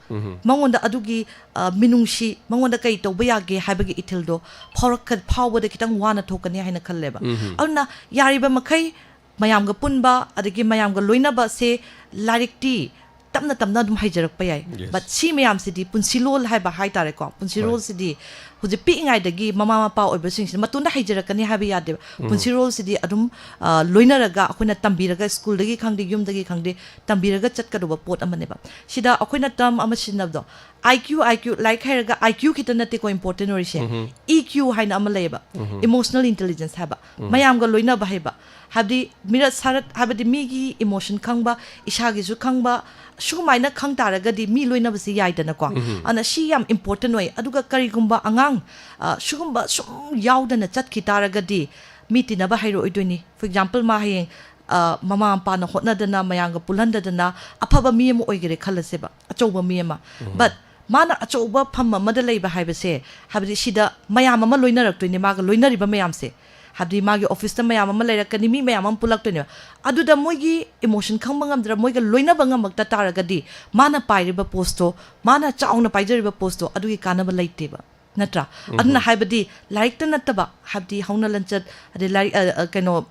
ꯃꯉꯣꯟꯗ ꯑꯗꯨꯒꯤ, ꯑ, ꯃꯤꯅꯨꯡꯁꯤ, ꯃꯉꯣꯟꯗ ꯀꯩ ꯇꯧꯕ ꯌꯥꯒꯦ ꯍꯥꯏꯕꯒꯤ ꯏꯊꯤꯜꯗꯣ ꯐꯥꯎꯔꯛꯀ-, ꯐꯥꯎꯕꯗ ꯈꯤꯇꯪ ꯋꯥꯅ ꯊꯣꯛꯀꯅꯤ ꯍꯥꯏꯅ ꯈꯜꯂꯦꯕ꯫ ꯑꯗꯨꯅ ꯌꯥꯔꯤꯕ ꯃꯈꯩ ꯃꯌꯥꯝꯒ ꯄꯨꯟꯕ ꯑꯗꯒꯤ ꯃꯌꯥꯝꯒ ꯂꯣꯏꯅꯕꯁꯦ ꯂꯥꯏꯔꯤꯛꯇꯤ ꯇꯞꯅ ꯇꯞꯅ ꯑꯗꯨꯝ ꯍꯩꯖꯔꯛꯄ ꯌꯥꯏ꯫ Yes. But ꯁꯤ ꯃꯌꯥꯝꯁꯤꯗꯤ ꯄꯨꯟꯁꯤꯂꯣꯜ ꯍꯥꯏꯕ ꯍꯥꯏꯇꯥꯔꯦꯀꯣ꯫ ꯄꯨꯟꯁꯤꯔꯣꯜꯁꯤꯗꯤ ꯍꯧꯖꯤꯛ ꯄꯤꯛꯏꯉꯩꯗꯒꯤ ꯃꯃꯥ ꯃꯄꯥ ꯑꯣꯏꯕꯁꯤꯡꯁꯤꯅ ꯃꯇꯣꯟꯗ ꯍꯩꯖꯔꯛꯀꯅꯤ ꯍꯥꯏꯕ ꯌꯥꯗꯦꯕ꯫ ꯄꯨꯟꯁꯤꯔꯣꯜꯁꯤꯗꯤ ꯑꯗꯨꯝ, ꯑ, ꯂꯣꯏꯅꯔꯒ ꯑꯩꯈꯣꯏꯅ ꯇꯝꯕꯤꯔꯒ ꯁ꯭ꯀꯨꯜꯗꯒꯤ ꯈꯪꯗꯦ, ꯌꯨꯝꯗꯒꯤ ꯈꯪꯗꯦ, ꯇꯝꯕꯤꯔꯒ ꯆꯠꯀꯗꯧꯕ ꯄꯣꯠ ꯑꯃꯅꯦꯕ꯫ ꯁꯤꯗ ꯑꯩꯈꯣꯏꯅ ꯇꯔꯝ ꯑꯃ ꯁꯤꯖꯤꯟꯅꯕꯗꯣ, I Q, I Q, ꯂꯥꯏꯔꯤꯛ ꯍꯩꯔꯒ I Q ꯈꯤꯇ ꯅꯠꯇꯦꯀꯣ ꯏꯝꯄꯣꯔꯇꯦꯟ ꯑꯣꯏꯔꯤꯁꯦ꯫ E Q ꯍꯥꯏꯅ ꯑꯃ ꯂꯩꯌꯦꯕ, ꯏꯃꯣꯁꯅꯦꯜ ꯏꯟꯇꯦꯂꯤꯖꯦꯟꯁ ꯍꯥꯏꯕ, ꯃꯌꯥꯝꯒ ꯂꯣꯏꯅꯕ ꯍꯩꯕ, ꯍꯥꯏꯕꯗꯤ ꯃꯤꯔꯠ ꯁꯥꯔꯠ ꯍꯥꯏꯕꯗꯤ ꯃꯤꯒꯤ ꯏꯃꯣꯁꯟ ꯈꯪꯕ, ꯏꯁꯥꯒꯤꯁꯨ ꯈꯪꯕ, ꯁꯨꯃꯥꯏꯅ ꯈꯪ ꯇꯥꯔꯒꯗꯤ ꯃꯤ ꯂꯣꯏꯅꯕꯁꯤ ꯌꯥꯏꯗꯅꯀꯣ꯫ ꯑꯗꯨꯅ ꯁꯤ ꯌꯥꯝ ꯏꯝꯄꯣꯔꯇꯦꯟ ꯑꯣꯏ꯫ ꯑꯗꯨꯒ ꯀꯔꯤꯒꯨꯝꯕ ꯑꯉꯥꯡ, ꯑ, ꯁꯤꯒꯨꯝꯕ ꯁꯨꯝ ꯌꯥꯎꯗꯅ ꯆꯠꯈꯤ ꯇꯥꯔꯒꯗꯤ ꯃꯤ ꯇꯤꯟꯅꯕ ꯍꯩꯔꯛꯑꯣꯏꯗꯣꯏꯅꯤ꯫ For example, ꯃꯥ ꯍꯌꯦꯡ, ꯑ, ꯃꯃꯥ ꯃꯄꯥꯅ ꯍꯣꯠꯅꯗꯅ, ꯃꯌꯥꯝꯒ ꯄꯨꯜꯍꯟꯗꯗꯅ ꯑꯐꯕ ꯃꯤ ꯑꯃ ꯑꯣꯏꯒꯦꯔꯦ ꯈꯜꯂꯁꯦꯕ, ꯑꯆꯧꯕ ꯃꯤ ꯑꯃ꯫ But ꯃꯥꯅ ꯑꯆꯧꯕ ꯐꯝ ꯑꯃꯗ ꯂꯩꯕ ꯍꯥꯏꯕꯁꯦ, ꯍꯥꯏꯕꯗꯤ ꯁꯤꯗ ꯃꯌꯥꯝ ꯑꯃ ꯂꯣꯏꯅꯔꯛꯇꯣꯏꯅꯦ, ꯃꯥꯒ ꯂꯣꯏꯅꯔꯤꯕ ꯃꯌꯥꯝꯁꯦ꯫ ꯍꯥꯏꯕꯗꯤ ꯃꯥꯒꯤ ꯑꯣꯐꯤꯁꯇ ꯃꯌꯥꯝ ꯑꯃ ꯂꯩꯔꯛꯀꯅꯤ, ꯃꯤ ꯃꯌꯥꯝ ꯑꯃ ꯄꯨꯜꯂꯛꯇꯣꯏꯅꯦꯕ꯫ ꯑꯗꯨꯗ ꯃꯣꯏꯒꯤ ꯏꯃꯣꯁꯟ ꯈꯪꯕ ꯉꯝꯗ꯭ꯔ, ꯃꯣꯏꯒ ꯂꯣꯏꯅꯕ ꯉꯝꯃꯛꯇ ꯇꯥꯔꯒꯗꯤ ꯃꯥꯅ ꯄꯥꯏꯔꯤꯕ ꯄꯣꯁꯇꯣ, ꯃꯥꯅ ꯆꯥꯎꯅ ꯄꯥꯏꯖꯔꯤꯕ ꯄꯣꯁꯇꯣ, ꯑꯗꯨꯒꯤ ꯀꯥꯟꯅꯕ ꯂꯩꯇꯦꯕ, ꯅꯠꯇ꯭ꯔꯥ? ꯑꯗꯨꯅ ꯍꯥꯏꯕꯗꯤ ꯂꯥꯏꯔꯤꯛꯇ ꯅꯠꯇꯕ, ꯍꯥꯏꯕꯗꯤ ꯍꯧꯅ ꯂꯟꯆꯠ, ꯑꯗꯩ ꯂꯥꯏꯔꯤꯛ, ꯑ, ꯑ, ꯀꯩꯅꯣ,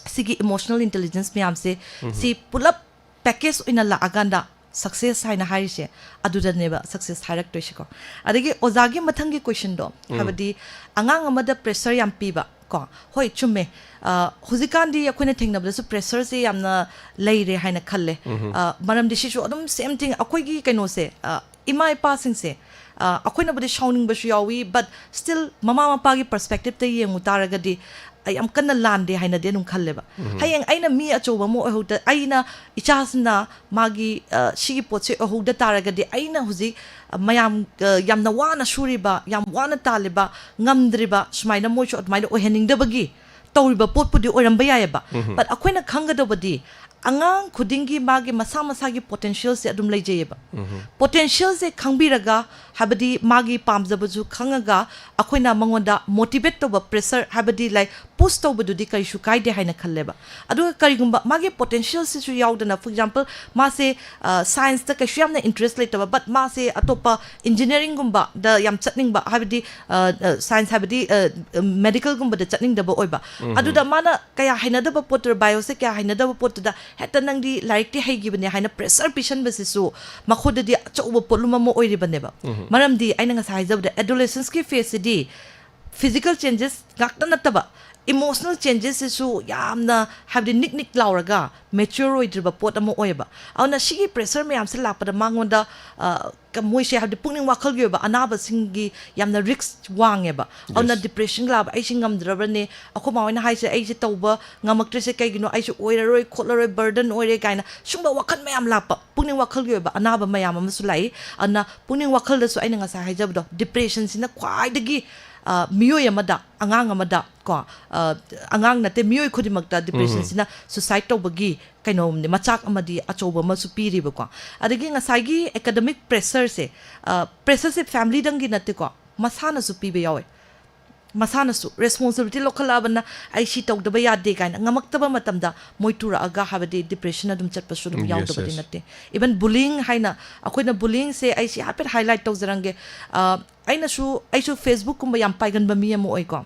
ꯁꯤꯒꯤ ꯏꯃꯣꯁꯅꯦꯜ ꯏꯟꯇꯦꯂꯤꯖꯦꯟꯁ ꯃꯌꯥꯝꯁꯦ, ꯁꯤ ꯄꯨꯂꯞ ꯄꯦꯀꯦꯖ ꯑꯣꯏꯅ ꯂꯥꯛꯑꯀꯥꯟꯗ ꯁꯛꯁꯦꯁ ꯍꯥꯏꯅ ꯍꯥꯏꯔꯤꯁꯦ, ꯑꯗꯨꯗꯅꯦꯕ ꯁꯛꯁꯦꯁ ꯍꯥꯏꯔꯛꯇꯣꯏꯁꯦꯀꯣ꯫ ꯑꯗꯒꯤ ꯑꯣꯖꯥꯒꯤ ꯃꯊꯪꯒꯤ ꯀꯣꯏꯁꯟꯗꯣ, ꯍꯥꯏꯕꯗꯤ ꯑꯉꯥꯡ ꯑꯃꯗ ꯄ꯭ꯔꯦꯁꯔ ꯌꯥꯝ ꯄꯤꯕ ꯀꯣ꯫ ꯍꯣꯏ, ꯆꯨꯝꯃꯦ꯫ ꯑ, ꯍꯧꯖꯤꯛꯀꯥꯟꯗꯤ ꯑꯩꯈꯣꯏꯅ ꯊꯦꯡꯅꯕꯗꯁꯨ ꯄ꯭ꯔꯦꯁꯔꯁꯦ ꯌꯥꯝꯅ ꯂꯩꯔꯦ ꯍꯥꯏꯅ ꯈꯜꯂꯦ꯫ ꯑ, ꯃꯔꯝꯗꯤ ꯁꯤꯁꯨ ꯑꯗꯨꯝ ꯁꯦꯝ ꯊꯤꯡ ꯑꯩꯈꯣꯏꯒꯤ ꯀꯩꯅꯣꯁꯦ, ꯑ, ꯏꯃꯥ ꯏꯄꯥꯁꯤꯡꯁꯦ, ꯑ, ꯑꯩꯈꯣꯏꯅꯕꯨꯗꯤ ꯁꯥꯎꯅꯤꯡꯕꯁꯨ ꯌꯥꯎꯏ, but still ꯃꯃꯥ ꯃꯄꯥꯒꯤ perspective ꯇ ꯌꯦꯡꯉꯨ ꯇꯥꯔꯒꯗꯤ ꯑꯩ ꯌꯥꯝ ꯀꯟꯅ ꯂꯥꯟꯗꯦ ꯍꯥꯏꯅꯗꯤ ꯑꯗꯨꯝ ꯈꯜꯂꯦꯕ꯫ ꯍꯌꯦꯡ ꯑꯩꯅ ꯃꯤ ꯑꯆꯧꯕ ꯑꯃ ꯑꯣꯏꯍꯧꯗ, ꯑꯩꯅ ꯏꯆꯥꯁꯤꯅ ꯃꯥꯒꯤ, ꯑ, ꯁꯤꯒꯤ ꯄꯣꯠꯁꯦ ꯑꯣꯏꯍꯧꯗ ꯇꯥꯔꯒꯗꯤ, ꯑꯩꯅ ꯍꯧꯖꯤꯛ, ꯑ, ꯃꯌꯥꯝ, ꯑ, ꯌꯥꯝꯅ ꯋꯥꯅ ꯁꯨꯔꯤꯕ, ꯌꯥꯝ ꯋꯥꯅ ꯇꯥꯜꯂꯤꯕ, ꯉꯝꯗ꯭ꯔꯤꯕ, ꯁꯨꯃꯥꯏꯅ ꯃꯣꯏꯁꯨ ꯑꯗꯨꯃꯥꯏꯅ ꯑꯣꯏꯍꯟꯅꯤꯡꯗꯕꯒꯤ ꯇꯧꯔꯤꯕ ꯄꯣꯠꯄꯨꯗꯤ ꯑꯣꯏꯔꯝꯕ ꯌꯥꯏꯑꯕ꯫ But ꯑꯩꯈꯣꯏꯅ ꯈꯪꯒꯗꯧꯕꯗꯤ, ꯑꯉꯥꯡ ꯈꯨꯗꯤꯡꯒꯤ ꯃꯥꯒꯤ ꯃꯁꯥ ꯃꯁꯥꯒꯤ potential ꯁꯦ ꯑꯗꯨꯝ ꯂꯩꯖꯩꯑꯕ꯫ Potential ꯁꯦ ꯈꯪꯕꯤꯔꯒ, ꯍꯥꯏꯕꯗꯤ ꯃꯥꯒꯤ ꯄꯥꯝꯖꯕꯁꯨ ꯈꯪꯉꯒ, ꯑꯩꯈꯣꯏꯅ ꯃꯉꯣꯟꯗ motivate ꯇꯧꯕ, pressure, ꯍꯥꯏꯕꯗꯤ, like, push ꯇꯧꯕꯗꯨꯗꯤ ꯀꯔꯤꯁꯨ ꯀꯥꯏꯗꯦ ꯍꯥꯏꯅ ꯈꯜꯂꯦꯕ꯫ ꯑꯗꯨꯒ ꯀꯔꯤꯒꯨꯝꯕ ꯃꯥꯒꯤ potential ꯁꯤꯁꯨ ꯌꯥꯎꯗꯅ, for example, ꯃꯥꯁꯦ, ꯑ, science ꯇ ꯀꯩꯁꯨ ꯌꯥꯝꯅ interest ꯂꯩꯇꯕ, but ꯃꯥꯁꯦ ꯑꯇꯣꯞꯄ engineering ꯒꯨꯝꯕꯗ ꯌꯥꯝ ꯆꯠꯅꯤꯡꯕ, ꯍꯥꯏꯕꯗꯤ, ꯑ, ꯑ, science ꯍꯥꯏꯕꯗꯤ, ꯑ, medical ꯒꯨꯝꯕꯗ ꯆꯠꯅꯤꯡꯗꯕ ꯑꯣꯏꯕ꯫ ꯑꯗꯨꯗ ꯃꯥꯅ ꯀꯌꯥ ꯍꯩꯅꯗꯕ ꯄꯣꯠꯇꯨꯗ, bio ꯁꯦ ꯀꯌꯥ ꯍꯩꯅꯗꯕ ꯄꯣꯠꯇꯨꯗ, ꯍꯦꯛꯇ "ꯅꯪꯗꯤ ꯂꯥꯏꯔꯤꯛꯇꯤ ꯍꯩꯈꯤꯕꯅꯦ" ꯍꯥꯏꯅ pressure ꯄꯤꯁꯟꯕꯁꯤꯁꯨ ꯃꯈꯣꯏꯗꯗꯤ ꯑꯆꯧꯕ ꯄꯣꯠꯂꯨꯝ ꯑꯃ ꯑꯣꯏꯔꯤꯕꯅꯦꯕ꯫ ꯃꯔꯝꯗꯤ ꯑꯩꯅ ꯉꯁꯥꯏ ꯍꯥꯏꯖꯕꯗ, adolescence ꯀꯤ phase ꯁꯤꯗꯤ physical changes ꯉꯥꯛꯇ ꯅꯠꯇꯕ, emotional changes ꯁꯤꯁꯨ ꯌꯥꯝꯅ, ꯍꯥꯏꯕꯗꯤ, ꯅꯤꯛ ꯅꯤꯛ ꯂꯥꯎꯔꯒ mature ꯑꯣꯏꯗ꯭ꯔꯤꯕ ꯄꯣꯠ ꯑꯃ ꯑꯣꯏꯌꯦꯕ꯫ ꯑꯗꯨꯅ ꯁꯤꯒꯤ pressure ꯃꯌꯥꯝꯁꯦ ꯂꯥꯛꯄꯗ ꯃꯉꯣꯟꯗ, ꯑ, ꯀ-, ꯃꯣꯏꯁꯦ, ꯍꯥꯏꯕꯗꯤ, ꯄꯨꯛꯅꯤꯡ ꯋꯥꯈꯜꯒꯤ ꯑꯣꯏꯕ ꯑꯅꯥꯕꯁꯤꯡꯒꯤ ꯌꯥꯝꯅ risk ꯋꯥꯡꯉꯦꯕ꯫ ꯑꯗꯨꯅ depression ꯂꯥꯛꯑꯕ, "ꯑꯩꯁꯦ ꯉꯝꯗ꯭ꯔꯕꯅꯦ, ꯑꯩꯈꯣꯏ ꯃꯥ ꯍꯣꯏꯅ ꯍꯥꯏꯁꯦ ꯑꯩꯁꯦ ꯇꯧꯕ ꯉꯝꯃꯛꯇ꯭ꯔꯤꯁꯦ ꯀꯩꯒꯤꯅꯣ, ꯑꯩꯁꯦ ꯑꯣꯏꯔꯔꯣꯏ ꯈꯣꯠꯂꯔꯣꯏ, burden ꯑꯣꯏꯔꯦ" ꯀꯥꯏꯅ ꯁꯨꯝꯕ ꯋꯥꯈꯜ ꯃꯌꯥꯝ ꯂꯥꯛꯄ, ꯄꯨꯛꯅꯤꯡ ꯋꯥꯈꯜꯒꯤ ꯑꯣꯏꯕ ꯑꯅꯥꯕ ꯃꯌꯥꯝ ꯑꯃꯁꯨ ꯂꯥꯛꯏ꯫ ꯑꯗꯨꯅ ꯄꯨꯛꯅꯤꯡ ꯋꯥꯈꯜꯗꯁꯨ ꯑꯩꯅ ꯉꯁꯥꯏ ꯍꯥꯏꯖꯕꯗꯣ, depression ꯁꯤꯅ ꯈ꯭ꯋꯥꯏꯗꯒꯤ, ꯑ, ꯃꯤꯑꯣꯏ ꯑꯃꯗ, ꯑꯉꯥꯡ ꯑꯃꯗ ꯀꯣ, ꯑ, ꯑꯉꯥꯡ ꯅꯠꯇꯦ, ꯃꯤꯑꯣꯏ ꯈꯨꯗꯤꯡꯃꯛꯇ depression ꯁꯤꯅ suicide ꯇꯧꯕꯒꯤ ꯀꯩꯅꯣꯝꯅꯦ, ꯃꯆꯥꯛ ꯑꯃꯗꯤ ꯑꯆꯧꯕ ꯑꯃꯁꯨ ꯄꯤꯔꯤꯕꯀꯣ꯫ ꯑꯗꯒꯤ ꯉꯁꯥꯏꯒꯤ academic pressure ꯁꯦ, ꯑ, pressure ꯁꯦ family ꯗꯪꯒꯤ ꯅꯠꯇꯦꯀꯣ, ꯃꯁꯥꯅꯁꯨ ꯄꯤꯕ ꯌꯥꯎꯋꯦ꯫ ꯃꯁꯥꯅꯁꯨ responsibility ꯂꯧꯈꯠꯂꯛꯑꯕꯅ, "ꯑꯩ ꯁꯤ ꯇꯧꯗꯕ ꯌꯥꯗꯦ" ꯀꯥꯏꯅ ꯉꯝꯃꯛꯇꯕ ꯃꯇꯝꯗ ꯃꯣꯏ ꯇꯨꯔꯛꯑꯒ, ꯍꯥꯏꯕꯗꯤ, depression ꯑꯗꯨꯝ ꯆꯠꯄꯁꯨ ꯑꯗꯨꯝ ꯌꯥꯎꯗꯕꯗꯤ ꯅꯠꯇꯦ꯫ Even bullying ꯍꯥꯏꯅ ꯑꯩꯈꯣꯏꯅ, bullying ꯁꯦ ꯑꯩ ꯁꯤ ꯍꯥꯏꯐꯦꯠ highlight ꯇꯧꯖꯔꯝꯒꯦ꯫ ꯑ, ꯑꯩꯅꯁꯨ, ꯑꯩꯁꯨ Facebook ꯀꯨꯝꯕ ꯌꯥꯝ ꯄꯥꯏꯒꯟꯕ ꯃꯤ ꯑꯃ ꯑꯣꯏꯀꯣ꯫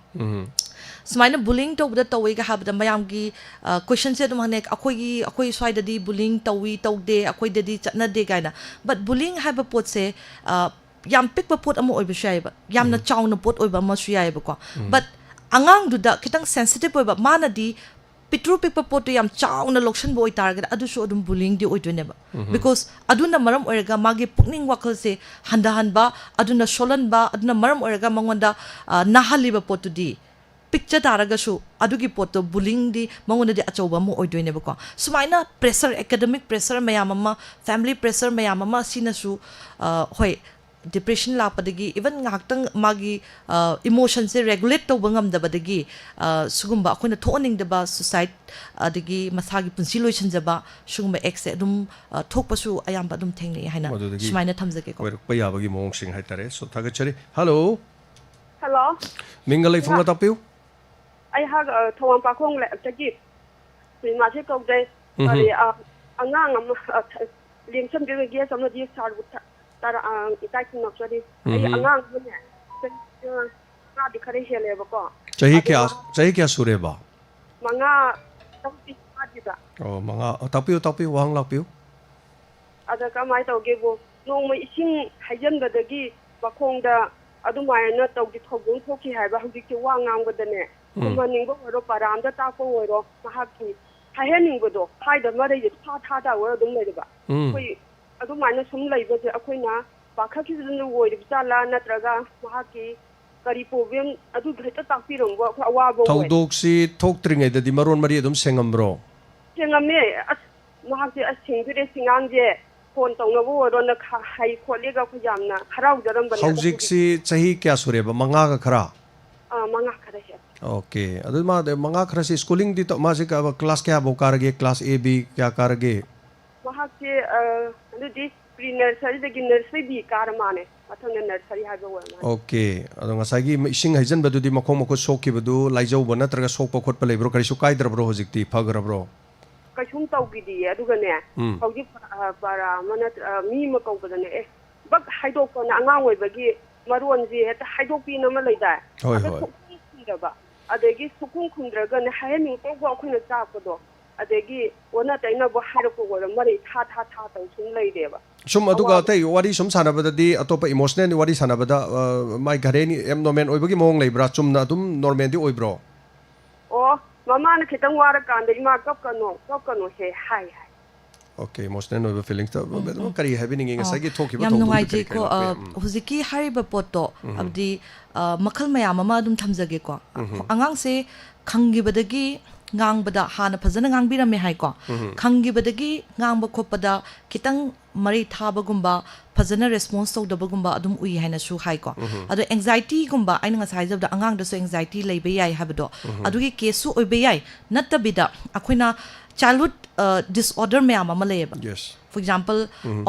ꯁꯨꯃꯥꯏꯅ bullying ꯇꯧꯕꯗ ꯇꯧꯋꯦꯒ ꯍꯥꯏꯕꯗ ꯃꯌꯥꯝꯒꯤ, ꯑ, question ꯁꯦ ꯑꯗꯨꯝ ꯍꯪꯅꯩ, "ꯑꯩꯈꯣꯏꯒꯤ, ꯑꯩꯈꯣꯏ ꯁ꯭ꯋꯥꯏꯗꯗꯤ bullying ꯇꯧꯏ, ꯇꯧꯗꯦ, ꯑꯩꯈꯣꯏꯗꯗꯤ ꯆꯠꯅꯗꯦ" ꯀꯥꯏꯅ꯫ But bullying ꯍꯥꯏꯕ ꯄꯣꯠꯁꯦ, ꯑ, ꯌꯥꯝ ꯄꯤꯛꯄ ꯄꯣꯠ ꯑꯃ ꯑꯣꯏꯕꯁꯨ ꯌꯥꯏꯑꯕ, ꯌꯥꯝꯅ ꯆꯥꯎꯅ ꯄꯣꯠ ꯑꯣꯏꯕ ꯑꯃꯁꯨ ꯌꯥꯏꯑꯕꯀꯣ꯫ But ꯑꯉꯥꯡꯗꯨꯗ ꯈꯤꯇꯪ sensitive ꯑꯣꯏꯕ, ꯃꯥꯅꯗꯤ ꯄꯤꯛꯇ꯭ꯔꯨ ꯄꯤꯛꯄ ꯄꯣꯠꯇꯨ ꯌꯥꯝ ꯆꯥꯎꯅ ꯂꯧꯁꯟꯕ ꯑꯣꯏꯇꯥꯔꯒꯗꯤ ꯑꯗꯨꯁꯨ ꯑꯗꯨꯝ ꯕꯨꯂꯤꯡꯗꯤ ꯑꯣꯏꯗꯣꯏꯅꯦꯕ꯫ ꯕꯤꯀꯣꯁ ꯑꯗꯨꯅ ꯃꯔꯝ ꯑꯣꯏꯔꯒ ꯃꯥꯒꯤ ꯄꯨꯛꯅꯤꯡ ꯋꯥꯈꯜꯁꯦ ꯍꯟꯊꯍꯟꯕ, ꯑꯗꯨꯅ ꯁꯣꯜꯍꯟꯕ, ꯑꯗꯨꯅ ꯃꯔꯝ ꯑꯣꯏꯔꯒ ꯃꯉꯣꯟꯗ ꯑ, ꯅꯥꯍꯜꯂꯤꯕ ꯄꯣꯠꯇꯨꯗꯤ ꯄꯤꯛꯆ ꯇꯥꯔꯒꯁꯨ ꯑꯗꯨꯒꯤ ꯄꯣꯠꯇꯣ ꯕꯨꯂꯤꯡꯗꯤ ꯃꯉꯣꯟꯗꯗꯤ ꯑꯆꯧꯕ ꯑꯃ ꯑꯣꯏꯗꯣꯏꯅꯦꯕꯀꯣ꯫ ꯁꯨꯃꯥꯏꯅ ꯄ꯭ꯔꯦꯁꯔ, ꯑꯦꯀꯥꯗꯃꯤꯛ ꯄ꯭ꯔꯦꯁꯔ ꯃꯌꯥꯝ ꯑꯃ, ꯐꯦꯃꯤꯂꯤ ꯄ꯭ꯔꯦꯁꯔ ꯃꯌꯥꯝ ꯑꯃ ꯑꯁꯤꯅꯁꯨ ꯑ, ꯍꯣꯏ, ꯗꯤꯄ꯭ꯔꯦꯁꯟ ꯂꯥꯛꯄꯗꯒꯤ, ꯏꯚꯟ ꯉꯥꯏꯍꯥꯛꯇꯪ ꯃꯥꯒꯤ ꯏꯃꯣꯁꯟꯁꯦ ꯔꯦꯒꯨꯂꯦꯠ ꯇꯧꯕ ꯉꯝꯗꯕꯗꯒꯤ ꯑ, ꯁꯤꯒꯨꯝꯕ ꯑꯩꯈꯣꯏꯅ ꯊꯣꯛꯍꯟꯅꯤꯡꯗꯕ ꯁꯨꯁꯥꯏꯠ, ꯑꯗꯒꯤ ꯃꯁꯥꯒꯤ ꯄꯨꯟꯁꯤ ꯂꯣꯏꯁꯤꯟꯖꯕ, ꯁꯤꯒꯨꯝꯕ ꯑꯦꯛꯁꯦ ꯑꯗꯨꯝ ꯑ, ꯊꯣꯛꯄꯁꯨ ꯑꯌꯥꯝꯕ ꯑꯗꯨꯝ ꯊꯦꯡꯅꯩ ꯍꯥꯏꯅ ꯃꯗꯨꯗꯒꯤ ꯁꯨꯃꯥꯏꯅ ꯊꯝꯖꯒꯦꯀꯣ꯫ ꯑꯣꯏꯔꯛꯄ ꯌꯥꯕꯒꯤ ꯃꯑꯣꯡꯁꯤꯡ ꯍꯥꯏꯇꯥꯔꯦ꯫ ꯁꯣ, ꯊꯥꯒꯠꯆꯔꯤ꯫ ꯍꯜꯂꯣ꯫ ꯍꯜꯂꯣ꯫ ꯃꯤꯡꯒ ꯂꯩꯐꯝꯒ ꯇꯥꯛꯄꯤꯌꯨ꯫ ꯑꯩꯍꯥꯛ ꯑ, ꯊꯧꯕꯥꯜ ꯄꯥꯈꯣꯡ ꯂꯩꯔꯛꯇꯒꯤ ꯁ꯭ꯔꯤꯃꯥꯁꯦ ꯀꯧꯖꯩ꯫ ꯎꯝꯍꯨꯝ꯫ ꯀꯔꯤ, ꯑ, ꯑꯉꯥꯡ ꯑꯃ, ꯑ, ꯊ-, ꯂꯦꯡꯁꯟꯕꯤꯔꯣꯏ ꯒꯦꯁ ꯑꯃꯗꯤ ꯁꯥꯔꯕꯨ ꯊ-, ꯇꯔꯥ-, ꯑ, ꯏꯀꯥꯏ ꯈꯨꯝꯅꯖꯔꯤ꯫ ꯑꯩ ꯎꯝꯍꯨꯝ꯫ ꯑꯉꯥꯡ ꯑꯃꯅꯦ, ꯆꯍꯤ, ꯑ, ꯃꯉꯥꯗꯤ ꯈꯔ ꯍꯦꯜꯂꯦꯕꯀꯣ꯫ ꯆꯍꯤ ꯑꯗꯣ ꯀꯌꯥ, ꯃꯥ ꯆꯍꯤ ꯀꯌꯥ ꯁꯨꯔꯦꯕ? ꯃꯉꯥ, ꯇꯔꯨꯛꯇꯤ ꯐꯥꯗ꯭ꯔꯤꯕ꯫ ꯑꯣ, ꯃꯉꯥ꯫ ꯑꯣ, ꯇꯥꯛꯄꯤꯌꯨ, ꯇꯥꯛꯄꯤꯌꯨ, ꯋꯥꯍꯪ ꯂꯥꯛꯄꯤꯌꯨ꯫ ꯑꯗ ꯀꯃꯥꯏꯅ ꯇꯧꯒꯦꯕꯨ, ꯅꯣꯡꯃ ꯏꯁꯤꯡ ꯍꯩꯖꯤꯟꯕꯗꯒꯤ ꯃꯈꯣꯡꯗ ꯑꯗꯨꯃꯥꯏꯅ ꯇꯧꯒꯤ ꯊꯧꯗꯣꯛ ꯊꯣꯛꯈꯤ ꯍꯥꯏꯕ꯫ ꯍꯧꯖꯤꯛꯁꯦ ꯋꯥ ꯉꯥꯡꯕꯗꯅꯦ, ꯎꯝ꯫ ꯈꯨꯝꯍꯟꯅꯤꯡꯕ ꯑꯣꯏꯔꯣ, ꯄꯔꯥ ꯑꯃꯗ ꯇꯥꯛꯄ ꯑꯣꯏꯔꯣ, ꯃꯍꯥꯛꯀꯤ ꯍꯥꯏꯍꯟꯅꯤꯡꯕꯗꯣ ꯍꯥꯏꯗ ꯃꯔꯩꯁꯦ ꯊꯥ ꯊꯥ ꯇꯥ ꯑꯣꯏꯔ ꯑꯗꯨꯝ ꯂꯩꯔꯕ꯫ ꯎꯝ꯫ ꯑꯩꯈꯣꯏ ꯑꯗꯨꯃꯥꯏꯅ ꯁꯨꯝ ꯂꯩꯕꯁꯦ ꯑꯩꯈꯣꯏꯅ ꯄꯥꯈꯠꯈꯤꯕꯗꯨꯅ ꯑꯣꯏꯔꯤꯕ ꯖꯥꯠꯂꯥ, ꯅꯠꯇ꯭ꯔꯒ ꯃꯍꯥꯛꯀꯤ ꯀꯔꯤ ꯄ꯭ꯔꯣꯕ꯭ꯂꯦꯝ, ꯑꯗꯨꯗꯣ ꯍꯦꯛꯇ ꯇꯥꯛꯄꯤꯔꯝꯕ, ꯑꯩꯈꯣꯏ ꯑꯋꯥꯕ ꯑꯣꯏ꯫ ꯊꯧꯗꯣꯛꯁꯤ ꯊꯣꯛꯇ꯭ꯔꯤꯉꯩꯗꯗꯤ ꯃꯔꯣꯟ ꯃꯔꯤ ꯑꯗꯨꯝ ꯁꯦꯡꯉꯝꯕ꯭ꯔꯣ? ꯁꯦꯡꯉꯝꯃꯦ꯫ ꯑꯁ, ꯃꯍꯥꯛꯁꯦ, "ꯑꯁ, ꯁꯤꯡꯗꯨꯔꯦ, ꯁꯤꯡꯉꯥꯡꯁꯦ ꯐꯣꯟ ꯇꯧꯅꯕ ꯑꯣꯏꯔꯣꯅ ꯈ-, ꯍꯥꯏ ꯈꯣꯠꯂꯦꯒ ꯑꯩꯈꯣꯏ ꯌꯥꯝꯅ ꯍꯔꯥꯎꯖꯔꯝꯕꯅꯦ꯫ ꯑꯗꯣ ꯍꯧꯖꯤꯛꯁꯤ ꯍꯧꯖꯤꯛ ꯆꯍꯤ ꯀꯌꯥ ꯁꯨꯔꯦꯕ? ꯃꯉꯥꯒ ꯈꯔ? ꯑꯥ, ꯃꯉꯥ ꯈꯔ ꯍꯦꯜꯂꯦ꯫ ꯑꯣꯀꯦ꯫ ꯑꯗꯨ ꯃꯥ, ꯃꯉꯥ ꯈꯔꯁꯤ schooling ꯗꯤ ꯇꯧ-, ꯃꯥꯁꯤ ꯀ-, class ꯀꯌꯥꯐꯧ ꯀꯥꯔꯒꯦ? Class A, B ꯀꯌꯥ ꯀꯥꯔꯒꯦ? ꯃꯍꯥꯛꯁꯦ, ꯑ, ꯑꯗꯨꯗꯤ pre nursery ꯗꯒꯤ nursery B ꯀꯥꯔ ꯃꯥꯅꯦ꯫ ꯃꯊꯪꯗ nursery ꯍꯥꯏꯕ ꯑꯣꯏꯔ ꯃꯥꯅꯦ꯫ ꯑꯣꯀꯦ꯫ ꯑꯗꯣ ꯉꯁꯥꯏꯒꯤ ꯏꯁꯤꯡ ꯍꯩꯖꯤꯟꯕꯗꯨꯗꯤ ꯃꯈꯣꯡ ꯃꯈꯨꯠ ꯁꯣꯛꯈꯤꯕꯗꯨ ꯂꯥꯏꯖꯧꯕ ꯅꯠꯇ꯭ꯔꯒ ꯁꯣꯛꯄ ꯈꯣꯠꯄ ꯂꯩꯕ꯭ꯔꯣ? ꯀꯔꯤꯁꯨ ꯀꯥꯏꯗ꯭ꯔꯕ꯭ꯔꯣ ꯍꯧꯖꯤꯛꯇꯤ? ꯐꯈ꯭ꯔꯕ꯭ꯔꯣ? ꯀꯩꯁꯨꯝ ꯇꯧꯈꯤꯗꯤꯌꯦ꯫ ꯑꯗꯨꯒꯅꯦ, ꯎꯝ꯫ ꯍꯧꯖꯤꯛ ꯄ-, ꯑ, ꯄꯔꯥ ꯑꯃ ꯅꯠꯇ꯭ꯔ-, ꯑ, ꯃꯤ ꯑꯃ ꯀꯧꯕꯗꯅꯦ, ꯑꯦ, ꯕꯛ ꯍꯥꯏꯗꯣꯛꯄꯅ ꯑꯉꯥꯡ ꯑꯣꯏꯕꯒꯤ ꯃꯔꯣꯟꯁꯦ ꯍꯦꯛꯇ ꯍꯥꯏꯗꯣꯛꯄꯤꯅ ꯑꯃ ꯂꯩꯗꯥꯏ? ꯍꯣꯏ, ꯑꯗ ꯍꯣꯏ꯫ ꯁꯨꯛꯈꯨꯝ ꯈꯨꯝꯗꯕ, ꯑꯗꯒꯤ ꯁꯨꯛꯈꯨꯝ ꯈꯨꯝꯗ꯭ꯔꯒꯅꯦ ꯍꯥꯏꯍꯟꯅꯤꯡꯗꯕ ꯑꯩꯈꯣꯏꯅ ꯆꯥꯛꯄꯗꯣ, ꯑꯗꯒꯤ ꯑꯣꯟꯅ ꯇꯩꯅꯕ ꯍꯥꯏꯔꯛꯄ ꯑꯣꯏꯔꯣ, ꯃꯔꯩ ꯊꯥ ꯊꯥ ꯊꯥ ꯇꯧ ꯁꯨꯝ ꯂꯩꯔꯦꯕ꯫ ꯁꯨꯝ ꯑꯗꯨꯒ ꯑꯋꯥꯕ꯫ ꯑꯇꯩ ꯋꯥꯔꯤ ꯁꯨꯝ ꯁꯥꯟꯅꯕꯗꯗꯤ, ꯑꯇꯣꯞꯄ emotional ꯋꯥꯔꯤ ꯁꯥꯟꯅꯕꯗ, ꯑ, ꯃꯥꯏ ꯘꯔꯦꯅꯤ abnormal ꯑꯣꯏꯕꯒꯤ ꯃꯑꯣꯡ ꯂꯩꯕ꯭ꯔꯥ? ꯆꯨꯝꯅ ꯑꯗꯨꯝ normalꯗꯤ ꯑꯣꯏꯕ꯭ꯔꯣ? ꯑꯣ, ꯃꯃꯥꯅ ꯈꯤꯇꯪ ꯋꯥꯔꯀꯥꯟꯗ, "ꯏꯃꯥ, ꯀꯞꯀꯅꯣ, ꯀꯞꯀꯅꯣ ꯍꯦ" ꯍꯥꯏ ꯍꯥꯏ꯫ ꯑꯣꯀꯦ, ꯏꯃꯣꯁꯅꯦꯜ ꯑꯣꯏꯕ ꯐꯤꯂꯤꯡꯁꯇ꯫ ꯑꯗꯨꯝ ꯀꯔꯤ ꯍꯥꯏꯕꯤꯅꯤꯡꯉꯤ? ꯉꯁꯥꯏꯒꯤ ꯊꯣꯛꯈꯤꯕ ꯌꯥꯝ ꯊꯧꯗꯣꯛꯇꯨ ꯀꯔꯤ ꯅꯨꯡꯉꯥꯏꯖꯩꯀꯣ꯫ ꯀꯔꯤ ꯑ, ꯂꯥꯛꯄ ꯌꯥꯏ? ꯎꯝ꯫ ꯍꯧꯖꯤꯛꯀꯤ ꯍꯥꯏꯔꯤꯕ ꯄꯣꯠꯇꯣ, ꯍꯥꯏꯕꯗꯤ, ꯑ, ꯃꯈꯜ ꯃꯌꯥꯝ ꯑꯃ ꯑꯗꯨꯝ ꯊꯝꯖꯒꯦꯀꯣ꯫ ꯑꯉꯥꯡꯁꯦ ꯈꯪꯈꯤꯕꯗꯒꯤ ꯉꯥꯡꯕꯗ ꯍꯥꯟꯅ ꯐꯖꯅ ꯉꯥꯡꯕꯤꯔꯝꯃꯦ ꯍꯥꯏꯀꯣ꯫ ꯈꯪꯈꯤꯕꯗꯒꯤ ꯉꯥꯡꯕ ꯈꯣꯠꯄꯗ ꯈꯤꯇꯪ ꯃꯔꯩ ꯊꯥꯕꯒꯨꯝꯕ, ꯐꯖꯅ ꯔꯦꯁꯄꯣꯟꯁ ꯇꯧꯗꯕꯒꯨꯝꯕ ꯑꯗꯨꯝ ꯎꯏ ꯍꯥꯏꯅꯁꯨ ꯍꯥꯏꯀꯣ꯫ ꯑꯗꯣ ꯑꯦꯡꯖꯥꯏꯇꯤꯒꯨꯝꯕ, ꯑꯩꯅ ꯉꯁꯥꯏ ꯍꯥꯏꯖꯕꯗ ꯑꯉꯥꯡꯗꯁꯨ ꯑꯦꯡꯖꯥꯏꯇꯤ ꯂꯩꯕ ꯌꯥꯏ ꯍꯥꯏꯕꯗꯣ, ꯑꯗꯨꯒꯤ ꯀꯦꯁꯁꯨ ꯑꯣꯏꯕ ꯌꯥꯏ꯫ ꯅꯠꯇꯕꯤꯗ ꯑꯩꯈꯣꯏꯅ ꯆꯥꯏꯜꯍꯨꯗ ꯗꯤꯁꯑꯣꯔꯗꯔ ꯃꯌꯥꯝ ꯑꯃ ꯂꯩꯌꯦꯕ꯫ Yes. For example,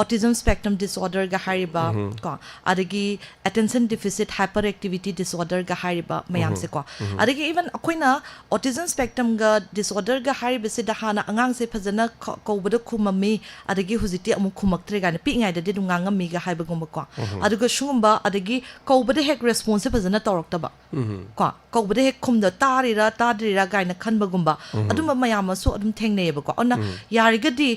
autism spectrum disorder ꯒ ꯍꯥꯏꯔꯤꯕ ꯀꯣ, ꯑꯗꯒꯤ attention deficit hyperactivity disorder ꯒ ꯍꯥꯏꯔꯤꯕ ꯃꯌꯥꯝꯁꯦꯀꯣ꯫ ꯑꯗꯒꯤ even ꯑꯩꯈꯣꯏꯅ autism spectrum ꯒ disorder ꯒ ꯍꯥꯏꯔꯤꯕꯁꯤꯗ ꯍꯥꯟꯅ ꯑꯉꯥꯡꯁꯦ ꯐꯖꯅ ꯈ- ꯀꯧꯕꯗ ꯈꯨꯝꯃꯝꯃꯤ, ꯑꯗꯒꯤ ꯍꯧꯖꯤꯛꯇꯤ ꯑꯃꯨꯛ ꯈꯨꯝꯃꯛꯇ꯭ꯔꯦ ꯀꯥꯏꯅ, ꯄꯤꯛꯏꯉꯩꯗꯗꯤ ꯑꯗꯨꯝ ꯉꯥꯡꯉꯝꯃꯤꯒ ꯍꯥꯏꯕꯒꯨꯝꯕꯀꯣ꯫ ꯑꯗꯨꯒ ꯁꯤꯒꯨꯝꯕ, ꯑꯗꯒꯤ ꯀꯧꯕꯗ ꯍꯦꯛ ꯔꯦꯁꯄꯣꯟꯁꯁꯦ ꯐꯖꯅ ꯇꯧꯔꯛꯇꯕ ꯀꯣ, ꯀꯧꯕꯗ ꯍꯦꯛ ꯈꯨꯝꯗ, ꯇꯥꯔꯤꯔꯥ ꯇꯥꯗ꯭ꯔꯤꯔꯥ ꯀꯥꯏꯅ ꯈꯟꯕꯒꯨꯝꯕ, ꯑꯗꯨꯝꯕ ꯃꯌꯥꯝ ꯑꯃꯁꯨ ꯑꯗꯨꯝ ꯊꯦꯡꯅꯩꯌꯦꯕꯀꯣ꯫ ꯑꯗꯨꯅ ꯌꯥꯔꯤꯒꯗꯤ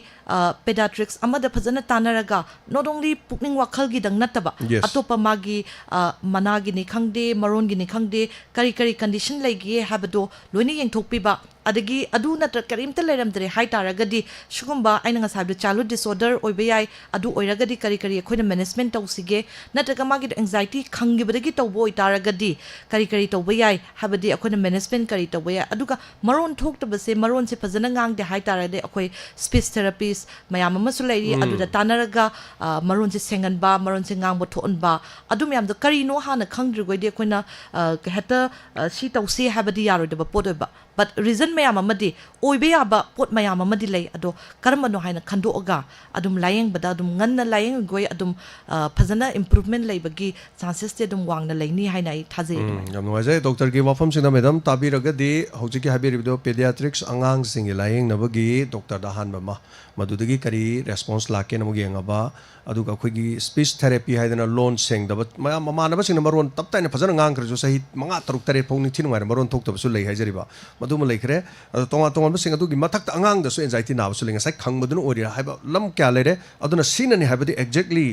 ꯄꯦꯗꯥꯇ꯭ꯔꯤꯛꯁ ꯑꯃꯗ ꯐꯖꯅ ꯇꯥꯟꯅꯔꯒ, not only ꯄꯨꯛꯅꯤꯡ ꯋꯥꯈꯜꯒꯤꯗꯪ ꯅꯠꯇꯕ, Yes. ꯑꯇꯣꯞꯄ ꯃꯥꯒꯤ ꯑ, ꯃꯅꯥꯒꯤꯅꯤ ꯈꯪꯗꯦ, ꯃꯔꯣꯟꯒꯤꯅꯤ ꯈꯪꯗꯦ, ꯀꯔꯤ ꯀꯔꯤ ꯀꯟꯗꯤꯁꯟ ꯂꯩꯒꯦ ꯍꯥꯏꯕꯗꯣ ꯂꯣꯏꯅ ꯌꯦꯡꯊꯣꯛꯄꯤꯕ꯫ ꯑꯗꯒꯤ ꯑꯗꯨ ꯅꯠꯇ꯭ꯔ ꯀꯔꯤꯝꯇ ꯂꯩꯔꯝꯗ꯭ꯔꯦ ꯍꯥꯏꯇꯥꯔꯒꯗꯤ, ꯁꯤꯒꯨꯝꯕ ꯑꯩꯅ ꯉꯁꯥꯏ ꯍꯥꯏꯕꯗ ꯆꯥꯏꯜꯍꯨꯗ ꯗꯤꯁꯑꯣꯔꯗꯔ ꯑꯣꯏꯕ ꯌꯥꯏ, ꯑꯗꯨ ꯑꯣꯏꯔꯒꯗꯤ ꯀꯔꯤ ꯀꯔꯤ ꯑꯩꯈꯣꯏꯅ ꯃꯦꯅꯦꯖꯃꯦꯟ ꯇꯧꯁꯤꯒꯦ, ꯅꯠꯇ꯭ꯔꯒ ꯃꯥꯒꯤꯗꯣ ꯑꯦꯡꯖꯥꯏꯇꯤ ꯈꯪꯈꯤꯕꯗꯒꯤ ꯇꯧꯕ ꯑꯣꯏꯇꯥꯔꯒꯗꯤ ꯀꯔꯤ ꯀꯔꯤ ꯇꯧꯕ ꯌꯥꯏ ꯍꯥꯏꯕꯗꯤ ꯑꯩꯈꯣꯏꯅ ꯃꯦꯅꯦꯖꯃꯦꯟ ꯀꯔꯤ ꯇꯧꯕ ꯌꯥꯏ, ꯑꯗꯨꯒ ꯃꯔꯣꯟ ꯊꯣꯛꯇꯕꯁꯦ, ꯃꯔꯣꯟꯁꯦ ꯐꯖꯅ ꯉꯥꯡꯗꯦ ꯍꯥꯏꯇꯥꯔꯒꯗꯤ ꯑꯩꯈꯣꯏ ꯁ꯭ꯄꯤꯁ ꯊꯦꯔꯥꯄꯤꯁ ꯃꯌꯥꯝ ꯑꯃꯁꯨ ꯂꯩꯔꯤ꯫ ꯑꯗꯨꯗ ꯇꯥꯟꯅꯔꯒ ꯑ, ꯃꯔꯣꯟꯁꯦ ꯁꯦꯡꯍꯟꯕ, ꯃꯔꯣꯟꯁꯦ ꯉꯥꯡꯕ ꯊꯣꯛꯍꯟꯕ, ꯑꯗꯨ ꯃꯌꯥꯝꯗꯣ ꯀꯔꯤꯅꯣ ꯍꯥꯟꯅ ꯈꯪꯗ꯭ꯔꯤꯈꯣꯏꯗꯤ ꯑꯩꯈꯣꯏꯅ ꯑ, ꯍꯦꯛꯇ ꯑ, ꯁꯤ ꯇꯧꯁꯤ ꯍꯥꯏꯕꯗꯤ ꯌꯥꯔꯣꯏꯗꯕ ꯄꯣꯠ ꯑꯣꯏꯕ꯫ ꯕꯠ ꯔꯤꯖꯟ ꯃꯌꯥꯝ ꯑꯃꯗꯤ, ꯑꯣꯏꯕ ꯌꯥꯕ ꯄꯣꯠ ꯃꯌꯥꯝ ꯑꯃꯗꯤ ꯂꯩ꯫ ꯑꯗꯣ ꯀꯔꯝꯕꯅꯣ ꯍꯥꯏꯅ ꯈꯟꯗꯣꯛꯑꯒ ꯑꯗꯨꯝ ꯂꯥꯌꯦꯡꯕꯗ, ꯑꯗꯨꯝ ꯉꯟꯅ ꯂꯥꯌꯦꯡꯉꯒꯣꯏ ꯑꯗꯨꯝ ꯑ, ꯐꯖꯅ ꯏꯝꯄ꯭ꯔꯨꯚꯃꯦꯟ ꯂꯩꯕꯒꯤ ꯆꯥꯟꯁꯦꯁꯇꯤ ꯑꯗꯨꯝ ꯋꯥꯡꯅ ꯂꯩꯅꯤ ꯍꯥꯏꯅ ꯑꯩ ꯊꯥꯖꯩ꯫ ꯎꯝ, ꯑꯗꯨꯃꯥꯏꯅ꯫ ꯌꯥꯝ ꯅꯨꯡꯉꯥꯏꯖꯩ꯫ ꯗꯣꯛꯇꯔꯒꯤ ꯋꯥꯐꯝꯁꯤꯡꯗ ꯃꯦꯗꯝ ꯇꯥꯕꯤꯔꯒꯗꯤ, ꯍꯧꯖꯤꯛꯀꯤ ꯍꯥꯏꯕꯤꯔꯤꯕꯗꯣ ꯄꯦꯗꯤꯌꯥꯇ꯭ꯔꯤꯛꯁ ꯑꯉꯥꯡꯁꯤꯡꯒꯤ ꯂꯥꯌꯦꯡꯅꯕꯒꯤ ꯗꯣꯛꯇꯔꯗ ꯑꯍꯥꯟꯕ ꯑꯃ, ꯃꯗꯨꯗꯒꯤ ꯀꯔꯤ ꯔꯦꯁꯄꯣꯟꯁ ꯂꯥꯛꯀꯦꯅ ꯑꯃꯨꯛ ꯌꯦꯡꯉꯕ, ꯑꯗꯨꯒ ꯑꯩꯈꯣꯏꯒꯤ ꯁ꯭ꯄꯤꯁ ꯊꯦꯔꯥꯄꯤ ꯍꯥꯏꯗꯅ ꯂꯣꯟ ꯁꯦꯡꯗꯕ ꯃꯌꯥꯝ, ꯃꯃꯥꯟꯅꯕꯁꯤꯡꯅ ꯃꯔꯣꯟ ꯇꯞ ꯇꯥꯏꯅ ꯐꯖꯅ ꯉꯥꯡꯈ꯭ꯔꯁꯨ ꯆꯍꯤ ꯃꯉꯥ, ꯇꯔꯨꯛ, ꯇꯔꯦꯠ ꯐꯥꯎ ꯅꯤꯡꯊꯤ ꯅꯨꯡꯉꯥꯏꯅ ꯃꯔꯣꯟ ꯊꯣꯛꯇꯕꯁꯨ ꯂꯩ ꯍꯥꯏꯖꯔꯤꯕ, ꯃꯗꯨꯃ ꯂꯩꯈ꯭ꯔꯦ꯫ ꯑꯗꯣ ꯇꯣꯉꯥꯟ ꯇꯣꯉꯥꯟꯕꯁꯤꯡ ꯑꯗꯨꯒꯤ ꯃꯊꯛꯇ ꯑꯉꯥꯡꯗꯁꯨ ꯑꯦꯟꯖꯥꯏꯇꯤ ꯅꯥꯕꯁꯨ ꯂꯩ꯫ ꯉꯁꯥꯏ ꯈꯪꯕꯗꯨꯅ ꯑꯣꯏꯔꯤꯔꯥ ꯍꯥꯏꯕ ꯂꯝ ꯀꯌꯥ ꯂꯩꯔꯦ꯫ ꯑꯗꯨꯅ ꯁꯤꯅꯅꯤ ꯍꯥꯏꯕꯗꯤ ꯑꯦꯛꯖꯦꯛꯂꯤ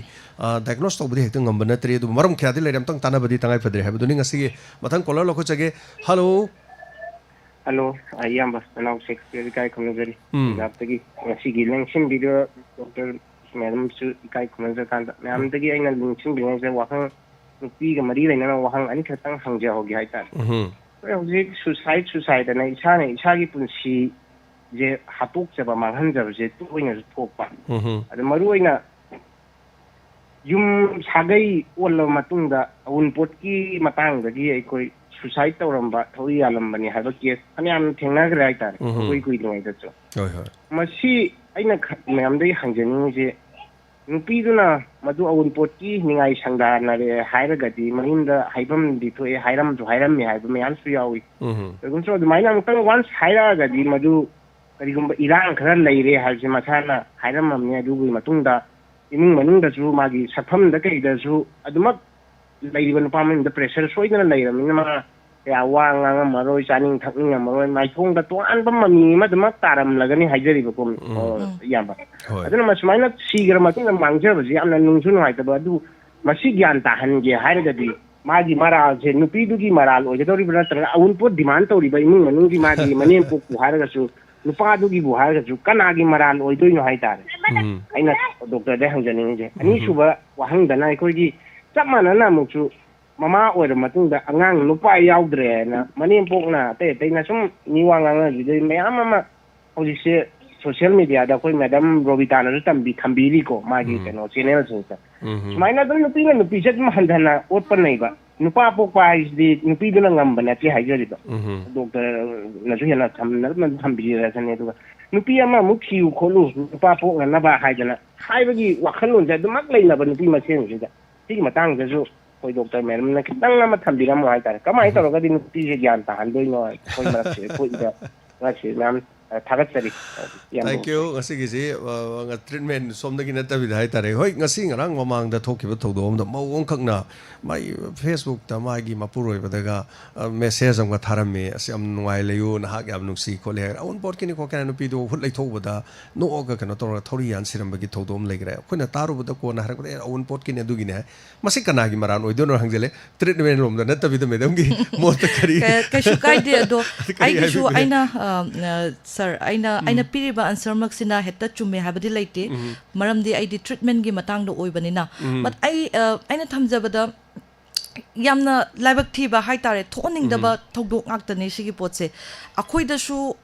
ꯗꯥꯏꯒꯅꯣꯁ ꯇꯧꯕꯗꯤ ꯍꯦꯛꯇ ꯉꯝꯕ ꯅꯠꯇ꯭ꯔꯤ, ꯑꯗꯨꯕꯨ ꯃꯔꯝ ꯀꯌꯥꯗꯤ ꯂꯩꯔꯦ꯫ ꯑꯝꯇꯪ ꯇꯥꯟꯅꯕꯗꯤ ꯇꯉꯥꯏ ꯐꯗ꯭ꯔꯦ ꯍꯥꯏꯕꯗꯨꯅꯤ꯫ ꯉꯁꯤꯒꯤ ꯃꯊꯪ ꯀꯣꯂꯔ ꯂꯧꯈꯠꯆꯒꯦ꯫ ꯍꯜꯂꯣ꯫ ꯍꯜꯂꯣ, ꯑ, ꯏꯌꯥꯝꯕ, ꯅꯅꯥꯎ ꯁꯦꯀ꯭ꯔꯦꯇꯔꯤ ꯏꯀꯥꯏ ꯈꯨꯝꯅꯖꯔꯤ꯫ ꯎꯝ꯫ ꯄꯟꯖꯥꯕꯇꯒꯤ ꯉꯁꯤꯒꯤ ꯂꯦꯡꯁꯤꯟꯕꯤꯔꯤꯕ ꯗꯣꯛꯇꯔ ꯃꯦꯗꯝꯁꯨ ꯏꯀꯥꯏ ꯈꯨꯝꯅꯖ ꯀꯥꯟꯗ, ꯃꯌꯥꯝꯗꯒꯤ ꯑꯩꯅ ꯂꯦꯡꯁꯤꯟꯕꯤꯅꯤꯡꯉꯤꯁꯦ ꯋꯥꯍꯪ, ꯅꯨꯄꯤꯒ ꯃꯔꯤ ꯂꯩꯅꯅ ꯋꯥꯍꯪ ꯑꯅꯤꯈꯛꯇꯪ ꯍꯪꯖꯍꯧꯒꯦ ꯍꯥꯏꯇꯥꯔꯦ꯫ ꯎꯝ꯫ ꯑꯩꯈꯣꯏ ꯍꯧꯖꯤꯛ suicide, suicide ꯑꯅ ꯏꯁꯥꯅ ꯏꯁꯥꯒꯤ ꯄꯨꯟꯁꯤꯁꯦ ꯍꯥꯠꯇꯣꯛꯆꯕ, ꯃꯥꯡꯍꯟꯖꯕꯁꯦ ꯇꯣꯏꯅꯁꯨ ꯊꯣꯛꯄ꯫ ꯎꯝ꯫ ꯑꯗꯨ ꯃꯔꯨꯑꯣꯏꯅ ꯌꯨꯝ ꯁꯥꯒꯩ ꯑꯣꯜꯂꯕ ꯃꯇꯨꯡꯗ ꯑꯋꯨꯟꯄꯣꯠꯀꯤ ꯃꯇꯥꯡꯗꯒꯤ ꯑꯩꯈꯣꯏ suicide ꯇꯧꯔꯝꯕ, ꯊꯧꯔꯤ ꯌꯥꯜꯂꯝꯕꯅꯤ ꯍꯥꯏꯕ case ꯐꯅꯌꯥꯝ ꯊꯦꯡꯅꯈ꯭ꯔꯦ ꯍꯥꯏꯇꯥꯔꯦ, ꯎꯝ꯫ ꯑꯩꯈꯣꯏ ꯀꯨꯏꯗ꯭ꯔꯤꯉꯩꯗꯁꯨ꯫ ꯍꯣꯏ, ꯍꯣꯏ꯫ ꯃꯁꯤ ꯑꯩꯅ ꯈ-, ꯃꯌꯥꯝꯗꯒꯤ ꯍꯪꯖꯅꯤꯡꯉꯤꯁꯦ, ꯅꯨꯄꯤꯗꯨꯅ ꯃꯗꯨ ꯑꯋꯨꯟꯄꯣꯠꯀꯤ ꯅꯤꯡꯉꯥꯏ ꯁꯪꯗꯥꯅꯔꯦ ꯍꯥꯏꯔꯒꯗꯤ ꯃꯌꯨꯝꯗ ꯍꯥꯏꯐꯝꯗꯤ ꯊꯣꯛꯑꯦ, ꯍꯥꯏꯔꯝꯁꯨ ꯍꯥꯏꯔꯝꯃꯦ ꯍꯥꯏꯕ ꯃꯌꯥꯝꯁꯨ ꯌꯥꯎꯏ꯫ ꯎꯝ꯫ ꯀꯔꯤꯒꯨꯝꯕ ꯑꯗꯨꯃꯥꯏꯅ ꯑꯃꯨꯛꯇꯪ once ꯍꯥꯏꯔꯛꯑꯒꯗꯤ ꯃꯗꯨ ꯀꯔꯤꯒꯨꯝꯕ ꯏꯔꯥꯡ ꯈꯔ ꯂꯩꯔꯦ ꯍꯥꯏꯕꯁꯤ ꯃꯁꯥꯅ ꯍꯥꯏꯔꯝꯃꯕꯅꯤ꯫ ꯑꯗꯨꯒꯤ ꯃꯇꯨꯡꯗ ꯏꯃꯨꯡ ꯃꯅꯨꯡꯗꯁꯨ ꯃꯥꯒꯤ ꯁꯛꯐꯝꯗ ꯀꯩꯗꯁꯨ ꯑꯗꯨꯃꯛ ꯂꯩꯔꯤꯕ ꯅꯨꯄꯥ ꯃꯌꯨꯝꯗ pressure ꯁꯣꯏꯗꯅ ꯂꯩꯔꯕꯅꯤꯅ ꯃꯥ ꯀꯌꯥ ꯋꯥ ꯉꯥꯡꯉꯝꯃꯔꯣꯏ, ꯆꯥꯅꯤꯡ ꯊꯛꯅꯤꯡꯉꯝꯃꯔꯣꯏ, ꯃꯥꯏꯊꯣꯡꯗ ꯇꯣꯉꯥꯟꯕ ꯃꯃꯤ ꯑꯃ ꯑꯗꯨꯃꯛ ꯇꯥꯔꯝꯂꯒꯅꯤ ꯍꯥꯏꯖꯔꯤꯕꯀꯣ, ꯎꯝ꯫ ꯑꯣ, ꯎꯝ꯫ ꯏꯌꯥꯝꯕ꯫ ꯍꯣꯏ꯫ ꯑꯗꯨꯅ ꯃꯁꯨꯃꯥꯏꯅ ꯁꯤꯈ꯭ꯔ ꯃꯇꯨꯡꯗ ꯃꯥꯡꯖꯕꯁꯤ ꯌꯥꯝꯅ ꯅꯨꯡꯁꯨ ꯅꯨꯡꯉꯥꯏꯇꯕ꯫ ꯑꯗꯨ ꯃꯁꯤ ꯒ꯭ꯌꯥꯟ ꯇꯥꯍꯟꯒꯦ ꯍꯥꯏꯔꯒꯗꯤ ꯃꯥꯒꯤ ꯃꯔꯥꯜꯁꯦ ꯅꯨꯄꯤꯗꯨꯒꯤ ꯃꯔꯥꯜ ꯑꯣꯏꯒꯗꯧꯔꯤꯕ꯭ꯔꯥ, ꯅꯠꯇ꯭ꯔꯒ ꯑꯋꯨꯟꯄꯣꯠ demand ꯇꯧꯔꯤꯕ ꯏꯃꯨꯡ ꯃꯅꯨꯡꯒꯤ, ꯃꯥꯒꯤ ꯃꯅꯦꯝꯄꯣꯛꯄꯨ ꯍꯥꯏꯔꯒꯁꯨ, ꯅꯨꯄꯥꯗꯨꯒꯤꯕꯨ ꯍꯥꯏꯔꯒꯁꯨ ꯀꯅꯥꯒꯤ ꯃꯔꯥꯜ ꯑꯣꯏꯗꯣꯏꯅꯣ ꯍꯥꯏꯇꯥꯔꯦ? ꯎꯝ꯫ ꯑꯩꯅ ꯗꯣꯛꯇꯔꯗ ꯍꯪꯖꯅꯤꯡꯉꯤꯁꯦ꯫ ꯎꯝ꯫ ꯑꯅꯤꯁꯨꯕ ꯋꯥꯍꯪꯗꯅ ꯑꯩꯈꯣꯏꯒꯤ ꯆꯞ ꯃꯥꯟꯅꯅ ꯑꯃꯨꯛꯁꯨ ꯃꯃꯥ ꯑꯣꯏꯔ ꯃꯇꯨꯡꯗ ꯑꯉꯥꯡ ꯅꯨꯄꯥ ꯌꯥꯎꯗ꯭ꯔꯦꯅ ꯃꯅꯦꯝꯄꯣꯛꯅ ꯑꯇꯩ ꯑꯇꯩꯅ ꯁꯨꯝ ꯃꯤ ꯋꯥ ꯉꯥꯡꯅꯈꯤꯗꯣꯏ ꯃꯌꯥꯝ ꯑꯃ ꯍꯧꯖꯤꯛꯁꯦ social mediaꯗ ꯑꯩꯈꯣꯏ ꯃꯦꯗꯥꯝ ꯔꯣꯕꯤꯇꯥꯅꯁꯨ ꯇꯝꯕꯤ, ꯊꯝꯕꯤꯔꯤꯀꯣ, ꯃꯥꯒꯤ ꯎꯝ꯫ ꯀꯩꯅꯣ channelꯁꯤꯡꯁꯤꯗ꯫ ꯎꯝ꯫ ꯁꯨꯃꯥꯏꯅ ꯑꯗꯨꯝ ꯅꯨꯄꯤꯅ ꯅꯨꯄꯤꯁꯦ ꯑꯗꯨꯝ ꯍꯟꯊꯅ ꯑꯣꯠꯄ ꯅꯩꯕ꯫ ꯅꯨꯄꯥ ꯄꯣꯛꯄ ꯍꯥꯏꯁꯤꯗꯤ ꯅꯨꯄꯤꯗꯨꯅ ꯉꯝꯕ ꯅꯠꯇꯦ ꯍꯥꯏꯖꯔꯤꯕ꯫ ꯎꯝ꯫ ꯗꯣꯛꯇꯔꯅꯁꯨ ꯍꯦꯟꯅ ꯊꯝꯅ-, ꯊꯝꯕꯤꯔꯁꯅꯤ꯫ ꯑꯗꯨꯒ ꯅꯨꯄꯤ ꯑꯃꯃꯨꯛ ꯊꯤꯌꯨ ꯈꯣꯠꯂꯨ ꯅꯨꯄꯥ ꯄꯣꯛꯅꯅꯕ ꯍꯥꯏꯗꯅ ꯍꯥꯏꯕꯒꯤ ꯋꯥꯈꯜꯂꯣꯟꯁꯦ ꯑꯗꯨꯃꯛ ꯂꯩꯅꯕ ꯅꯨꯄꯤ ꯃꯁꯦꯟꯁꯤꯗ꯫ ꯁꯤꯒꯤ ꯃꯇꯥꯡꯗꯁꯨ ꯑꯩꯈꯣꯏ ꯗꯣꯛꯇꯔ ꯃꯦꯗꯝꯅ ꯈꯤꯇꯪ ꯑꯃ ꯊꯝꯕꯤꯔꯝꯃꯣ ꯍꯥꯏꯇꯥꯔꯦ꯫ ꯀꯃꯥꯏꯅ ꯎꯝ꯫ ꯇꯧꯔꯒꯗꯤ ꯅꯨꯄꯤꯁꯦ ꯒ꯭ꯌꯥꯟ ꯇꯥꯍꯟꯗꯣꯏꯅꯣ? ꯑꯩꯈꯣꯏ ꯃꯔꯛꯁꯦ, ꯑꯩꯈꯣꯏꯗ ꯃꯔꯛꯁꯦ ꯃꯌꯥꯝ ꯑ, ꯊꯥꯒꯠꯆꯔꯤ, ꯑ, ꯏꯌꯥꯝꯕ꯫ Thank you. ꯉꯁꯤꯒꯤꯁꯤ, ꯑ, treatment ꯁꯣꯝꯗꯒꯤ ꯅꯠꯇꯕꯤꯗ ꯍꯥꯏꯇꯥꯔꯦ, ꯍꯣꯏ, ꯉꯁꯤ ꯉꯔꯥꯡ ꯃꯃꯥꯡꯗ ꯊꯣꯛꯈꯤꯕ ꯊꯧꯗꯣꯛ ꯑꯃꯗ ꯃꯧ ꯑꯃꯈꯛꯅ ꯃꯥꯒꯤ Facebook-ꯇ ꯃꯥꯒꯤ ꯃꯄꯨꯔꯣꯏꯕꯗꯒ, ꯑ, message ꯑꯃꯒ ꯊꯥꯔꯝꯃꯤ, "ꯑꯁ, ꯌꯥꯝ ꯅꯨꯡꯉꯥꯏ ꯂꯩꯌꯨ, ꯅꯍꯥꯛ ꯌꯥꯝ ꯅꯨꯡꯁꯤ" ꯈꯣꯠꯂꯦ ꯍꯥꯏꯔꯒ, ꯑꯎꯟꯄꯣꯠꯀꯤꯅꯤ ꯈꯣꯠꯀꯦ ꯍꯥꯏꯅ ꯅꯨꯄꯤꯗꯣ ꯍꯨꯠ ꯂꯩꯊꯣꯛꯎꯕꯗ ꯅꯣꯛꯑꯒ ꯀꯩꯅꯣ ꯇꯧꯔꯒ ꯊꯧꯔꯤ ꯌꯥꯟ ꯁꯤꯔꯝꯕꯒꯤ ꯊꯧꯗꯣꯛ ꯑꯃ ꯂꯩꯈ꯭ꯔꯦ꯫ ꯑꯩꯈꯣꯏꯅ ꯇꯥꯔꯨꯕꯗ ꯀꯣꯟꯅ ꯍꯥꯏꯔꯛꯄꯗ, "ꯑꯦ, ꯑꯎꯟꯄꯣꯠꯀꯤꯅꯤ, ꯑꯗꯨꯒꯤꯅꯤ" ꯍꯥꯏ꯫ ꯃꯁꯤ ꯀꯅꯥꯒꯤ ꯃꯔꯥꯜ ꯑꯣꯏꯗꯣꯏꯅꯣ ꯍꯪꯖꯜꯂꯦ꯫ Treatment ꯔꯣꯝꯗ ꯅꯠꯇꯕꯤꯗ ꯃꯦꯗꯝꯒꯤ ꯃꯣꯠꯇ ꯀꯔꯤ ꯀ- ꯀꯩꯁꯨ ꯀꯥꯏꯗꯦ꯫ ꯑꯗꯣ ꯀꯔꯤ ꯑꯩꯒꯤꯁꯨ ꯍꯥꯏꯕꯤꯕꯅꯦ? ꯑꯩꯅ ꯑ, ꯑ, ꯁꯥꯔ, ꯑꯩꯅ ꯑꯩꯅ ꯄꯤꯔꯤꯕ ꯑꯟꯁꯔꯃꯛꯁꯤꯅ ꯍꯦꯛꯇ ꯆꯨꯝꯃꯦ ꯍꯥꯏꯕꯗꯤ ꯂꯩꯇꯦ꯫ ꯃꯔꯝꯗꯤ ꯑꯩꯗꯤ treatment ꯀꯤ ꯃꯇꯥꯡꯗ ꯑꯣꯏꯕꯅꯤꯅ꯫ But ꯑꯩ ꯑ, ꯑꯩꯅ ꯊꯝꯖꯕꯗ, ꯌꯥꯝꯅ ꯂꯥꯏꯕꯛ ꯊꯤꯕ ꯍꯥꯏꯇꯥꯔꯦ, ꯊꯣꯛꯍꯟꯅꯤꯡꯗꯕ ꯊꯧꯗꯣꯛ ꯉꯥꯛꯇꯅꯦ ꯁꯤꯒꯤ ꯄꯣꯠꯁꯦ꯫ ꯑꯩꯈꯣꯏꯗꯁꯨ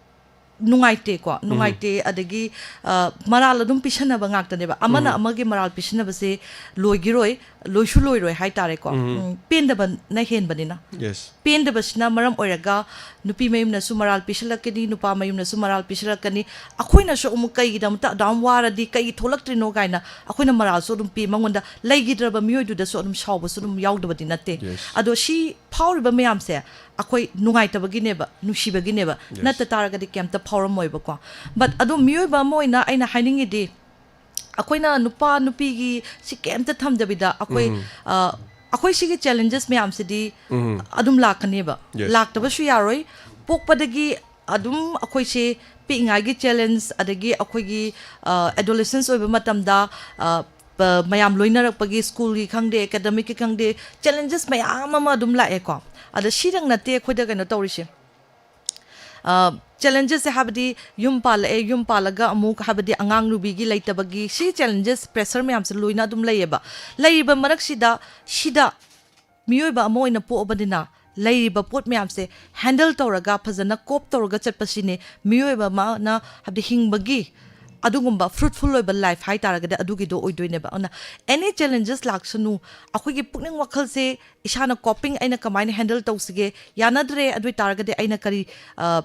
ꯅꯨꯡꯉꯥꯏꯇꯦꯀꯣ, ꯅꯨꯡꯉꯥꯏꯇꯦ꯫ ꯑꯗꯒꯤ ꯑ, ꯃꯔꯥꯜ ꯑꯗꯨꯝ ꯄꯤꯁꯟꯅꯕ ꯉꯥꯛꯇꯅꯦꯕ꯫ ꯑꯃꯅ ꯑꯃꯒꯤ ꯃꯔꯥꯜ ꯄꯤꯁꯟꯅꯕꯁꯦ ꯂꯣꯏꯒꯤꯔꯣꯏ, ꯂꯣꯏꯁꯨ ꯂꯣꯏꯔꯣꯏ ꯍꯥꯏꯇꯥꯔꯦꯀꯣ꯫ ꯎꯝ, ꯄꯦꯟꯗꯕꯅ ꯍꯦꯟꯕꯅꯤꯅ꯫ Yes. ꯄꯦꯟꯗꯕꯁꯤꯅ ꯃꯔꯝ ꯑꯣꯏꯔꯒ ꯅꯨꯄꯤ ꯃꯌꯨꯝꯅꯁꯨ ꯃꯔꯥꯜ ꯄꯤꯁꯜꯂꯛꯀꯅꯤ, ꯅꯨꯄꯥ ꯃꯌꯨꯝꯅꯁꯨ ꯃꯔꯥꯜ ꯄꯤꯁꯜꯂꯛꯀꯅꯤ꯫ ꯑꯩꯈꯣꯏꯅꯁꯨ ꯑꯃꯨꯛ ꯀꯩꯒꯤꯗꯃꯛꯇ ꯑꯗꯨꯝ ꯋꯥꯔꯗꯤ, ꯀꯩꯒꯤ ꯊꯣꯛꯂꯛꯇ꯭ꯔꯤꯅꯣ ꯀꯥꯏꯅ ꯑꯩꯈꯣꯏꯅ ꯃꯔꯥꯜꯁꯨ ꯑꯗꯨꯝ ꯄꯤ꯫ ꯃꯉꯣꯟꯗ ꯂꯩꯈꯤꯗ꯭ꯔꯕ ꯃꯤꯑꯣꯏꯗꯨꯗꯁꯨ ꯑꯗꯨꯝ ꯁꯥꯎꯕꯁꯨ ꯑꯗꯨꯝ ꯌꯥꯎꯗꯕꯗꯤ ꯅꯠꯇꯦ꯫ Yes. ꯑꯗꯣ ꯁꯤ ꯐꯥꯎꯔꯤꯕ ꯃꯌꯥꯝꯁꯦ ꯑꯩꯈꯣꯏ ꯅꯨꯡꯉꯥꯏꯇꯕꯒꯤꯅꯦꯕ, ꯅꯨꯡꯁꯤꯕꯒꯤꯅꯦꯕ꯫ Yes. ꯅꯠꯇ ꯇꯥꯔꯒꯗꯤ ꯀꯩꯝꯇ ꯐꯥꯎꯔꯝꯃꯣꯏꯕꯀꯣ꯫ But ꯑꯗꯣ ꯃꯤꯑꯣꯏꯕ ꯑꯃ ꯑꯣꯏꯅ ꯑꯩꯅ ꯍꯥꯏꯅꯤꯡꯉꯤꯗꯤ, ꯑꯩꯈꯣꯏꯅ ꯅꯨꯄꯥ ꯅꯨꯄꯤꯒꯤ ꯁꯤ ꯀꯩꯝꯇ ꯊꯝꯗꯕꯤꯗ ꯑꯩꯈꯣꯏ, ꯑ, ꯑꯩꯈꯣꯏ ꯁꯤꯒꯤ challenges ꯃꯌꯥꯝꯁꯤꯗꯤ ꯑꯗꯨꯝ ꯂꯥꯛꯀꯅꯦꯕ꯫ Yes. ꯂꯥꯛꯇꯕꯁꯨ ꯌꯥꯔꯣꯏ꯫ ꯄꯣꯛꯄꯗꯒꯤ ꯑꯗꯨꯝ ꯑꯩꯈꯣꯏꯁꯦ ꯄꯤꯛꯏꯉꯥꯏꯒꯤ challenge, ꯑꯗꯒꯤ ꯑꯩꯈꯣꯏꯒꯤ, ꯑ, adolescence ꯑꯣꯏꯕ ꯃꯇꯝꯗ, ꯑ, ꯄ-, ꯃꯌꯥꯝ ꯂꯣꯏꯅꯔꯛꯄꯒꯤ, school ꯒꯤ ꯈꯪꯗꯦ, academic ꯀꯤ ꯈꯪꯗꯦ, challenges ꯃꯌꯥꯝ ꯑꯃ ꯑꯗꯨꯝ ꯂꯥꯛꯑꯦꯀꯣ꯫ ꯑꯗ ꯁꯤꯗꯪ ꯅꯠꯇꯦ ꯑꯩꯈꯣꯏꯗ ꯀꯩꯅꯣ ꯇꯧꯔꯤꯁꯦ꯫ ꯑ, challenges ꯁꯦ ꯍꯥꯏꯕꯗꯤ ꯌꯨꯝ ꯄꯥꯜꯂꯛꯑꯦ, ꯌꯨꯝ ꯄꯥꯜꯂꯒ ꯑꯃꯨꯛ ꯍꯥꯏꯕꯗꯤ ꯑꯉꯥꯡ ꯅꯨꯕꯤꯒꯤ ꯂꯩꯇꯕꯒꯤ, ꯁꯤ challenges, pressure ꯃꯌꯥꯝꯁꯦ ꯂꯣꯏꯅ ꯑꯗꯨꯝ ꯂꯩꯌꯦꯕ꯫ ꯂꯩꯔꯤꯕ ꯃꯔꯛꯁꯤꯗ, ꯁꯤꯗ ꯃꯤꯑꯣꯏꯕ ꯑꯃ ꯑꯣꯏꯅ ꯄꯣꯛꯑꯕꯅꯤꯅ ꯂꯩꯔꯤꯕ ꯄꯣꯠ ꯃꯌꯥꯝꯁꯦ handle ꯇꯧꯔꯒ, ꯐꯖꯅ cope ꯇꯧꯔꯒ ꯆꯠꯄꯁꯤꯅꯦ ꯃꯤꯑꯣꯏꯕ ꯑꯃꯅ ꯍꯥꯏꯕꯗꯤ ꯍꯤꯡꯕꯒꯤ ꯑꯗꯨꯒꯨꯝꯕ fruitful ꯑꯣꯏꯕ life ꯍꯥꯏꯇꯥꯔꯒꯗꯤ ꯑꯗꯨꯒꯤꯗꯣ ꯑꯣꯏꯗꯣꯏꯅꯦꯕ꯫ ꯑꯗꯨꯅ any challenges ꯂꯥꯛꯁꯅꯨ, ꯑꯩꯈꯣꯏꯒꯤ ꯄꯨꯛꯅꯤꯡ ꯋꯥꯈꯜꯁꯦ ꯏꯁꯥꯅ coping ꯑꯩꯅ ꯀꯃꯥꯏꯅ handle ꯇꯧꯁꯤꯒꯦ, ꯌꯥꯅꯗ꯭ꯔꯦ, ꯑꯗꯨ ꯑꯣꯏ ꯇꯥꯔꯒꯗꯤ ꯑꯩꯅ ꯀꯔꯤ, ꯑ,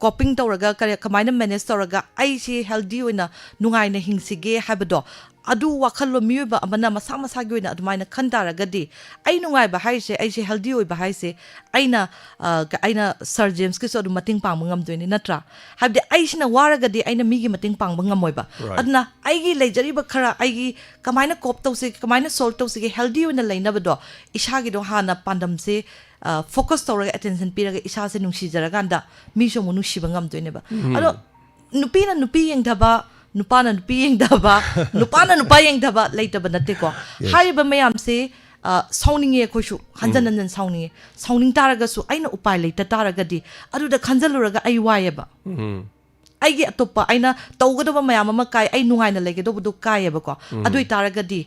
coping ꯇꯧꯔꯒ, ꯀꯔꯤ, ꯀꯃꯥꯏꯅ manage ꯇꯧꯔꯒ ꯑꯩꯁꯤ healthy ꯑꯣꯏꯅ ꯅꯨꯡꯉꯥꯏꯅ ꯍꯤꯡꯁꯤꯒꯦ ꯍꯥꯏꯕꯗꯣ ꯑꯗꯨ ꯋꯥꯈꯜꯂꯣꯟ ꯃꯤꯑꯣꯏꯕ ꯑꯃꯅ ꯃꯁꯥ ꯃꯁꯥꯒꯤ ꯑꯣꯏꯅ ꯑꯗꯨꯃꯥꯏꯅ ꯈꯟ ꯇꯥꯔꯒꯗꯤ, ꯑꯩ ꯅꯨꯡꯉꯥꯏꯕ ꯍꯥꯏꯁꯦ, ꯑꯩꯁꯦ ꯍꯦꯜꯗꯤ ꯑꯣꯏꯕ ꯍꯥꯏꯁꯦ, ꯑꯩꯅ, ꯑ, ꯀ-, ꯑꯩꯅ ꯁꯥꯔ ꯖꯦꯝꯁꯀꯤꯁꯨ ꯑꯗꯨꯝ ꯃꯇꯦꯡ ꯄꯥꯡꯕ ꯉꯝꯗꯣꯏꯅꯤ, ꯅꯠꯇ꯭ꯔꯥ? ꯍꯥꯏꯕꯗꯤ ꯑꯩꯁꯤꯅ ꯋꯥꯔꯒꯗꯤ ꯑꯩꯅ ꯃꯤꯒꯤ ꯃꯇꯦꯡ ꯄꯥꯡꯕ ꯉꯝꯃꯣꯏꯕ꯫ Right. ꯑꯗꯨꯅ ꯑꯩꯒꯤ ꯂꯩꯖꯔꯤꯕ ꯈꯔ, ꯑꯩꯒꯤ ꯀꯃꯥꯏꯅ ꯀꯣꯞ ꯇꯧꯁꯤꯒꯦ, ꯀꯃꯥꯏꯅ ꯁꯣꯜꯕ ꯇꯧꯁꯤꯒꯦ, ꯍꯦꯜꯗꯤ ꯑꯣꯏꯅ ꯂꯩꯅꯕꯗꯣ, ꯏꯁꯥꯒꯤꯗꯣ ꯍꯥꯟꯅ ꯄꯥꯟꯗꯝꯁꯦ, ꯑ, ꯐꯣꯀꯁ ꯇꯧꯔꯒ, ꯑꯦꯇꯦꯟꯁꯟ ꯄꯤꯔꯒ, ꯏꯁꯥꯁꯦ ꯅꯨꯡꯁꯤꯖꯔꯀꯥꯟꯗ ꯃꯤꯁꯨ ꯑꯃꯨꯛ ꯅꯨꯡꯁꯤꯕ ꯉꯝꯗꯣꯏꯅꯦꯕ꯫ ꯑꯗꯣ ꯅꯨꯄꯤꯅ ꯅꯨꯄꯤ ꯌꯦꯡꯊꯕ, ꯅꯨꯄꯥꯅ ꯅꯨꯄꯤ ꯌꯦꯡꯊꯕ, ꯅꯨꯄꯥꯅ ꯅꯨꯄꯥ ꯌꯦꯡꯊꯕ ꯂꯩꯇꯕ ꯅꯠꯇꯦꯀꯣ꯫ Yes. ꯍꯥꯏꯔꯤꯕ ꯃꯌꯥꯝꯁꯦ, ꯑ, ꯁꯥꯎꯅꯤꯡꯉꯦ ꯑꯩꯈꯣꯏꯁꯨ, ꯍꯟꯖꯟ ꯍꯟꯖꯟ ꯁꯥꯎꯅꯤꯡꯉꯦ꯫ ꯁꯥꯎꯅꯤꯡ ꯇꯥꯔꯒꯁꯨ, ꯑꯩꯅ ꯎꯄꯥꯏ ꯂꯩꯇ ꯇꯥꯔꯒꯗꯤ, ꯑꯗꯨꯗ ꯈꯟꯖꯜꯂꯨꯔꯒ ꯑꯩ ꯋꯥꯏꯑꯦꯕ꯫ ꯑꯩꯒꯤ ꯑꯇꯣꯞꯄ ꯑꯩꯅ ꯇꯧꯒꯗꯕ ꯃꯌꯥꯝ ꯑꯃ ꯀꯥꯏ, ꯑꯩ ꯅꯨꯡꯉꯥꯏꯅ ꯂꯩꯒꯗꯧꯕꯗꯣ ꯀꯥꯏꯌꯦꯕꯀꯣ꯫ ꯑꯗꯨ ꯑꯣꯏꯇꯥꯔꯒꯗꯤ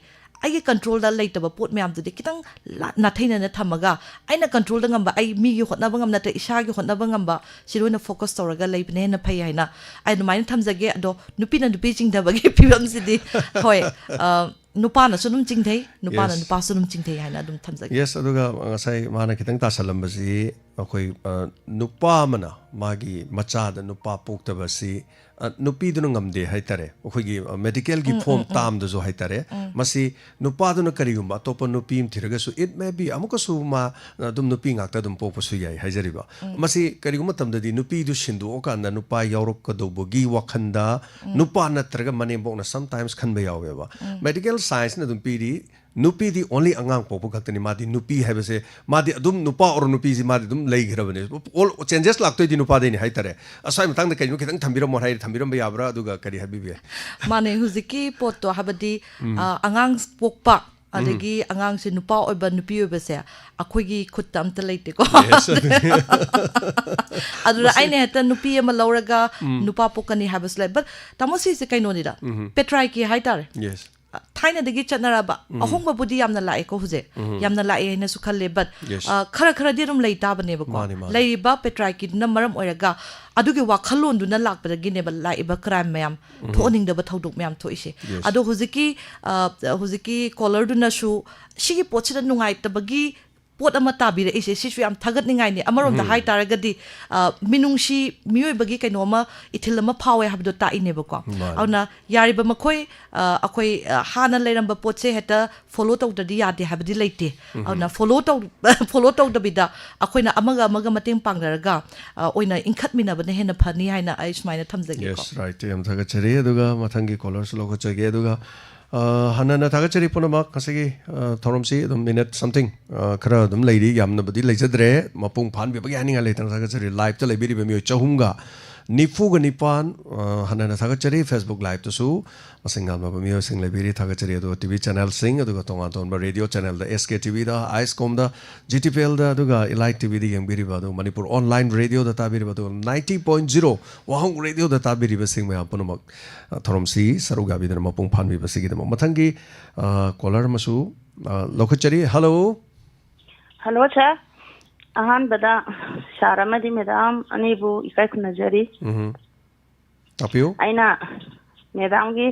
ꯑꯩꯒꯤ ꯀꯟꯇ꯭ꯔꯣꯜꯗ ꯂꯩꯇꯕ ꯄꯣꯠ ꯃꯌꯥꯝꯗꯨꯗꯤ ꯈꯤꯇꯪ ꯂꯥ-, ꯅꯥꯊꯩꯅꯅ ꯊꯝꯃꯒ, ꯑꯩꯅ ꯀꯟꯇ꯭ꯔꯣꯜꯗ ꯉꯝꯕ, ꯑꯩ ꯃꯤꯒꯤ ꯍꯣꯠꯅꯕ ꯉꯝ ꯅꯠꯇ꯭ꯔꯦ, ꯏꯁꯥꯒꯤ ꯍꯣꯠꯅꯕ ꯉꯝꯕ, ꯁꯤꯗ ꯑꯣꯏꯅ ꯐꯣꯀꯁ ꯇꯧꯔꯒ ꯂꯩꯕꯅ ꯍꯦꯟꯅ ꯐꯩ ꯍꯥꯏꯅ ꯑꯩ ꯑꯗꯨꯃꯥꯏꯅ ꯊꯝꯖꯒꯦ꯫ ꯑꯗꯣ ꯅꯨꯄꯤꯅ ꯅꯨꯄꯤ ꯆꯤꯡꯊꯕꯒꯤ ꯐꯤꯕꯝꯁꯤꯗꯤ, ꯍꯣꯏ, ꯑ, ꯅꯨꯄꯥꯅꯁꯨ ꯑꯗꯨꯝ ꯆꯤꯡꯊꯩ, ꯅꯨꯄꯥꯅ Yes. ꯅꯨꯄꯥꯁꯨ ꯑꯗꯨꯝ ꯆꯤꯡꯊꯩ ꯍꯥꯏꯅ ꯑꯗꯨꯝ ꯊꯝꯖꯒꯦ꯫ ꯌꯦꯁ, ꯑꯗꯨꯒ ꯉꯁꯥꯏ ꯃꯥꯅ ꯈꯤꯇꯪ ꯇꯥꯁꯜꯂꯝꯕꯁꯤ, ꯑꯩꯈꯣꯏ, ꯑ, ꯅꯨꯄꯥ ꯑꯃꯅ ꯃꯥꯒꯤ ꯃꯆꯥꯗ ꯅꯨꯄꯥ ꯄꯣꯛꯇꯕꯁꯤ, ꯑ, ꯅꯨꯄꯤꯗꯨꯅ ꯉꯝꯗꯦ ꯍꯥꯏꯇꯥꯔꯦ꯫ ꯑꯩꯈꯣꯏꯒꯤ, ꯑ, ꯃꯦꯗꯤꯀꯦꯜꯒꯤ ꯐꯣꯔꯝ ꯇꯥꯝꯗꯁꯨ ꯍꯥꯏꯇꯥꯔꯦ, ꯃꯁꯤ ꯅꯨꯄꯥꯗꯨꯅ ꯀꯔꯤꯒꯨꯝꯕ ꯑꯇꯣꯞꯄ ꯅꯨꯄꯤ ꯑꯃ ꯊꯤꯔꯒꯁꯨ, it may be, ꯑꯃꯨꯛꯀꯁꯨ ꯃꯥ ꯑꯗꯨꯝ ꯅꯨꯄꯤ ꯉꯥꯛꯇ ꯑꯗꯨꯝ ꯄꯣꯛꯄꯁꯨ ꯌꯥꯏ ꯍꯥꯏꯖꯔꯤꯕ꯫ ꯃꯁꯤ ꯀꯔꯤꯒꯨꯝꯕ ꯃꯇꯝꯗꯗꯤ ꯅꯨꯄꯤꯗꯨ ꯁꯤꯟꯗꯣꯛꯑꯀꯥꯟꯗ ꯅꯨꯄꯥ ꯌꯥꯎꯔꯛꯀꯗꯧꯕꯒꯤ ꯋꯥꯈꯟꯗ ꯅꯨꯄꯥ ꯅꯠꯇ꯭ꯔꯒ ꯃꯅꯦꯝꯕꯣꯛꯅ sometimes ꯈꯟꯕ ꯌꯥꯎꯋꯦꯕ꯫ ꯃꯦꯗꯤꯀꯦꯜ ꯁꯥꯏꯟꯁꯅ ꯑꯗꯨꯝ ꯄꯤꯔꯤ, ꯅꯨꯄꯤꯗꯤ only ꯑꯉꯥꯡ ꯄꯣꯛꯄ ꯈꯛꯇꯅꯤ꯫ ꯃꯥꯗꯤ ꯅꯨꯄꯤ ꯍꯥꯏꯕꯁꯦ, ꯃꯥꯗꯤ ꯑꯗꯨꯝ ꯅꯨꯄꯥ ꯑꯣꯔ ꯅꯨꯄꯤꯁꯤ ꯃꯥꯗꯤ ꯑꯗꯨꯝ ꯂꯩꯈ꯭ꯔꯕꯅꯦ꯫ All changes ꯂꯥꯛꯇꯣꯏꯗꯤ ꯅꯨꯄꯥꯗꯩꯅꯤ ꯍꯥꯏꯇꯥꯔꯦ꯫ ꯑꯁ꯭ꯋꯥꯏ ꯃꯇꯥꯡꯗ ꯀꯩꯅꯣ ꯈꯤꯇꯪ ꯊꯝꯕꯤꯔꯝꯃꯣ ꯍꯥꯏꯔꯦ, ꯊꯝꯕꯤꯔꯝꯕ ꯌꯥꯕ꯭ꯔꯥ? ꯑꯗꯨꯒ ꯀꯔꯤ ꯍꯥꯏꯕꯤꯕ ꯌꯥꯏ? ꯃꯥꯅꯦ, ꯍꯧꯖꯤꯛꯀꯤ ꯄꯣꯠꯇꯣ, ꯍꯥꯏꯕꯗꯤ, ꯑ, ꯑꯉꯥꯡ ꯄꯣꯛꯄ, ꯑꯗꯒꯤ ꯑꯉꯥꯡꯁꯦ ꯅꯨꯄꯥ ꯑꯣꯏꯕ, ꯅꯨꯄꯤ ꯑꯣꯏꯕꯁꯦ ꯑꯩꯈꯣꯏꯒꯤ ꯈꯨꯠꯇ ꯑꯝꯇ ꯂꯩꯇꯦꯀꯣ꯫ Yes, ꯑꯗꯨꯅꯤ꯫ ꯑꯗꯨꯗ ꯑꯩꯅ ꯍꯦꯛꯇ ꯅꯨꯄꯤ ꯑꯃ ꯂꯧꯔꯒ ꯅꯨꯄꯥ ꯄꯣꯛꯀꯅꯤ ꯍꯥꯏꯕꯁꯨ ꯂꯩ꯫ But ꯇꯥꯃꯣ, ꯁꯤꯁꯦ ꯀꯩꯅꯣꯅꯤꯗ, ꯄꯦꯇ꯭ꯔꯥꯏꯀꯤ ꯍꯥꯏꯇꯥꯔꯦ꯫ Yes. ꯊꯥꯏꯅꯗꯒꯤ ꯆꯠꯅꯔꯕ ꯑꯍꯣꯡꯕꯕꯨꯗꯤ ꯌꯥꯝꯅ ꯂꯥꯛꯑꯦꯀꯣ ꯍꯧꯖꯤꯛ꯫ ꯌꯥꯝꯅ ꯂꯥꯛꯑꯦ ꯍꯥꯏꯅꯁꯨ ꯈꯜꯂꯦ, but, Yes. ꯑ, ꯈꯔ ꯈꯔꯗꯤ ꯑꯗꯨꯝ ꯂꯩ ꯇꯥꯕꯅꯦꯕꯀꯣ꯫ ꯃꯥꯅꯦ, ꯃꯥꯅꯦ꯫ ꯂꯩꯔꯤꯕ ꯄꯦꯇ꯭ꯔꯥꯏꯀꯤꯗꯨꯅ ꯃꯔꯝ ꯑꯣꯏꯔꯒ ꯑꯗꯨꯒꯤ ꯋꯥꯈꯜꯂꯣꯟꯗꯨꯅ ꯂꯥꯛꯄꯗꯒꯤꯅꯦꯕ ꯂꯥꯛꯏꯕ ꯀ꯭ꯔꯥꯏꯝ ꯃꯌꯥꯝ, ꯊꯣꯛꯍꯟꯅꯤꯡꯗꯕ ꯊꯧꯗꯣꯛ ꯃꯌꯥꯝ ꯊꯣꯛꯏꯁꯦ꯫ Yes. ꯑꯗꯣ ꯍꯧꯖꯤꯛꯀꯤ, ꯑ, ꯍꯧꯖꯤꯛꯀꯤ ꯀꯣꯂꯔꯗꯨꯅꯁꯨ ꯁꯤꯒꯤ ꯄꯣꯠꯁꯤꯗ ꯅꯨꯡꯉꯥꯏꯇꯕꯒꯤ ꯄꯣꯠ ꯑꯃ ꯇꯥꯕꯤꯔꯛꯏꯁꯦ, ꯁꯤꯁꯨ ꯌꯥꯝ ꯊꯥꯒꯠꯅꯤꯡꯉꯥꯏꯅꯤ꯫ ꯑꯃꯔꯣꯝꯗ ꯍꯥꯏ ꯇꯥꯔꯒꯗꯤ, ꯑ, ꯃꯤꯅꯨꯡꯁꯤ, ꯃꯤꯑꯣꯏꯕꯒꯤ ꯀꯩꯅꯣ ꯑꯃ, ꯏꯊꯤꯜ ꯑꯃ ꯐꯥꯎꯋꯦ ꯍꯥꯏꯕꯗꯣ ꯇꯥꯛꯏꯅꯦꯕꯀꯣ꯫ ꯃꯥꯅꯤ꯫ ꯑꯗꯨꯅ ꯌꯥꯔꯤꯕ ꯃꯈꯩ, ꯑ, ꯑꯩꯈꯣꯏ, ꯑ, ꯍꯥꯟꯅ ꯂꯩꯔꯝꯕ ꯄꯣꯠꯁꯦ ꯍꯦꯛꯇ ꯐꯣꯂꯣ ꯇꯧꯗ꯭ꯔꯗꯤ ꯌꯥꯗꯦ ꯍꯥꯏꯕꯗꯤ ꯂꯩꯇꯦ꯫ ꯑꯗꯨꯅ ꯐꯣꯂꯣ ꯇꯧ-, ꯐꯣꯂꯣ ꯇꯧꯗꯕꯤꯗ ꯑꯩꯈꯣꯏꯅ ꯑꯃꯒ ꯑꯃꯒ ꯃꯇꯦꯡ ꯄꯥꯡꯅꯔꯒ, ꯑ, ꯑꯣꯏꯅ ꯏꯟꯈꯠꯃꯤꯟꯅꯕꯅ ꯍꯦꯟꯅ ꯐꯅꯤ ꯍꯥꯏꯅ ꯑꯩ ꯁꯨꯃꯥꯏꯅ ꯊꯝꯖꯒꯦꯀꯣ꯫ Yes, right. ꯌꯥꯝ ꯊꯥꯒꯠꯆꯔꯤ꯫ ꯑꯗꯨꯒ ꯃꯊꯪꯒꯤ ꯀꯣꯂꯔꯁꯨ ꯂꯧꯈꯠꯆꯒꯦ꯫ ꯑꯗꯨꯒ, ꯑ, ꯍꯟꯅ ꯍꯟꯅ ꯊꯥꯒꯠꯆꯔꯤ ꯄꯨꯝꯅꯃꯛ꯫ ꯉꯁꯤꯒꯤ, ꯑ, ꯊꯧꯔꯝꯁꯤ ꯑꯗꯨꯝ ꯃꯤꯅꯠ something, ꯑ, ꯈꯔ ꯑꯗꯨꯝ ꯂꯩꯔꯤ, ꯌꯥꯝꯅꯕꯨꯗꯤ ꯂꯩꯖꯗ꯭ꯔꯦ꯫ ꯃꯄꯨꯡ ꯐꯥꯍꯟꯕꯤꯕꯒꯤ ꯍꯥꯏꯅꯤꯡꯉꯥꯏ ꯂꯩꯇꯅ ꯊꯥꯒꯠꯆꯔꯤ꯫ Live-ꯇ ꯂꯩꯕꯤꯔꯤꯕ ꯃꯤꯑꯣꯏ ꯆꯍꯨꯝꯒ ꯅꯤꯐꯨꯒ ꯅꯤꯄꯥꯟ, ꯑ, ꯍꯟꯅ ꯍꯟꯅ ꯊꯥꯒꯠꯆꯔꯤ꯫ Facebook Live-ꯇꯁꯨ ꯃꯁꯤꯡ ꯌꯥꯝꯂꯕ ꯃꯤꯑꯣꯏꯁꯤꯡ ꯂꯩꯕꯤꯔꯤ, ꯊꯥꯒꯠꯆꯔꯤ꯫ ꯑꯗꯨꯒ ꯇꯤ ꯚꯤ ꯆꯦꯅꯦꯜꯁꯤꯡ, ꯑꯗꯨꯒ ꯇꯣꯉꯥꯟ ꯇꯣꯉꯥꯟꯕ ꯔꯦꯗꯤꯑꯣ ꯆꯦꯅꯦꯜꯗ, ꯑꯦꯁ ꯀꯦ ꯇꯤ ꯚꯤꯗ, ꯑꯥꯏꯁꯀꯣꯝꯗ, ꯖꯤ ꯇꯤ ꯄꯤ ꯑꯦꯜꯗ, ꯑꯗꯨꯒ ꯏꯂꯥꯏꯠ ꯇꯤ ꯚꯤꯗ ꯌꯦꯡꯕꯤꯔꯤꯕ, ꯑꯗꯨꯒ ꯃꯅꯤꯄꯨꯔ ꯑꯣꯟꯂꯥꯏꯟ ꯔꯦꯗꯤꯑꯣꯗ ꯇꯥꯕꯤꯔꯤꯕ, ꯑꯗꯨꯒ ninety point zero ꯋꯥꯍꯣꯡ ꯔꯦꯗꯤꯑꯣꯗ ꯇꯥꯕꯤꯔꯤꯕꯁꯤꯡ ꯃꯌꯥꯝ ꯄꯨꯝꯅꯃꯛ, ꯑ, ꯊꯧꯔꯝꯁꯤ ꯁꯔꯨꯛ ꯌꯥꯕꯤꯗꯨꯅ ꯃꯄꯨꯡ ꯐꯥꯍꯟꯕꯤꯕꯁꯤꯒꯤꯗꯃꯛ꯫ ꯃꯊꯪꯒꯤ, ꯑ, ꯀꯣꯂꯔ ꯑꯃꯁꯨ, ꯑ, ꯂꯧꯈꯠꯆꯔꯤ꯫ ꯍꯜꯂꯣ꯫ ꯍꯜꯂꯣ, ꯁꯥꯔ꯫ ꯑꯍꯥꯟꯕꯗ ꯁꯥꯔ ꯑꯃꯗꯤ ꯃꯦꯗꯥꯝ ꯑꯅꯤꯕꯨ ꯏꯀꯥꯏ ꯈꯨꯝꯅꯖꯔꯤ꯫ ꯎꯝ꯫ ꯇꯥꯛꯄꯤꯌꯨ꯫ ꯑꯩꯅ ꯃꯦꯗꯥꯝꯒꯤ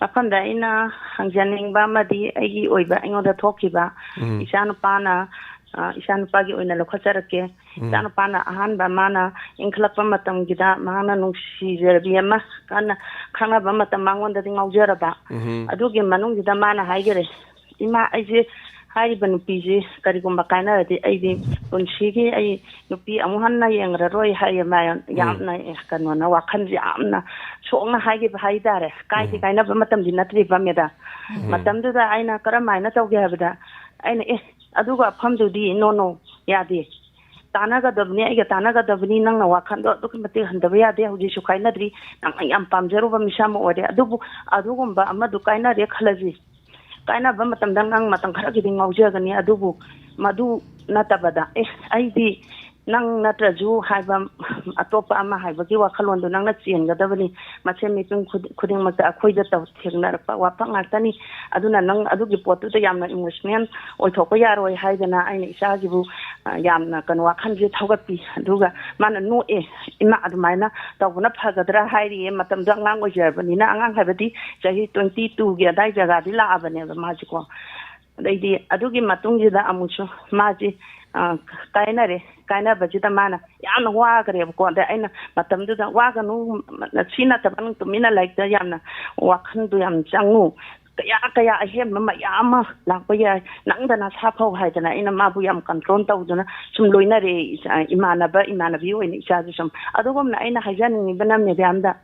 ꯃꯐꯝꯗ ꯑꯩꯅ ꯍꯪꯖꯅꯤꯡꯕ ꯑꯃꯗꯤ ꯑꯩꯒꯤ ꯑꯣꯏꯕ ꯑꯩꯉꯣꯟꯗ ꯊꯣꯛꯈꯤꯕ ꯎꯝ꯫ ꯏꯆꯥꯅꯨꯄꯥꯅ, ꯑ, ꯏꯆꯥꯅꯨꯄꯥꯒꯤ ꯑꯣꯏꯅ ꯂꯧꯈꯠꯆꯔꯛꯀꯦ꯫ ꯎꯝ꯫ ꯏꯆꯥꯅꯨꯄꯥꯅ ꯑꯍꯥꯟꯕ ꯃꯥꯅ ꯏꯟꯈꯠꯂꯛꯄ ꯃꯇꯝꯒꯤꯗ ꯃꯍꯥꯛꯅ ꯅꯨꯡꯁꯤꯖꯕꯤ ꯑꯃ ꯀꯟꯅ ꯈꯪꯅꯕ ꯃꯇꯝ ꯃꯉꯣꯟꯗꯗꯤ ꯉꯥꯎꯖꯔꯕ꯫ ꯎꯝ꯫ ꯑꯗꯨꯒꯤ ꯃꯅꯨꯡꯁꯤꯗ ꯃꯥꯅ ꯍꯥꯏꯈꯔꯦ, "ꯏꯃꯥ, ꯑꯩꯁꯦ ꯍꯥꯏꯔꯤꯕ ꯅꯨꯄꯤꯁꯦ ꯀꯔꯤꯒꯨꯝꯕ ꯀꯥꯏꯅꯔꯗꯤ ꯑꯩꯗꯤ ꯄꯨꯟꯁꯤꯒꯤ ꯑꯩ ꯅꯨꯄꯤ ꯑꯃꯨꯛ ꯍꯟꯅ ꯌꯦꯡꯉꯔꯣꯏ" ꯍꯥꯏꯌꯦ꯫ ꯃꯥ ꯌꯥꯝ-, ꯎꯝ꯫ ꯌꯥꯝꯅ, ꯑꯦ, ꯀꯩꯅꯣꯅ ꯋꯥꯈꯜꯁꯦ ꯌꯥꯝꯅ ꯁꯣꯛꯅ ꯍꯥꯏꯈꯤꯕ ꯍꯥꯏꯇꯥꯔꯦ꯫ ꯀꯥꯏꯗꯤ ꯎꯝ꯫ ꯀꯥꯏꯅꯕ ꯃꯇꯝꯗꯤ ꯅꯠꯇ꯭ꯔꯤꯕ, ꯃꯦꯗꯥꯝ꯫ ꯎꯝ꯫ ꯃꯇꯝꯗꯨꯗ ꯑꯩꯅ ꯀꯔꯝꯍꯥꯏꯅ ꯇꯧꯒꯦ ꯍꯥꯏꯕꯗ, ꯑꯩꯅ, "ꯑꯦ, ꯑꯗꯨꯒ ꯑꯐꯝꯗꯨꯗꯤ ꯅꯣ, ꯅꯣ, ꯌꯥꯗꯦ꯫ ꯇꯥꯟꯅꯒꯗꯕꯅꯤ, ꯑꯩꯒ ꯇꯥꯟꯅꯒꯗꯕꯅꯤ, ꯅꯪꯅ ꯋꯥꯈꯜꯗꯣ ꯑꯗꯨꯛꯀꯤ ꯃꯇꯤꯛ ꯍꯟꯊꯕ ꯌꯥꯗꯦ꯫ ꯍꯧꯖꯤꯛꯁꯨ ꯀꯥꯏꯅꯗ꯭ꯔꯤ, ꯅꯪꯅ ꯌꯥꯝ ꯄꯥꯝꯖꯔꯨꯕ ꯃꯤꯁꯛ ꯑꯃ ꯑꯣꯏꯔꯦ꯫ ꯑꯗꯨꯕꯨ ꯑꯗꯨꯒꯨꯝꯕ ꯑꯃꯗꯨ ꯀꯥꯏꯅꯔꯦ ꯈꯜꯂꯁꯤ, ꯀꯥꯏꯅꯕ ꯃꯇꯝꯗ ꯅꯪ ꯃꯇꯝ ꯈꯔꯒꯤꯗꯤ ꯉꯥꯎꯖꯒꯅꯤ, ꯑꯗꯨꯕꯨ ꯃꯗꯨ ꯅꯠꯇꯕꯗ, ꯑꯦ, ꯑꯩꯗꯤ ꯅꯪ ꯅꯠꯇ꯭ꯔꯁꯨ ꯍꯥꯏꯕ ꯑꯇꯣꯞꯄ ꯑꯃ ꯍꯥꯏꯕꯒꯤ ꯋꯥꯈꯜꯂꯣꯟꯗꯣ ꯅꯪꯅ ꯆꯦꯟꯒꯗꯕꯅꯤ꯫ ꯃꯁꯦꯟ ꯃꯤꯄꯨꯝ ꯈꯨꯗꯤ-, ꯈꯨꯗꯤꯡꯃꯛꯇ ꯑꯩꯈꯣꯏꯗ ꯇꯧ-, ꯊꯦꯡꯅꯔꯛꯄ ꯋꯥꯐꯝ ꯉꯥꯛꯇꯅꯤ꯫ ꯑꯗꯨꯅ ꯅꯪ ꯑꯗꯨꯒꯤ ꯄꯣꯠꯇꯨꯗ ꯌꯥꯝꯅ ꯏꯃꯣꯁꯅꯦꯜ ꯑꯣꯏꯊꯣꯛꯄ ꯌꯥꯔꯣꯏ" ꯍꯥꯏꯗꯅ ꯑꯩꯅ ꯏꯆꯥꯒꯤꯕꯨ, ꯑ, ꯌꯥꯝꯅ ꯀꯩꯅꯣ ꯋꯥꯈꯜꯁꯦ ꯊꯧꯒꯠꯄꯤ꯫ ꯑꯗꯨꯒ ꯃꯥꯅ ꯅꯣꯛꯑꯦ, "ꯏꯃꯥ, ꯑꯗꯨꯃꯥꯏꯅ ꯇꯧꯕꯅ ꯐꯒꯗ꯭ꯔꯥ?" ꯍꯥꯏꯔꯤꯌꯦ꯫ ꯃꯇꯝꯗꯣ ꯑꯉꯥꯡ ꯑꯣꯏꯖꯔꯕꯅꯤꯅ, ꯑꯉꯥꯡ ꯍꯥꯏꯕꯗꯤ ꯆꯍꯤ twenty two-ꯒꯤ ꯑꯗꯥꯏ ꯖꯒꯥꯗꯤ ꯂꯥꯛꯑꯕꯅꯦꯕ ꯃꯥꯁꯦꯀꯣ꯫ ꯑꯗꯩꯗꯤ ꯑꯗꯨꯒꯤ ꯃꯇꯨꯡꯁꯤꯗ ꯑꯃꯨꯛꯁꯨ ꯃꯥꯁꯤ, ꯑ, ꯀꯥꯏꯅꯔꯦ꯫ ꯀꯥꯏꯅꯕꯁꯤꯗ ꯃꯥꯅ ꯌꯥꯝꯅ ꯋꯥꯈ꯭ꯔꯦꯕꯀꯣ꯫ ꯑꯗ ꯑꯩꯅ ꯃꯇꯝꯗꯨꯗ, "ꯋꯥꯒꯅꯨ, ꯁꯤ ꯅꯠꯇꯕ ꯅꯪ ꯇꯨꯃꯤꯟꯅ ꯂꯥꯏꯔꯤꯛꯇ ꯌꯥꯝꯅ ꯋꯥꯈꯜꯗꯣ ꯌꯥꯝ ꯆꯪꯉꯨ, ꯀꯌꯥ ꯀꯌꯥ ꯑꯍꯦꯟꯕ ꯃꯌꯥꯝ ꯑꯃ ꯂꯥꯛꯄ ꯌꯥꯏ, ꯅꯪꯗ ꯅꯁꯥ ꯐꯧ" ꯍꯥꯏꯗꯅ ꯑꯩꯅ ꯃꯥꯕꯨ ꯌꯥꯝ ꯀꯟꯇ꯭ꯔꯣꯜ ꯇꯧꯗꯨꯅ ꯁꯨꯝ ꯂꯣꯏꯅꯔꯦ꯫ ꯏꯆꯥ-, ꯏꯃꯥꯟꯅꯕ ꯏꯃꯥꯟꯅꯕꯤ ꯑꯣꯏꯅ ꯏꯆꯥꯁꯨ ꯁꯨꯝ꯫ ꯑꯗꯨꯒꯨꯝꯅ ꯑꯩꯅ ꯍꯥꯏꯖꯅꯤꯡꯉꯤꯕꯅ ꯃꯦꯗꯥꯝꯗ,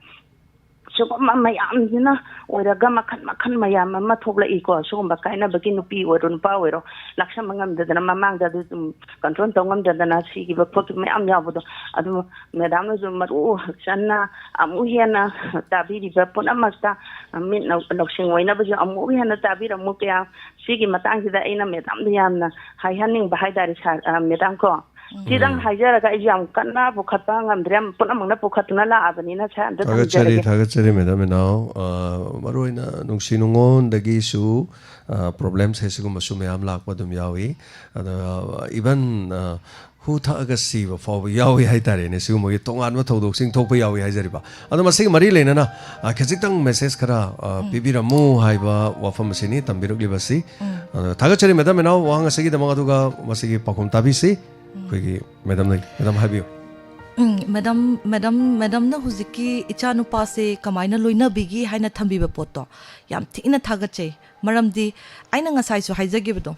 ꯁꯤꯒꯨꯝꯕ ꯃꯌꯥꯝꯁꯤꯅ ꯑꯣꯏꯔꯒ ꯃꯈꯜ ꯃꯈꯜ ꯃꯌꯥꯝ ꯑꯃ ꯊꯣꯛꯂꯛꯏꯀꯣ꯫ ꯁꯤꯒꯨꯝꯕ ꯀꯥꯏꯅꯕꯒꯤ, ꯅꯨꯄꯤ ꯑꯣꯏꯔꯣ ꯅꯨꯄꯥ ꯑꯣꯏꯔꯣ, ꯂꯥꯛꯁꯟꯕ ꯉꯝꯗꯗꯅ, ꯃꯃꯥꯡꯗ ꯑꯗꯨ ꯑꯗꯨꯝ ꯀꯟꯇ꯭ꯔꯣꯜ ꯇꯧ ꯉꯝꯗꯗꯅ ꯁꯤꯈꯤꯕ ꯈꯣꯠꯈꯤꯕ ꯃꯌꯥꯝ ꯌꯥꯎꯕꯗꯣ, ꯑꯗꯨ ꯃꯦꯗꯥꯝꯅꯁꯨ ꯃꯔꯨ ꯆꯟꯅ ꯑꯃꯨꯛ ꯍꯦꯟꯅ ꯇꯥꯕꯤꯔꯤꯕ ꯄꯨꯝꯅꯃꯛꯇ ꯃꯤꯠ ꯂꯧ-, ꯂꯧꯁꯤꯡ ꯑꯣꯏꯅꯕꯁꯨ ꯑꯃꯨꯛ ꯍꯦꯟꯅ ꯇꯥꯕꯤꯔꯝꯃꯨ꯫ ꯀꯌꯥ ꯁꯤꯒꯤ ꯃꯇꯥꯡꯁꯤꯗ ꯑꯩꯅ ꯃꯦꯗꯥꯝꯗ ꯌꯥꯝꯅ ꯍꯥꯏꯍꯟꯅꯤꯡꯕ ꯍꯥꯏꯇꯥꯔꯦ, ꯁꯥꯔ, ꯑ, ꯃꯦꯗꯥꯝ ꯀꯣ꯫ ꯁꯤꯗꯪ ꯍꯥꯏꯖꯔꯒ ꯑꯩꯁꯨ ꯌꯥꯝ ꯀꯟꯅ ꯄꯨꯈꯠꯄ ꯉꯝꯗ꯭ꯔꯦ, ꯄꯨꯝꯅꯃꯛꯅ ꯄꯨꯈꯠꯇꯨꯅ ꯂꯥꯛꯑꯕꯅꯤꯅ, ꯁꯥꯔ, ꯑꯝꯇ ꯊꯥꯒꯠꯆꯔꯤ, ꯊꯝꯖꯔꯒꯦ꯫ ꯊꯥꯒꯠꯆꯔꯤ, ꯃꯦꯗꯥꯝ ꯏꯅꯥꯎ꯫ ꯑ, ꯃꯔꯨꯑꯣꯏꯅ ꯅꯨꯡꯁꯤ ꯅꯨꯡꯉꯣꯟꯗꯒꯤꯁꯨ, ꯑ, ꯄ꯭ꯔꯣꯕ꯭ꯂꯦꯝꯁꯦ ꯁꯤꯒꯨꯝꯕꯁꯨ ꯃꯌꯥꯝ ꯂꯥꯛꯄ ꯑꯗꯨꯝ ꯌꯥꯎꯏ꯫ ꯑꯗ, ꯏꯚꯟ, ꯑ, ꯍꯨ ꯊꯛꯑꯒ ꯁꯤꯕ ꯐꯥꯎꯕ ꯌꯥꯎꯏ ꯍꯥꯏꯇꯥꯔꯦꯅꯦ꯫ ꯁꯤꯒꯨꯝꯕꯒꯤ ꯇꯣꯉꯥꯟꯕ ꯊꯧꯗꯣꯛꯁꯤꯡ ꯊꯣꯛꯄ ꯌꯥꯎꯏ ꯍꯥꯏꯖꯔꯤꯕ꯫ ꯑꯗꯣ ꯃꯁꯤꯒ ꯃꯔꯤ ꯂꯩꯅꯅ, ꯑ, ꯈꯖꯤꯛꯇꯪ ꯃꯦꯁꯦꯖ ꯈꯔ, ꯑ, ꯎꯝ꯫ ꯄꯤꯕꯤꯔꯝꯃꯨ ꯍꯥꯏꯕ ꯋꯥꯐꯝ ꯑꯁꯤꯅꯤ ꯇꯝꯕꯤꯔꯛꯂꯤꯕꯁꯤ꯫ ꯎꯝ꯫ ꯑ, ꯊꯥꯒꯠꯆꯔꯤ, ꯃꯦꯗꯥꯝ ꯏꯅꯥꯎ, ꯋꯥꯍꯪ ꯑꯁꯤꯒꯤꯗꯃꯛ꯫ ꯑꯗꯨꯒ ꯃꯁꯤꯒꯤ ꯄꯥꯎꯈꯨꯝ ꯇꯥꯕꯤꯁꯤ꯫ ꯎꯝ꯫ ꯑꯩꯈꯣꯏꯒꯤ ꯃꯦꯗꯥꯝ ꯂꯩ꯫ ꯃꯦꯗꯥꯝ ꯍꯥꯏꯕꯤꯌꯨ꯫ ꯎꯝ, ꯃꯦꯗꯥꯝ, ꯃꯦꯗꯥꯝ, ꯃꯦꯗꯥꯝꯅ ꯍꯧꯖꯤꯛꯀꯤ ꯏꯆꯥꯅꯨꯄꯥꯁꯦ ꯀꯃꯥꯏꯅ ꯂꯣꯏꯅꯕꯤꯒꯤ ꯍꯥꯏꯅ ꯊꯝꯕꯤꯕ ꯄꯣꯠꯇꯣ ꯌꯥꯝ ꯊꯤꯅ ꯊꯥꯒꯠꯆꯩ꯫ ꯃꯔꯝꯗꯤ ꯑꯩꯅ ꯉꯁꯥꯏꯁꯨ ꯍꯥꯏꯖꯈꯤꯕꯗꯣ,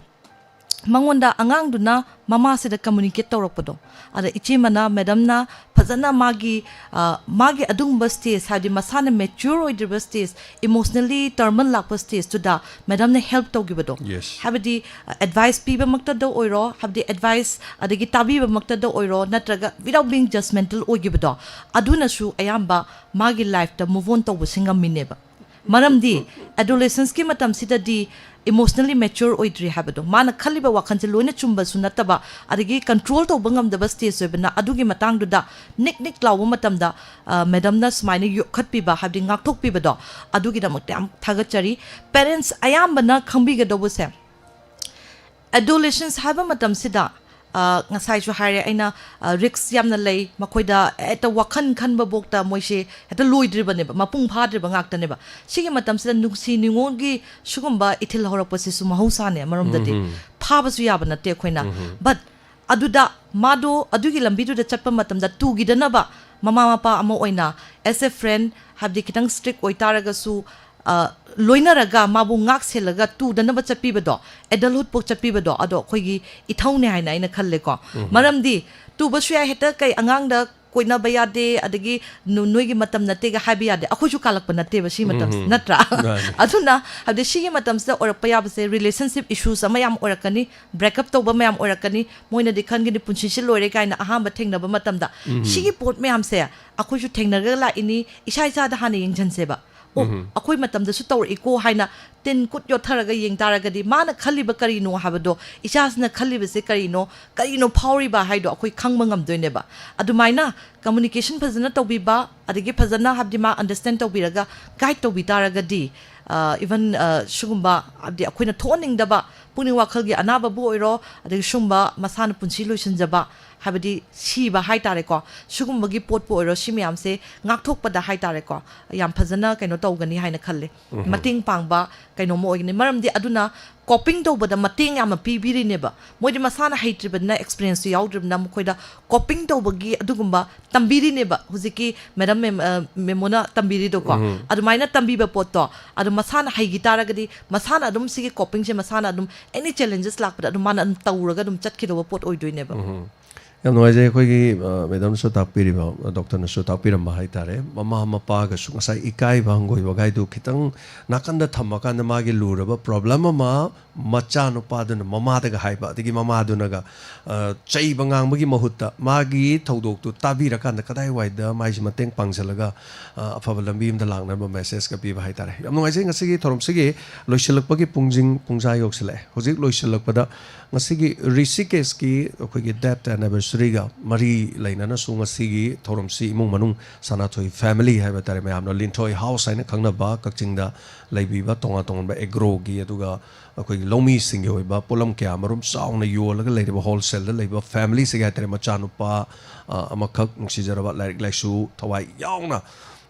ꯃꯉꯣꯟꯗ, ꯑꯉꯥꯡꯗꯨꯅ ꯃꯃꯥꯁꯤꯗ ꯀꯝꯃꯨꯅꯤꯀꯦꯠ ꯇꯧꯔꯛꯄꯗꯣ, ꯑꯗ ꯏꯆꯦꯃꯅ, ꯃꯦꯗꯥꯝꯅ ꯐꯖꯅ ꯃꯥꯒꯤ, ꯑ, ꯃꯥꯒꯤ ꯑꯗꯨꯒꯨꯝꯕ ꯁ꯭ꯇꯦꯖ, ꯍꯥꯏꯕꯗꯤ ꯃꯁꯥꯅ ꯃꯦꯆ꯭ꯌꯨꯔ ꯑꯣꯏꯗ꯭ꯔꯤꯕ ꯁ꯭ꯇꯦꯖ, ꯏꯃꯣꯁꯅꯦꯜꯂꯤ ꯇꯔꯃꯜ ꯂꯥꯛꯄ ꯁ꯭ꯇꯦꯖꯇꯨꯗ ꯃꯦꯗꯥꯝꯅ ꯍꯦꯜꯞ ꯇꯧꯈꯤꯕꯗꯣ꯫ Yes. ꯍꯥꯏꯕꯗꯤ, ꯑ, ꯑꯦꯗꯚꯥꯏꯁ ꯄꯤꯕꯃꯛꯇꯗ ꯑꯣꯏꯔꯣ, ꯍꯥꯏꯕꯗꯤ ꯑꯦꯗꯚꯥꯏꯁ ꯑꯗꯒꯤ ꯇꯥꯕꯤꯕꯃꯛꯇꯗ ꯑꯣꯏꯔꯣ, ꯅꯠꯇ꯭ꯔꯒ without being judgmental ꯑꯣꯏꯈꯤꯕꯗꯣ, ꯑꯗꯨꯅꯁꯨ ꯑꯌꯥꯝꯕ ꯃꯥꯒꯤ ꯂꯥꯏꯐꯇ ꯃꯨꯚ ꯑꯣꯟ ꯇꯧꯕꯁꯤ ꯉꯝꯃꯤꯅꯦꯕ꯫ ꯃꯔꯝꯗꯤ ꯑꯦꯗꯣꯂꯦꯁꯦꯟꯁꯀꯤ ꯃꯇꯝꯁꯤꯗꯗꯤ ꯏꯃꯣꯁꯅꯦꯜꯂꯤ ꯃꯦꯆ꯭ꯌꯣꯔ ꯑꯣꯏꯗ꯭ꯔꯤ ꯍꯥꯏꯕꯗꯣ, ꯃꯥꯅ ꯈꯜꯂꯤꯕ ꯋꯥꯈꯜꯁꯦ ꯂꯣꯏꯅ ꯆꯨꯝꯕꯁꯨ ꯅꯠꯇꯕ, ꯑꯗꯒꯤ ꯀꯟꯇ꯭ꯔꯣꯜ ꯇꯧꯕ ꯉꯝꯗꯕ ꯁ꯭ꯇꯦꯖ ꯑꯣꯏꯕꯅ, ꯑꯗꯨꯒꯤ ꯃꯇꯥꯡꯗꯨꯗ ꯅꯤꯛ ꯅꯤꯛ ꯂꯥꯎꯕ ꯃꯇꯝꯗ, ꯑ, ꯃꯦꯗꯥꯝꯅ ꯁꯨꯃꯥꯏꯅ ꯌꯣꯛꯈꯠꯄꯤꯕ, ꯍꯥꯏꯕꯗꯤ ꯉꯥꯛꯊꯣꯛꯄꯤꯕꯗꯣ, ꯑꯗꯨꯒꯤꯗꯃꯛꯇ ꯌꯥꯝ ꯊꯥꯒꯠꯆꯔꯤ꯫ ꯄꯦꯔꯦꯟꯠꯁ ꯑꯌꯥꯝꯕꯅ ꯈꯪꯕꯤꯒꯗꯧꯕꯁꯦ, ꯑꯦꯗꯣꯂꯦꯁꯦꯟꯁ ꯍꯥꯏꯕ ꯃꯇꯝꯁꯤꯗ ꯑ, ꯉꯁꯥꯏꯁꯨ ꯍꯥꯏꯔꯦ ꯑꯩꯅ, ꯑ, ꯔꯤꯛꯁ ꯌꯥꯝꯅ ꯂꯩ꯫ ꯃꯈꯣꯏꯗ ꯍꯦꯛꯇ ꯋꯥꯈꯜ ꯈꯟꯕꯐꯥꯎꯗ ꯃꯣꯏꯁꯦ ꯍꯦꯛꯇ ꯂꯣꯏꯗ꯭ꯔꯤꯕꯅꯦꯕ, ꯃꯄꯨꯡ ꯐꯥꯗ꯭ꯔꯤꯕ ꯉꯥꯛꯇꯅꯦꯕ꯫ ꯁꯤꯒꯤ ꯃꯇꯝꯁꯤꯗ ꯅꯨꯡꯁꯤ ꯅꯨꯡꯉꯣꯜꯒꯤ ꯁꯤꯒꯨꯝꯕ ꯏꯊꯤꯜ ꯍꯧꯔꯛꯄꯁꯤꯁꯨ ꯃꯍꯧꯁꯥꯅꯦ꯫ ꯑꯃꯔꯣꯝꯗꯗꯤ ꯎꯝ꯫ ꯐꯥꯕꯁꯨ ꯌꯥꯕ ꯅꯠꯇꯦ ꯑꯩꯈꯣꯏꯅ꯫ ꯎꯝ꯫ But ꯑꯗꯨꯗ ꯃꯥꯗꯣ ꯑꯗꯨꯒꯤ ꯂꯝꯕꯤꯗꯨꯗ ꯆꯠꯄ ꯃꯇꯝꯗ ꯇꯨꯈꯤꯗꯅꯕ ꯃꯃꯥ ꯃꯄꯥ ꯑꯃ ꯑꯣꯏꯅ, as a friend, ꯍꯥꯏꯕꯗꯤ ꯈꯤꯇꯪ strict ꯑꯣꯏꯇꯥꯔꯒꯁꯨ, ꯑ, ꯂꯣꯏꯅꯔꯒ ꯃꯥꯕꯨ ꯉꯥꯛ ꯁꯦꯜꯂꯒ ꯇꯨꯗꯅꯕ ꯆꯠꯄꯤꯕꯗꯣ, adulthood ꯐꯥꯎ ꯆꯠꯄꯤꯕꯗꯣ, ꯑꯗꯣ ꯑꯩꯈꯣꯏꯒꯤ ꯏꯊꯧꯅꯦ ꯍꯥꯏꯅ ꯑꯩꯅ ꯈꯜꯂꯦꯀꯣ꯫ ꯎꯝ꯫ ꯃꯔꯝꯗꯤ ꯇꯨꯕꯁꯨ ꯌꯥꯏ, ꯍꯦꯛꯇ ꯀꯩ ꯑꯉꯥꯡꯗ ꯀꯣꯏꯅꯕ ꯌꯥꯗꯦ, ꯑꯗꯒꯤ ꯅꯣ-, ꯅꯣꯏꯒꯤ ꯃꯇꯝ ꯅꯠꯇꯦꯒ ꯍꯥꯏꯕ ꯌꯥꯗꯦ꯫ ꯑꯩꯈꯣꯏꯁꯨ ꯀꯥꯜꯂꯛꯄ ꯅꯠꯇꯦꯕ ꯁꯤ ꯃꯇꯝꯁꯤ, ꯎꯝ꯫ ꯅꯠꯇ꯭ꯔꯥ? ꯃꯥꯅꯦ꯫ ꯑꯗꯨꯅ ꯍꯥꯏꯕꯗꯤ ꯁꯤꯒꯤ ꯃꯇꯝꯁꯤꯗ ꯑꯣꯏꯔꯛꯄ ꯌꯥꯕꯁꯦ relationship issues ꯑꯃ ꯌꯥꯝ ꯑꯣꯏꯔꯛꯀꯅꯤ, breakup ꯇꯧꯕ ꯃꯌꯥꯝ ꯑꯣꯏꯔꯛꯀꯅꯤ꯫ ꯃꯣꯏꯅꯗꯤ ꯈꯟꯒꯅꯤ ꯄꯨꯟꯁꯤꯁꯤ ꯂꯣꯏꯔꯦ ꯀꯥꯏꯅ ꯑꯍꯥꯟꯕ ꯊꯦꯡꯅꯕ ꯃꯇꯝꯗ꯫ ꯎꯝ꯫ ꯁꯤꯒꯤ ꯄꯣꯠ ꯃꯌꯥꯝꯁꯦ ꯑꯩꯈꯣꯏꯁꯨ ꯊꯦꯡꯅꯔꯒ ꯂꯥꯛꯏꯅꯤ, ꯏꯁꯥ ꯏꯁꯥꯗ ꯍꯥꯟꯅ ꯌꯦꯡꯁꯤꯟꯁꯦꯕ꯫ ꯑꯣ, ꯎꯝ꯫ ꯑꯩꯈꯣꯏ ꯃꯇꯝꯗꯁꯨ ꯇꯧꯔꯛꯏꯀꯣ ꯍꯥꯏꯅ ꯇꯤꯟ ꯈꯨꯠ ꯌꯣꯠꯊꯔꯒ ꯌꯦꯡ ꯇꯥꯔꯒꯗꯤ ꯃꯥꯅ ꯈꯜꯂꯤꯕ ꯀꯔꯤꯅꯣ ꯍꯥꯏꯕꯗꯣ, ꯏꯆꯥꯁꯤꯅ ꯈꯜꯂꯤꯕꯁꯦ ꯀꯔꯤꯅꯣ, ꯀꯔꯤꯅꯣ ꯐꯥꯎꯔꯤꯕ ꯍꯥꯏꯗꯣ ꯑꯩꯈꯣꯏ ꯈꯪꯕ ꯉꯝꯗꯣꯏꯅꯦꯕ꯫ ꯑꯗꯨꯃꯥꯏꯅ communication ꯐꯖꯅ ꯇꯧꯕꯤꯕ, ꯑꯗꯒꯤ ꯐꯖꯅ ꯍꯥꯏꯕꯗꯤ ꯃꯥ understand ꯇꯧꯕꯤꯔꯒ guide ꯇꯧꯕꯤ ꯇꯥꯔꯒꯗꯤ, ꯑ, even, ꯑ, ꯁꯤꯒꯨꯝꯕ ꯍꯥꯏꯕꯗꯤ ꯑꯩꯈꯣꯏꯅ ꯊꯣꯛꯍꯟꯅꯤꯡꯗꯕ ꯄꯨꯛꯅꯤꯡ ꯋꯥꯈꯜꯒꯤ ꯑꯅꯥꯕꯕꯨ ꯑꯣꯏꯔꯣ, ꯑꯗꯒꯤ ꯁꯨꯝꯕ ꯃꯁꯥꯅ ꯄꯨꯟꯁꯤ ꯂꯣꯏꯁꯤꯟꯖꯕ, ꯍꯥꯏꯕꯗꯤ ꯁꯤꯕ ꯍꯥꯏꯇꯥꯔꯦꯀꯣ, ꯁꯤꯒꯨꯝꯕꯒꯤ ꯄꯣꯠꯄꯨ ꯑꯣꯏꯔꯣ, ꯁꯤ ꯃꯌꯥꯝꯁꯦ ꯉꯥꯛꯊꯣꯛꯄꯗ ꯍꯥꯏꯇꯥꯔꯦꯀꯣ, ꯌꯥꯝ ꯐꯖꯅ ꯀꯩꯅꯣ ꯇꯧꯒꯅꯤ ꯍꯥꯏꯅ ꯈꯜꯂꯦ꯫ ꯎꯝ꯫ ꯃꯇꯦꯡ ꯄꯥꯡꯕ ꯀꯩꯅꯣꯝꯃ ꯑꯣꯏꯒꯅꯤ꯫ ꯃꯔꯝꯗꯤ ꯑꯗꯨꯅ coping ꯇꯧꯕꯗ ꯃꯇꯦꯡ ꯌꯥꯝꯅ ꯄꯤꯕꯤꯔꯤꯅꯦꯕ꯫ ꯃꯣꯏꯗꯤ ꯃꯁꯥꯅ ꯍꯩꯇ꯭ꯔꯤꯕꯅꯤꯅ, experienceꯁꯨ ꯌꯥꯎꯗ꯭ꯔꯤꯕꯅꯤꯅ, ꯃꯈꯣꯏꯗ coping ꯇꯧꯕꯒꯤ ꯑꯗꯨꯒꯨꯝꯕ ꯇꯝꯕꯤꯔꯤꯅꯦꯕ꯫ ꯍꯧꯖꯤꯛꯀꯤ madam ꯃꯦꯝ-, ꯑ, ꯃꯦꯃꯣꯅ ꯇꯝꯕꯤꯔꯤꯗꯣꯀꯣ꯫ ꯎꯝ꯫ ꯑꯗꯨꯃꯥꯏꯅ ꯇꯝꯕꯤꯕ ꯄꯣꯠꯇꯣ, ꯑꯗꯣ ꯃꯁꯥꯅ ꯍꯩꯈꯤ ꯇꯥꯔꯒꯗꯤ, ꯃꯁꯥꯅ ꯑꯗꯨꯝ ꯁꯤꯒꯤ copingꯁꯦ ꯃꯁꯥꯅ ꯑꯗꯨꯝ any challenges ꯂꯥꯛꯄꯗ ꯑꯗꯨꯝ ꯃꯥꯅ ꯑꯗꯨꯝ ꯇꯧꯔꯒ ꯑꯗꯨꯝ ꯆꯠꯈꯤꯗꯧꯕ ꯄꯣꯠ ꯑꯣꯏꯗꯣꯏꯅꯦꯕ꯫ ꯎꯝ꯫ ꯌꯥꯝ ꯅꯨꯡꯉꯥꯏꯖꯩ꯫ ꯑꯩꯈꯣꯏꯒꯤ, ꯑ, madamꯅꯁꯨ ꯇꯥꯛꯄꯤꯔꯤꯕ, ꯑ, doctorꯅꯁꯨ ꯇꯥꯛꯄꯤꯔꯝꯕ ꯍꯥꯏꯇꯥꯔꯦ꯫ ꯃꯃꯥ ꯃꯄꯥꯒꯁꯨ ꯉꯁꯥꯏ ꯏꯀꯥꯏꯕ ꯍꯪꯒꯣꯏꯕꯒꯥꯏꯗꯨ ꯈꯤꯇꯪ ꯅꯥꯀꯟꯗ ꯊꯝꯃꯀꯥꯟꯗ ꯃꯥꯒꯤ ꯂꯨꯔꯕ problem ꯑꯃ ꯃꯆꯥꯅꯨꯄꯥꯗꯨꯅ ꯃꯃꯥꯗꯒ ꯍꯥꯏꯕ, ꯑꯗꯒꯤ ꯃꯃꯥꯗꯨꯅꯒ, ꯑ, ꯆꯩꯕ ꯉꯥꯡꯕꯒꯤ ꯃꯍꯨꯠꯇ ꯃꯥꯒꯤ ꯊꯧꯗꯣꯛꯇꯨ ꯇꯥꯕꯤꯔꯀꯥꯟꯗ ꯀꯗꯥꯏꯋꯥꯏꯗ ꯃꯥꯏꯁꯤ ꯃꯇꯦꯡ ꯄꯥꯡꯁꯤꯜꯂꯒ, ꯑ, ꯑꯐꯕ ꯂꯝꯕꯤ ꯑꯃꯗ ꯂꯥꯛꯅꯕ messageꯀ ꯄꯤꯕ ꯍꯥꯏꯇꯥꯔꯦ꯫ ꯌꯥꯝ ꯅꯨꯡꯉꯥꯏꯖꯩ꯫ ꯉꯁꯤꯒꯤ ꯊꯧꯔꯝꯁꯤꯒꯤ ꯂꯣꯏꯁꯤꯜꯂꯛꯄꯒꯤ ꯄꯨꯡꯖꯤꯡ, ꯄꯨꯡꯖꯥ ꯌꯧꯁꯤꯜꯂꯛꯑꯦ꯫ ꯍꯧꯖꯤꯛ ꯂꯣꯏꯁꯤꯜꯂꯛꯄꯗ ꯉꯁꯤꯒꯤ ꯔꯤꯁꯤꯀꯦꯁꯀꯤ ꯑꯩꯈꯣꯏꯒꯤ death anniversary ꯁꯤꯒ ꯃꯔꯤ ꯂꯩꯅꯅꯁꯨ ꯉꯁꯤꯒꯤ ꯊꯧꯔꯝꯁꯤ ꯏꯃꯨꯡ ꯃꯅꯨꯡ ꯁꯅꯥꯊꯣꯏ family ꯍꯥꯏꯕ ꯇꯥꯔꯦ, ꯃꯌꯥꯝꯅ ꯂꯤꯟꯊꯣꯏ house ꯍꯥꯏꯅ ꯈꯪꯅꯕ ꯀꯛꯆꯤꯡꯗ ꯂꯩꯕꯤꯕ ꯇꯣꯉꯥꯟ ꯇꯣꯉꯥꯟꯕ agroꯒꯤ, ꯑꯗꯨꯒ ꯑꯩꯈꯣꯏꯒꯤ ꯂꯧꯃꯤꯁꯤꯡꯒꯤ ꯑꯣꯏꯕ ꯄꯣꯠꯂꯝ ꯀꯌꯥ ꯃꯔꯨꯝ ꯆꯥꯎꯅ ꯌꯣꯜꯂꯒ ꯂꯩꯔꯤꯕ wholesaleꯗ ꯂꯩꯕ familyꯁꯤꯒꯤ ꯍꯥꯏꯇꯥꯔꯦ, ꯃꯆꯥꯅꯨꯄꯥ ꯑ, ꯑꯃꯈꯛ ꯅꯨꯡꯁꯤꯖꯔꯕ ꯂꯥꯏꯔꯤꯛ ꯂꯥꯏꯁꯨ ꯊꯋꯥꯏ ꯌꯥꯎꯅ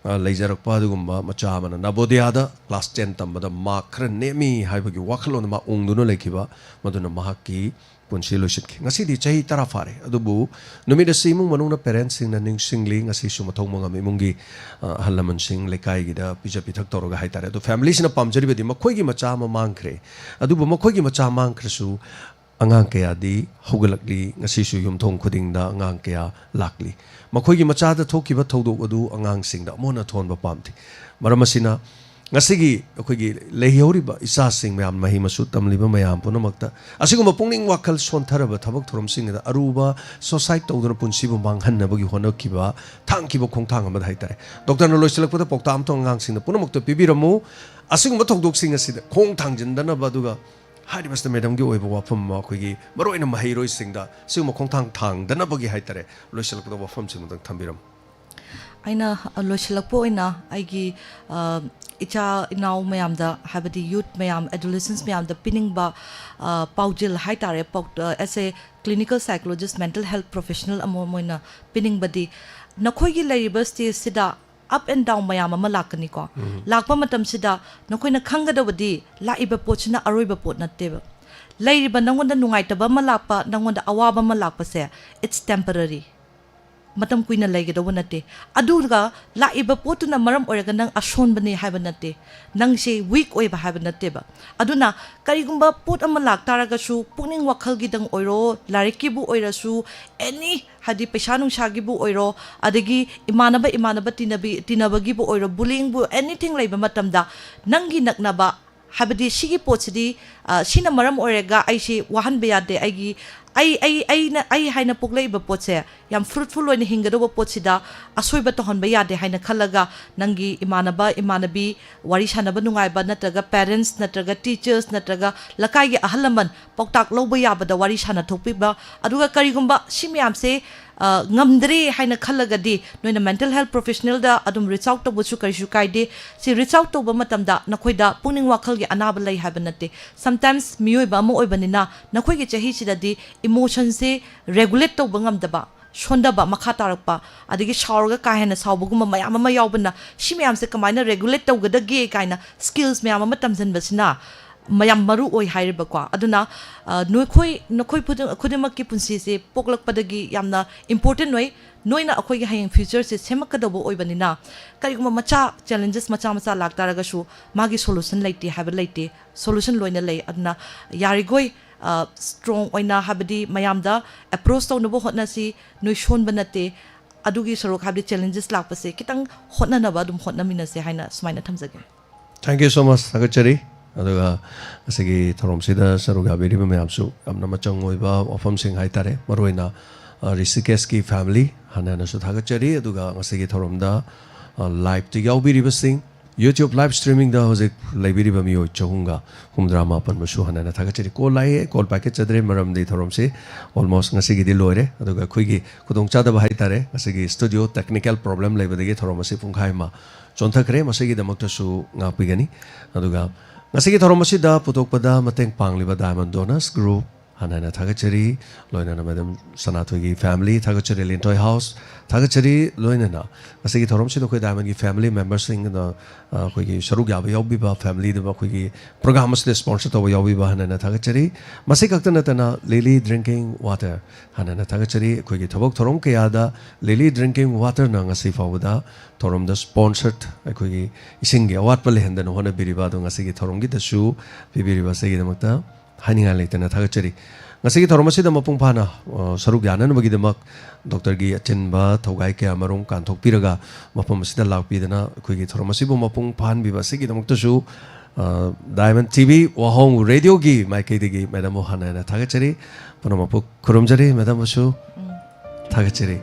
ꯑ, ꯂꯩꯖꯔꯛꯄ ꯑꯗꯨꯒꯨꯝꯕ ꯃꯆꯥ ꯑꯃꯅ ꯅꯕꯣꯗꯤꯌꯥꯗ class ten ꯇꯝꯕꯗ mark ꯈꯔ ꯅꯦꯝꯃꯤ ꯍꯥꯏꯕꯒꯤ ꯋꯥꯈꯜꯂꯣꯟꯗ ꯃꯥ ꯎꯪꯗꯨꯅ ꯂꯩꯈꯤꯕ, ꯃꯗꯨꯅ ꯃꯍꯥꯛꯀꯤ ꯄꯨꯟꯁꯤ ꯂꯣꯏꯁꯤꯟꯈꯤ꯫ ꯉꯁꯤꯗꯤ ꯆꯍꯤ ꯇꯔꯥ ꯐꯥꯔꯦ, ꯑꯗꯨꯕꯨ ꯅꯨꯃꯤꯠ ꯑꯁꯤ ꯏꯃꯨꯡ ꯃꯅꯨꯡꯅ parentꯁꯤꯡꯅ ꯅꯤꯡꯁꯤꯡꯂꯤ꯫ ꯉꯁꯤꯁꯨ ꯃꯊꯧ ꯃꯉꯝ ꯏꯃꯨꯡꯒꯤ ꯑ, ꯑꯍꯜ ꯂꯃꯟꯁꯤꯡ ꯂꯩꯀꯥꯏꯒꯤꯗ ꯄꯤꯖ ꯄꯤꯊꯛ ꯇꯧꯔꯒ ꯍꯥꯏꯇꯥꯔꯦ꯫ ꯑꯗꯣ familyꯁꯤꯅ ꯄꯥꯝꯖꯔꯤꯕꯗꯤ ꯃꯈꯣꯏꯒꯤ ꯃꯆꯥ ꯑꯃ ꯃꯥꯡꯈ꯭ꯔꯦ, ꯑꯗꯨꯕꯨ ꯃꯈꯣꯏꯒꯤ ꯃꯆꯥ ꯃꯥꯡꯈ꯭ꯔꯁꯨ ꯑꯉꯥꯡ ꯀꯌꯥꯗꯤ ꯍꯧꯒꯠꯂꯛꯂꯤ꯫ ꯉꯁꯤꯁꯨ ꯌꯨꯝꯊꯣꯡ ꯈꯨꯗꯤꯡꯗ ꯑꯉꯥꯡ ꯀꯌꯥ ꯂꯥꯛꯂꯤ꯫ ꯃꯈꯣꯏꯒꯤ ꯃꯆꯥꯗ ꯊꯣꯛꯈꯤꯕ ꯊꯧꯗꯣꯛ ꯑꯗꯨ ꯑꯉꯥꯡꯁꯤꯡꯗ ꯑꯃꯨꯛ ꯍꯟꯅ ꯊꯣꯟꯕ ꯄꯥꯝꯗꯦ꯫ ꯃꯔꯝ ꯑꯁꯤꯅ ꯉꯁꯤꯒꯤ ꯑꯩꯈꯣꯏꯒꯤ ꯂꯩꯍꯧꯔꯤꯕ ꯏꯆꯥꯁꯤꯡ ꯃꯌꯥꯝ, ꯃꯍꯩ ꯃꯁꯨ ꯇꯝꯂꯤꯕ ꯃꯌꯥꯝ ꯄꯨꯝꯅꯃꯛꯇ ꯑꯁꯤꯒꯨꯝꯕ ꯄꯨꯛꯅꯤꯡ ꯋꯥꯈꯜ ꯁꯣꯟꯊꯔꯕ ꯊꯕꯛ ꯊꯧꯔꯝꯁꯤꯡ ꯑꯗ ꯑꯔꯨꯕ suicide ꯇꯧꯗꯨꯅ ꯄꯨꯟꯁꯤꯕꯨ ꯃꯥꯡꯍꯟꯅꯕꯒꯤ ꯍꯣꯠꯅꯈꯤꯕ ꯊꯥꯡꯈꯤꯕ ꯈꯣꯡꯊꯥꯡ ꯑꯃꯗ ꯍꯥꯏꯇꯥꯔꯦ꯫ ꯗꯣꯛꯇꯔꯅ ꯂꯣꯏꯁꯤꯜꯂꯛꯄꯗ ꯄꯥꯎꯇꯥꯛ ꯑꯃꯇꯪ ꯑꯉꯥꯡꯁꯤꯡꯗ ꯄꯨꯝꯅꯃꯛꯇ ꯄꯤꯕꯤꯔꯝꯃꯨ꯫ ꯑꯁꯤꯒꯨꯝꯕ ꯊꯧꯗꯣꯛꯁꯤꯡ ꯑꯁꯤꯗ ꯈꯣꯡ ꯊꯥꯡꯖꯤꯟꯗꯅꯕ, ꯑꯗꯨꯒ ꯍꯥꯏꯔꯤꯕꯁꯤꯗ madamꯒꯤ ꯑꯣꯏꯕ ꯋꯥꯐꯝ ꯑꯃ, ꯑꯩꯈꯣꯏꯒꯤ ꯃꯔꯨꯑꯣꯏꯅ ꯃꯍꯩꯔꯣꯏꯁꯤꯡꯗ ꯁꯤꯒꯨꯝꯕ ꯈꯣꯡꯊꯥꯡ ꯊꯥꯡꯗꯅꯕꯒꯤ ꯍꯥꯏꯇꯥꯔꯦ, ꯂꯣꯏꯁꯤꯜꯂꯛꯄꯗ ꯋꯥꯐꯝꯁꯤꯡ ꯑꯃꯇꯪ ꯊꯝꯕꯤꯔꯝꯃꯨ꯫ ꯑꯩꯅ, ꯑ, ꯂꯣꯏꯁꯤꯜꯂꯛꯄ ꯑꯣꯏꯅ ꯑꯩꯒꯤ, ꯑ, ꯏꯆꯥ ꯏꯅꯥꯎ ꯃꯌꯥꯝꯗ, ꯍꯥꯏꯕꯗꯤ youth ꯃꯌꯥꯝ, adolescents ꯃꯌꯥꯝꯗ ꯄꯤꯅꯤꯡꯕ, ꯑ, ꯄꯥꯎꯖꯦꯜ ꯍꯥꯏꯇꯥꯔꯦ, ꯄꯥꯎ-, ꯑ, as a clinical psychologist, mental health professional ꯑꯃ ꯑꯣꯏꯅ ꯄꯤꯅꯤꯡꯕꯗꯤ, ꯅꯈꯣꯏꯒꯤ ꯂꯩꯔꯤꯕ stageꯁꯤꯗ up and down ꯃꯌꯥꯝ ꯑꯃ ꯂꯥꯛꯀꯅꯤꯀꯣ꯫ ꯂꯥꯛꯄ ꯃꯇꯝꯁꯤꯗ ꯅꯈꯣꯏꯅ ꯈꯪꯒꯗꯕꯗꯤ ꯂꯥꯛꯏꯕ ꯄꯣꯠꯁꯤꯅ ꯑꯔꯣꯏꯕ ꯄꯣꯠ ꯅꯠꯇꯦꯕ꯫ ꯂꯩꯔꯤꯕ ꯅꯪꯉꯣꯟꯗ ꯅꯨꯡꯉꯥꯏꯇꯕ ꯑꯃ ꯂꯥꯛꯄ, ꯅꯪꯉꯣꯟꯗ ꯑꯋꯥꯕ ꯑꯃ ꯂꯥꯛꯄꯁꯦ, it's temporary꯫ ꯃꯇꯝ ꯀꯨꯏꯅ ꯂꯩꯒꯗꯧꯕ ꯅꯠꯇꯦ꯫ ꯑꯗꯨꯒ ꯂꯥꯛꯏꯕ ꯄꯣꯠꯇꯨꯅ ꯃꯔꯝ ꯑꯣꯏꯔꯒ ꯅꯪ ꯑꯁꯣꯟꯕꯅꯤ ꯍꯥꯏꯕ ꯅꯠꯇꯦ, ꯅꯪꯁꯦ weak ꯑꯣꯏꯕ ꯍꯥꯏꯕ ꯅꯠꯇꯦꯕ꯫ ꯑꯗꯨꯅ ꯀꯔꯤꯒꯨꯝꯕ ꯄꯣꯠ ꯑꯃ ꯂꯥꯛꯇꯥꯔꯒꯁꯨ, ꯄꯨꯛꯅꯤꯡ ꯋꯥꯈꯜꯒꯤꯗꯪ ꯑꯣꯏꯔꯣ, ꯂꯥꯏꯔꯤꯛꯀꯤꯕꯨ ꯑꯣꯏꯔꯁꯨ, any, ꯍꯥꯏꯗꯤ ꯄꯩꯁꯥ ꯅꯨꯡꯁꯥꯒꯤꯕꯨ ꯑꯣꯏꯔꯣ, ꯑꯗꯒꯤ ꯏꯃꯥꯟꯅꯕ ꯏꯃꯥꯟꯅꯕ ꯇꯤꯟꯅꯕꯤ-, ꯇꯤꯟꯅꯕꯒꯤꯕꯨ ꯑꯣꯏꯔꯣ, bullyingꯕꯨ, anything ꯂꯩꯕ ꯃꯇꯝꯗ ꯅꯪꯒꯤ ꯅꯛꯅꯕ, ꯍꯥꯏꯕꯗꯤ ꯁꯤꯒꯤ ꯄꯣꯠꯁꯤꯗꯤ, ꯑ, ꯁꯤꯅ ꯃꯔꯝ ꯑꯣꯏꯔꯒ ꯑꯩꯁꯤ ꯋꯥꯍꯟꯕ ꯌꯥꯗꯦ, ꯑꯩꯒꯤ ꯑꯩ ꯑꯩ ꯑꯩꯅ ꯑꯩ ꯍꯥꯏꯅ ꯄꯣꯛꯂꯛꯏꯕ ꯄꯣꯠꯁꯦ ꯌꯥꯝ ꯐ꯭ꯔꯨꯠꯐꯨꯜ ꯑꯣꯏꯅ ꯍꯤꯡꯒꯗꯧꯕ ꯄꯣꯠꯁꯤꯗ ꯑꯁꯣꯏꯕ ꯇꯧꯍꯟꯕ ꯌꯥꯗꯦ ꯍꯥꯏꯅ ꯈꯜꯂꯒ, ꯅꯪꯒꯤ ꯏꯃꯥꯟꯅꯕ ꯏꯃꯥꯟꯅꯕꯤ, ꯋꯥꯔꯤ ꯁꯥꯟꯅꯕ ꯅꯨꯡꯉꯥꯏꯕ ꯅꯠꯇ꯭ꯔꯒ ꯄꯦꯔꯦꯟꯁ ꯅꯠꯇ꯭ꯔꯒ ꯇꯤꯆꯔꯁ ꯅꯠꯇ꯭ꯔꯒ ꯂꯩꯀꯥꯏꯒꯤ ꯑꯍꯜ ꯂꯃꯟ ꯄꯥꯎꯇꯥꯛ ꯂꯧꯕ ꯌꯥꯕꯗ ꯋꯥꯔꯤ ꯁꯥꯟꯅꯊꯣꯛꯄꯤꯕ꯫ ꯑꯗꯨꯒ ꯀꯔꯤꯒꯨꯝꯕ ꯁꯤ ꯃꯌꯥꯝꯁꯦ, ꯑ, ꯉꯝꯗ꯭ꯔꯦ ꯍꯥꯏꯅ ꯈꯜꯂꯒꯗꯤ, ꯅꯣꯏꯅ ꯃꯦꯟꯇꯦꯜ ꯍꯦꯜꯊ ꯄ꯭ꯔꯣꯐꯦꯁꯅꯦꯜꯗ ꯑꯗꯨꯝ ꯔꯤꯆ ꯑꯥꯎꯠ ꯇꯧꯕꯁꯨ ꯀꯔꯤꯁꯨ ꯀꯥꯏꯗꯦ꯫ ꯁꯤ ꯔꯤꯆ ꯑꯥꯎꯠ ꯇꯧꯕ ꯃꯇꯝꯗ ꯅꯈꯣꯏꯗ ꯄꯨꯛꯅꯤꯡ ꯋꯥꯈꯜꯒꯤ ꯑꯅꯥꯕ ꯂꯩ ꯍꯥꯏꯕ ꯅꯠꯇꯦ꯫ ꯁꯝꯇꯥꯏꯝꯁ ꯃꯤꯑꯣꯏꯕ ꯑꯃ ꯑꯣꯏꯕꯅꯤꯅ ꯅꯈꯣꯏꯒꯤ ꯆꯍꯤꯁꯤꯗꯗꯤ ꯏꯃꯣꯁꯟꯁꯦ ꯔꯦꯒꯨꯂꯦꯠ ꯇꯧꯕ ꯉꯝꯗꯕ, ꯁꯣꯟꯊꯕ, ꯃꯈꯥ ꯇꯥꯔꯛꯄ, ꯑꯗꯒꯤ ꯁꯥꯎꯔꯒ ꯀꯥ ꯍꯦꯟꯅ ꯁꯥꯎꯕꯒꯨꯝꯕ ꯃꯌꯥꯝ ꯑꯃ ꯌꯥꯎꯕꯅ, ꯁꯤ ꯃꯌꯥꯝꯁꯦ ꯀꯃꯥꯏꯅ ꯔꯦꯒꯨꯂꯦꯠ ꯇꯧꯒꯗꯒꯦ ꯀꯥꯏꯅ ꯁ꯭ꯀꯤꯜꯁ ꯃꯌꯥꯝ ꯑꯃ ꯇꯝꯁꯤꯟꯕꯁꯤꯅ ꯃꯌꯥꯝ ꯃꯔꯨ ꯑꯣꯏ ꯍꯥꯏꯔꯤꯕꯀꯣ꯫ ꯑꯗꯨꯅ, ꯑ, ꯅꯈꯣꯏ ꯅꯈꯣꯏ ꯈꯨꯗꯤꯡ- ꯈꯨꯗꯤꯡꯃꯛꯀꯤ ꯄꯨꯟꯁꯤꯁꯦ ꯄꯣꯛꯂꯛꯄꯗꯒꯤ ꯌꯥꯝꯅ ꯏꯝꯄꯣꯔꯇꯦꯟ ꯑꯣꯏ꯫ ꯅꯣꯏꯅ ꯑꯩꯈꯣꯏꯒꯤ ꯍꯌꯦꯡ ꯐ꯭ꯌꯨꯆꯔꯁꯦ ꯁꯦꯝꯃꯛꯀꯗꯧꯕ ꯑꯣꯏꯕꯅꯤꯅ, ꯀꯔꯤꯒꯨꯝꯕ ꯃꯆꯥ ꯆꯦꯂꯦꯟꯖꯦꯁ ꯃꯆꯥ ꯃꯆꯥ ꯂꯥꯛꯇꯥꯔꯒꯁꯨ ꯃꯥꯒꯤ ꯁꯣꯂꯨꯁꯟ ꯂꯩꯇꯦ ꯍꯥꯏꯕ ꯂꯩꯇꯦ꯫ ꯁꯣꯂꯨꯁꯟ ꯂꯣꯏꯅ ꯂꯩ꯫ ꯑꯗꯨꯅ ꯌꯥꯔꯤꯈꯣꯏ, ꯑ, ꯁ꯭ꯇꯔꯣꯡ ꯑꯣꯏꯅ, ꯍꯥꯏꯕꯗꯤ ꯃꯌꯥꯝꯗ ꯑꯦꯄ꯭ꯔꯣꯁ ꯇꯧꯅꯕ ꯍꯣꯠꯅꯁꯤ꯫ ꯅꯣꯏ ꯁꯣꯟꯕ ꯅꯠꯇꯦ꯫ ꯑꯗꯨꯒꯤ ꯁꯔꯨꯛ, ꯍꯥꯏꯕꯗꯤ ꯆꯦꯂꯦꯟꯖꯦꯁ ꯂꯥꯛꯄꯁꯦ ꯈꯤꯇꯪ ꯍꯣꯠꯅꯅꯕ ꯑꯗꯨꯝ ꯍꯣꯠꯅꯃꯤꯟꯅꯁꯦ ꯍꯥꯏꯅ ꯁꯨꯃꯥꯏꯅ ꯊꯝꯖꯒꯦ꯫ Thank you so much. ꯊꯥꯒꯠꯆꯔꯤ꯫ ꯑꯗꯨꯒ ꯉꯁꯤꯒꯤ ꯊꯧꯔꯝꯁꯤꯗ ꯁꯔꯨꯛ ꯌꯥꯕꯤꯔꯤꯕ ꯃꯌꯥꯝꯁꯨ ꯌꯥꯝꯅ ꯃꯆꯪ ꯑꯣꯏꯕ ꯋꯥꯐꯝꯁꯤꯡ ꯍꯥꯏꯇꯥꯔꯦ, ꯃꯔꯨꯑꯣꯏꯅ, ꯑ, ꯔꯤꯁꯤꯀꯦꯁꯀꯤ ꯐꯦꯃꯤꯂꯤ ꯍꯥꯟꯅ ꯍꯥꯟꯅꯁꯨ ꯊꯥꯒꯠꯆꯔꯤ꯫ ꯑꯗꯨꯒ ꯉꯁꯤꯒꯤ ꯊꯧꯔꯝꯗ, ꯑ, ꯂꯥꯏꯞꯇ ꯌꯥꯎꯕꯤꯔꯤꯕꯁꯤꯡ, YouTube ꯂꯥꯏꯞ ꯁ꯭ꯇ꯭ꯔꯤꯃꯤꯡꯗ ꯍꯧꯖꯤꯛ ꯂꯩꯕꯤꯔꯤꯕ ꯃꯤꯑꯣꯏ ꯆꯍꯨꯝꯒ ꯍꯨꯝꯐꯨꯇꯔꯥ ꯃꯥꯄꯟꯕꯨꯁꯨ ꯍꯥꯟꯅ ꯍꯥꯟꯅ ꯊꯥꯒꯠꯆꯔꯤ꯫ ꯀꯣꯜ ꯂꯥꯛꯑꯦ, ꯀꯣꯜ ꯄꯥꯏꯈꯠꯆꯗ꯭ꯔꯦ, ꯃꯔꯝꯗꯤ ꯊꯧꯔꯝꯁꯤ almost ꯉꯁꯤꯒꯤꯗꯤ ꯂꯣꯏꯔꯦ꯫ ꯑꯗꯨꯒ ꯑꯩꯈꯣꯏꯒꯤ ꯈꯨꯗꯣꯡꯆꯥꯗꯕ ꯍꯥꯏꯇꯥꯔꯦ, ꯉꯁꯤꯒꯤ ꯁ꯭ꯇꯨꯗꯤꯑꯣ ꯇꯦꯛꯅꯤꯀꯦꯜ ꯄ꯭ꯔꯣꯕ꯭ꯂꯦꯝ ꯂꯩꯕꯗꯒꯤ ꯊꯧꯔꯝ ꯑꯁꯤ ꯄꯨꯡꯈꯥꯏ ꯑꯃ ꯆꯣꯟꯊꯈ꯭ꯔꯦ꯫ ꯃꯁꯤꯒꯤꯗꯃꯛꯇꯁꯨ ꯉꯥꯛꯄꯤꯒꯅꯤ꯫ ꯑꯗꯨꯒ ꯉꯁꯤꯒꯤ ꯊꯧꯔꯝ ꯑꯁꯤꯗ ꯄꯨꯊꯣꯛꯄꯗ ꯃꯇꯦꯡ ꯄꯥꯡꯂꯤꯕ ꯗꯥꯏꯃꯟ ꯗꯣꯅꯔꯁ ꯒ꯭ꯔꯨꯞ ꯍꯥꯟꯅ ꯍꯥꯟꯅ ꯊꯥꯒꯠꯆꯔꯤ꯫ ꯂꯣꯏꯅꯅ ꯃꯦꯗꯝ ꯁꯅꯥꯊꯣꯏꯒꯤ ꯐꯦꯃꯤꯂꯤ ꯊꯥꯒꯠꯆꯔꯤ, ꯂꯤꯟꯊꯣꯏ ꯍꯥꯎꯁ ꯊꯥꯒꯠꯆꯔꯤ꯫ ꯂꯣꯏꯅꯅ ꯉꯁꯤꯒꯤ ꯊꯧꯔꯝꯁꯤꯗ ꯑꯩꯈꯣꯏ ꯗꯥꯏꯃꯟꯒꯤ ꯐꯦꯃꯤꯂꯤ ꯃꯦꯝꯕꯔꯁꯤꯡꯅ, ꯑ, ꯑꯩꯈꯣꯏꯒꯤ ꯁꯔꯨꯛ ꯌꯥꯕ ꯌꯥꯎꯕꯤꯕ, ꯐꯦꯃꯤꯂꯤꯗꯨ ꯑꯩꯈꯣꯏꯒꯤ ꯄ꯭ꯔꯣꯒ꯭ꯔꯥꯝ ꯑꯁꯤꯗ ꯁ꯭ꯄꯣꯟꯁꯔ ꯇꯧꯕ ꯌꯥꯎꯕꯤꯕ ꯍꯥꯟꯅ ꯍꯥꯟꯅ ꯊꯥꯒꯠꯆꯔꯤ꯫ ꯃꯁꯤ ꯈꯛꯇ ꯅꯠꯇꯅ ꯂꯤꯂꯤ ꯗ꯭ꯔꯤꯡꯀꯤꯡ ꯋꯥꯇꯔ ꯍꯥꯟꯅ ꯍꯥꯟꯅ ꯊꯥꯒꯠꯆꯔꯤ꯫ ꯑꯩꯈꯣꯏꯒꯤ ꯊꯕꯛ ꯊꯧꯔꯝ ꯀꯌꯥꯗ ꯂꯤꯂꯤ ꯗ꯭ꯔꯤꯡꯀꯤꯡ ꯋꯥꯇꯔꯅ ꯉꯁꯤ ꯐꯥꯎꯕꯗ ꯊꯧꯔꯝꯗ ꯁ꯭ꯄꯣꯟꯁꯔ, ꯑꯩꯈꯣꯏꯒꯤ ꯏꯁꯤꯡꯒꯤ ꯑꯋꯥꯠꯄ ꯂꯩꯍꯟꯗꯅ ꯍꯣꯠꯅꯕꯤꯔꯤꯕ ꯑꯗꯣ ꯉꯁꯤꯒꯤ ꯊꯧꯔꯝꯒꯤꯗꯁꯨ ꯄꯤꯕꯤꯔꯤꯕ ꯑꯁꯤꯒꯤꯗꯃꯛꯇ ꯍꯥꯏꯅꯤꯡꯉꯥꯏ ꯂꯩꯇꯅ ꯊꯥꯒꯠꯆꯔꯤ꯫ ꯉꯁꯤꯒꯤ ꯊꯧꯔꯝ ꯑꯁꯤꯗ ꯃꯄꯨꯡ ꯐꯥꯅ, ꯑ, ꯁꯔꯨꯛ ꯌꯥꯅꯅꯕꯒꯤꯗꯃꯛ ꯗꯣꯛꯇꯔꯒꯤ ꯑꯆꯤꯟꯕ ꯊꯧꯒꯥꯏ ꯀꯌꯥ ꯃꯔꯨꯝ ꯀꯥꯟꯊꯣꯛꯄꯤꯔꯒ ꯃꯐꯝ ꯑꯁꯤꯗ ꯂꯥꯛꯄꯤꯗꯅ ꯑꯩꯈꯣꯏꯒꯤ ꯊꯧꯔꯝ ꯑꯁꯤꯕꯨ ꯃꯄꯨꯡ ꯐꯥꯍꯟꯕꯤꯕ ꯑꯁꯤꯒꯤꯗꯃꯛꯇꯁꯨ ꯑ, Diamond TV ꯋꯥꯍꯣꯡ ꯔꯦꯗꯤꯑꯣꯒꯤ ꯃꯥꯏꯀꯩꯗꯒꯤ ꯃꯦꯗꯥꯝꯕꯨ ꯍꯟꯅ ꯍꯟꯅ ꯊꯥꯒꯠꯆꯔꯤ꯫ ꯄꯨꯝꯅꯃꯛꯄꯨ ꯈꯨꯔꯨꯝꯖꯔꯤ꯫ ꯃꯦꯗꯥꯝꯕꯨꯁꯨ ꯊꯥꯒꯠꯆꯔꯤ꯫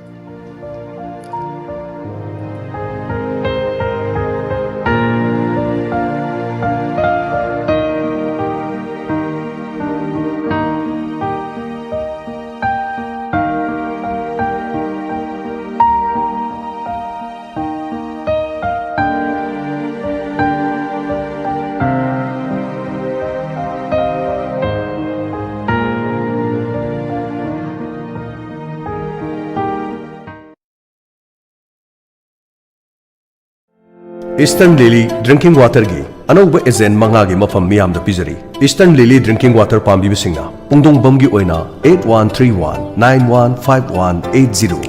Eastern Lily Drinking Waterꯒꯤ ꯑꯅꯧꯕ agent ꯃꯉꯥꯒꯤ ꯃꯐꯝ ꯃꯤꯌꯥꯝꯗ ꯄꯤꯖꯔꯤ꯫ Eastern Lily Drinking Water ꯄꯥꯝꯕꯤꯕꯁꯤꯡꯅ ꯄꯨꯡꯗꯣꯡꯕꯝꯒꯤ ꯑꯣꯏꯅ eight one three one nine one five one eight zero,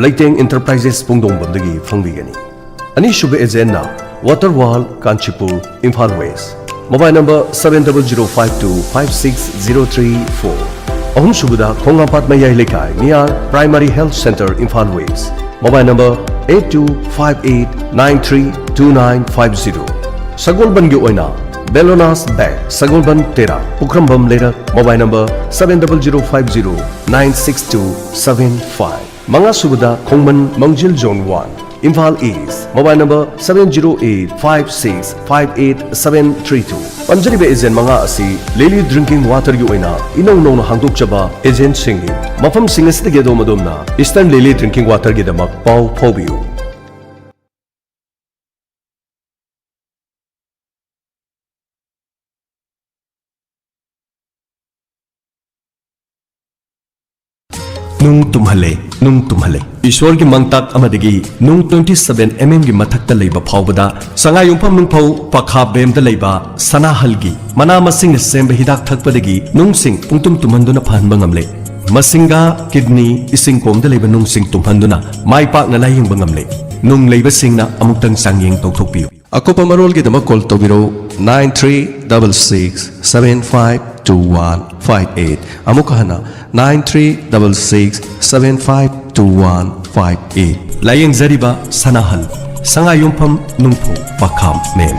ꯂꯩꯇꯦꯡ Enterprises ꯄꯨꯡꯗꯣꯡꯕꯝꯗꯒꯤ ꯐꯪꯕꯤꯒꯅꯤ꯫ ꯑꯅꯤꯁꯨꯕ agentꯅ Water World, Kanchipur, Imphal West꯫ Mobile number seven double zero five two five six zero three four꯫ ꯑꯍꯨꯝꯁꯨꯕꯗ ꯈꯣꯡꯉꯥꯝꯄꯥꯠ ꯃꯌꯥꯏ ꯂꯩꯀꯥꯏ, near Primary Health Centre, Imphal West꯫ Mobile number eight two five eight nine three two nine five zero꯫ ꯁꯒꯣꯜꯕꯟꯒꯤ ꯑꯣꯏꯅ Bellona's Bag, ꯁꯒꯣꯜꯕꯟ ꯇꯦꯔꯥ, ꯄꯨꯈ꯭ꯔꯝꯕꯝ ꯂꯩꯔꯛ, mobile number seven double zero five zero nine six two seven five꯫ ꯃꯉꯥꯁꯨꯕꯗ ꯈꯣꯡꯃꯟ ꯃꯥꯡꯖꯤꯜ Zone one, Imphal East, mobile number seven zero eight five six five eight seven three two꯫ ꯄꯟꯖꯔꯤꯕ agent ꯃꯉꯥ ꯑꯁꯤ Lily Drinking Waterꯒꯤ ꯑꯣꯏꯅ ꯏꯅꯧ ꯅꯧꯅ ꯍꯥꯡꯗꯣꯛꯆꯕ agentꯁꯤꯡꯅꯤ꯫ ꯃꯐꯝꯁꯤꯡ ꯑꯁꯤꯗꯒꯤ ꯑꯗꯣꯝ ꯑꯗꯣꯝꯅ Eastern Lily Drinking Waterꯒꯤꯗꯃꯛ ꯄꯥꯎ ꯐꯥꯎꯕꯤꯌꯨ꯫ ꯅꯨꯡ ꯇꯨꯝꯍꯜꯂꯦ, ꯅꯨꯡ ꯇꯨꯝꯍꯜꯂꯦ꯫ ꯏꯁꯣꯔꯒꯤ ꯃꯪꯇꯥꯛ ꯑꯃꯗꯒꯤ ꯅꯨꯡ twenty seven mmꯒꯤ ꯃꯊꯛꯇ ꯂꯩꯕ ꯐꯥꯎꯕꯗ ꯁꯉꯥꯏ ꯌꯨꯝꯐꯝ ꯅꯨꯡꯐꯧ ꯄꯈꯥ ꯕꯦꯝꯗ ꯂꯩꯕ ꯁꯅꯥꯍꯜꯒꯤ ꯃꯅꯥ ꯃꯁꯤꯡꯅ ꯁꯦꯝꯕ ꯍꯤꯗꯥꯛ ꯊꯛꯄꯗꯒꯤ ꯅꯨꯡꯁꯤꯡ ꯄꯨꯡꯇꯨꯝ ꯇꯨꯝꯍꯟꯗꯨꯅ ꯐꯍꯟꯕ ꯉꯝꯂꯦ꯫ ꯃꯁꯤꯡꯒꯥ, kidney, ꯏꯁꯤꯡ ꯀꯣꯝꯗ ꯂꯩꯕ ꯅꯨꯡꯁꯤꯡ ꯇꯨꯝꯍꯟꯗꯨꯅ ꯃꯥꯏ ꯄꯥꯛꯅ ꯂꯥꯌꯦꯡꯕ ꯉꯝꯂꯦ꯫ ꯅꯨꯡ ꯂꯩꯕꯁꯤꯡꯅ ꯑꯃꯨꯛꯇꯪ ꯆꯥꯡꯌꯦꯡ ꯇꯧꯊꯣꯛꯄꯤꯌꯨ꯫ ꯑꯀꯨꯞꯄ ꯃꯔꯣꯜꯒꯤꯗꯃꯛ call ꯇꯧꯕꯤꯔꯧ nine three double six seven five two one five eight꯫ ꯑꯃꯨꯛ ꯍꯟꯅ nine three double six seven five two one five eight꯫ ꯂꯥꯌꯦꯡꯖꯔꯤꯕ ꯁꯅꯥꯍꯜ, ꯁꯉꯥꯏꯌꯨꯝꯐꯝ ꯅꯨꯡꯐꯧ ꯄꯈꯥꯝ ꯃꯦꯝ꯫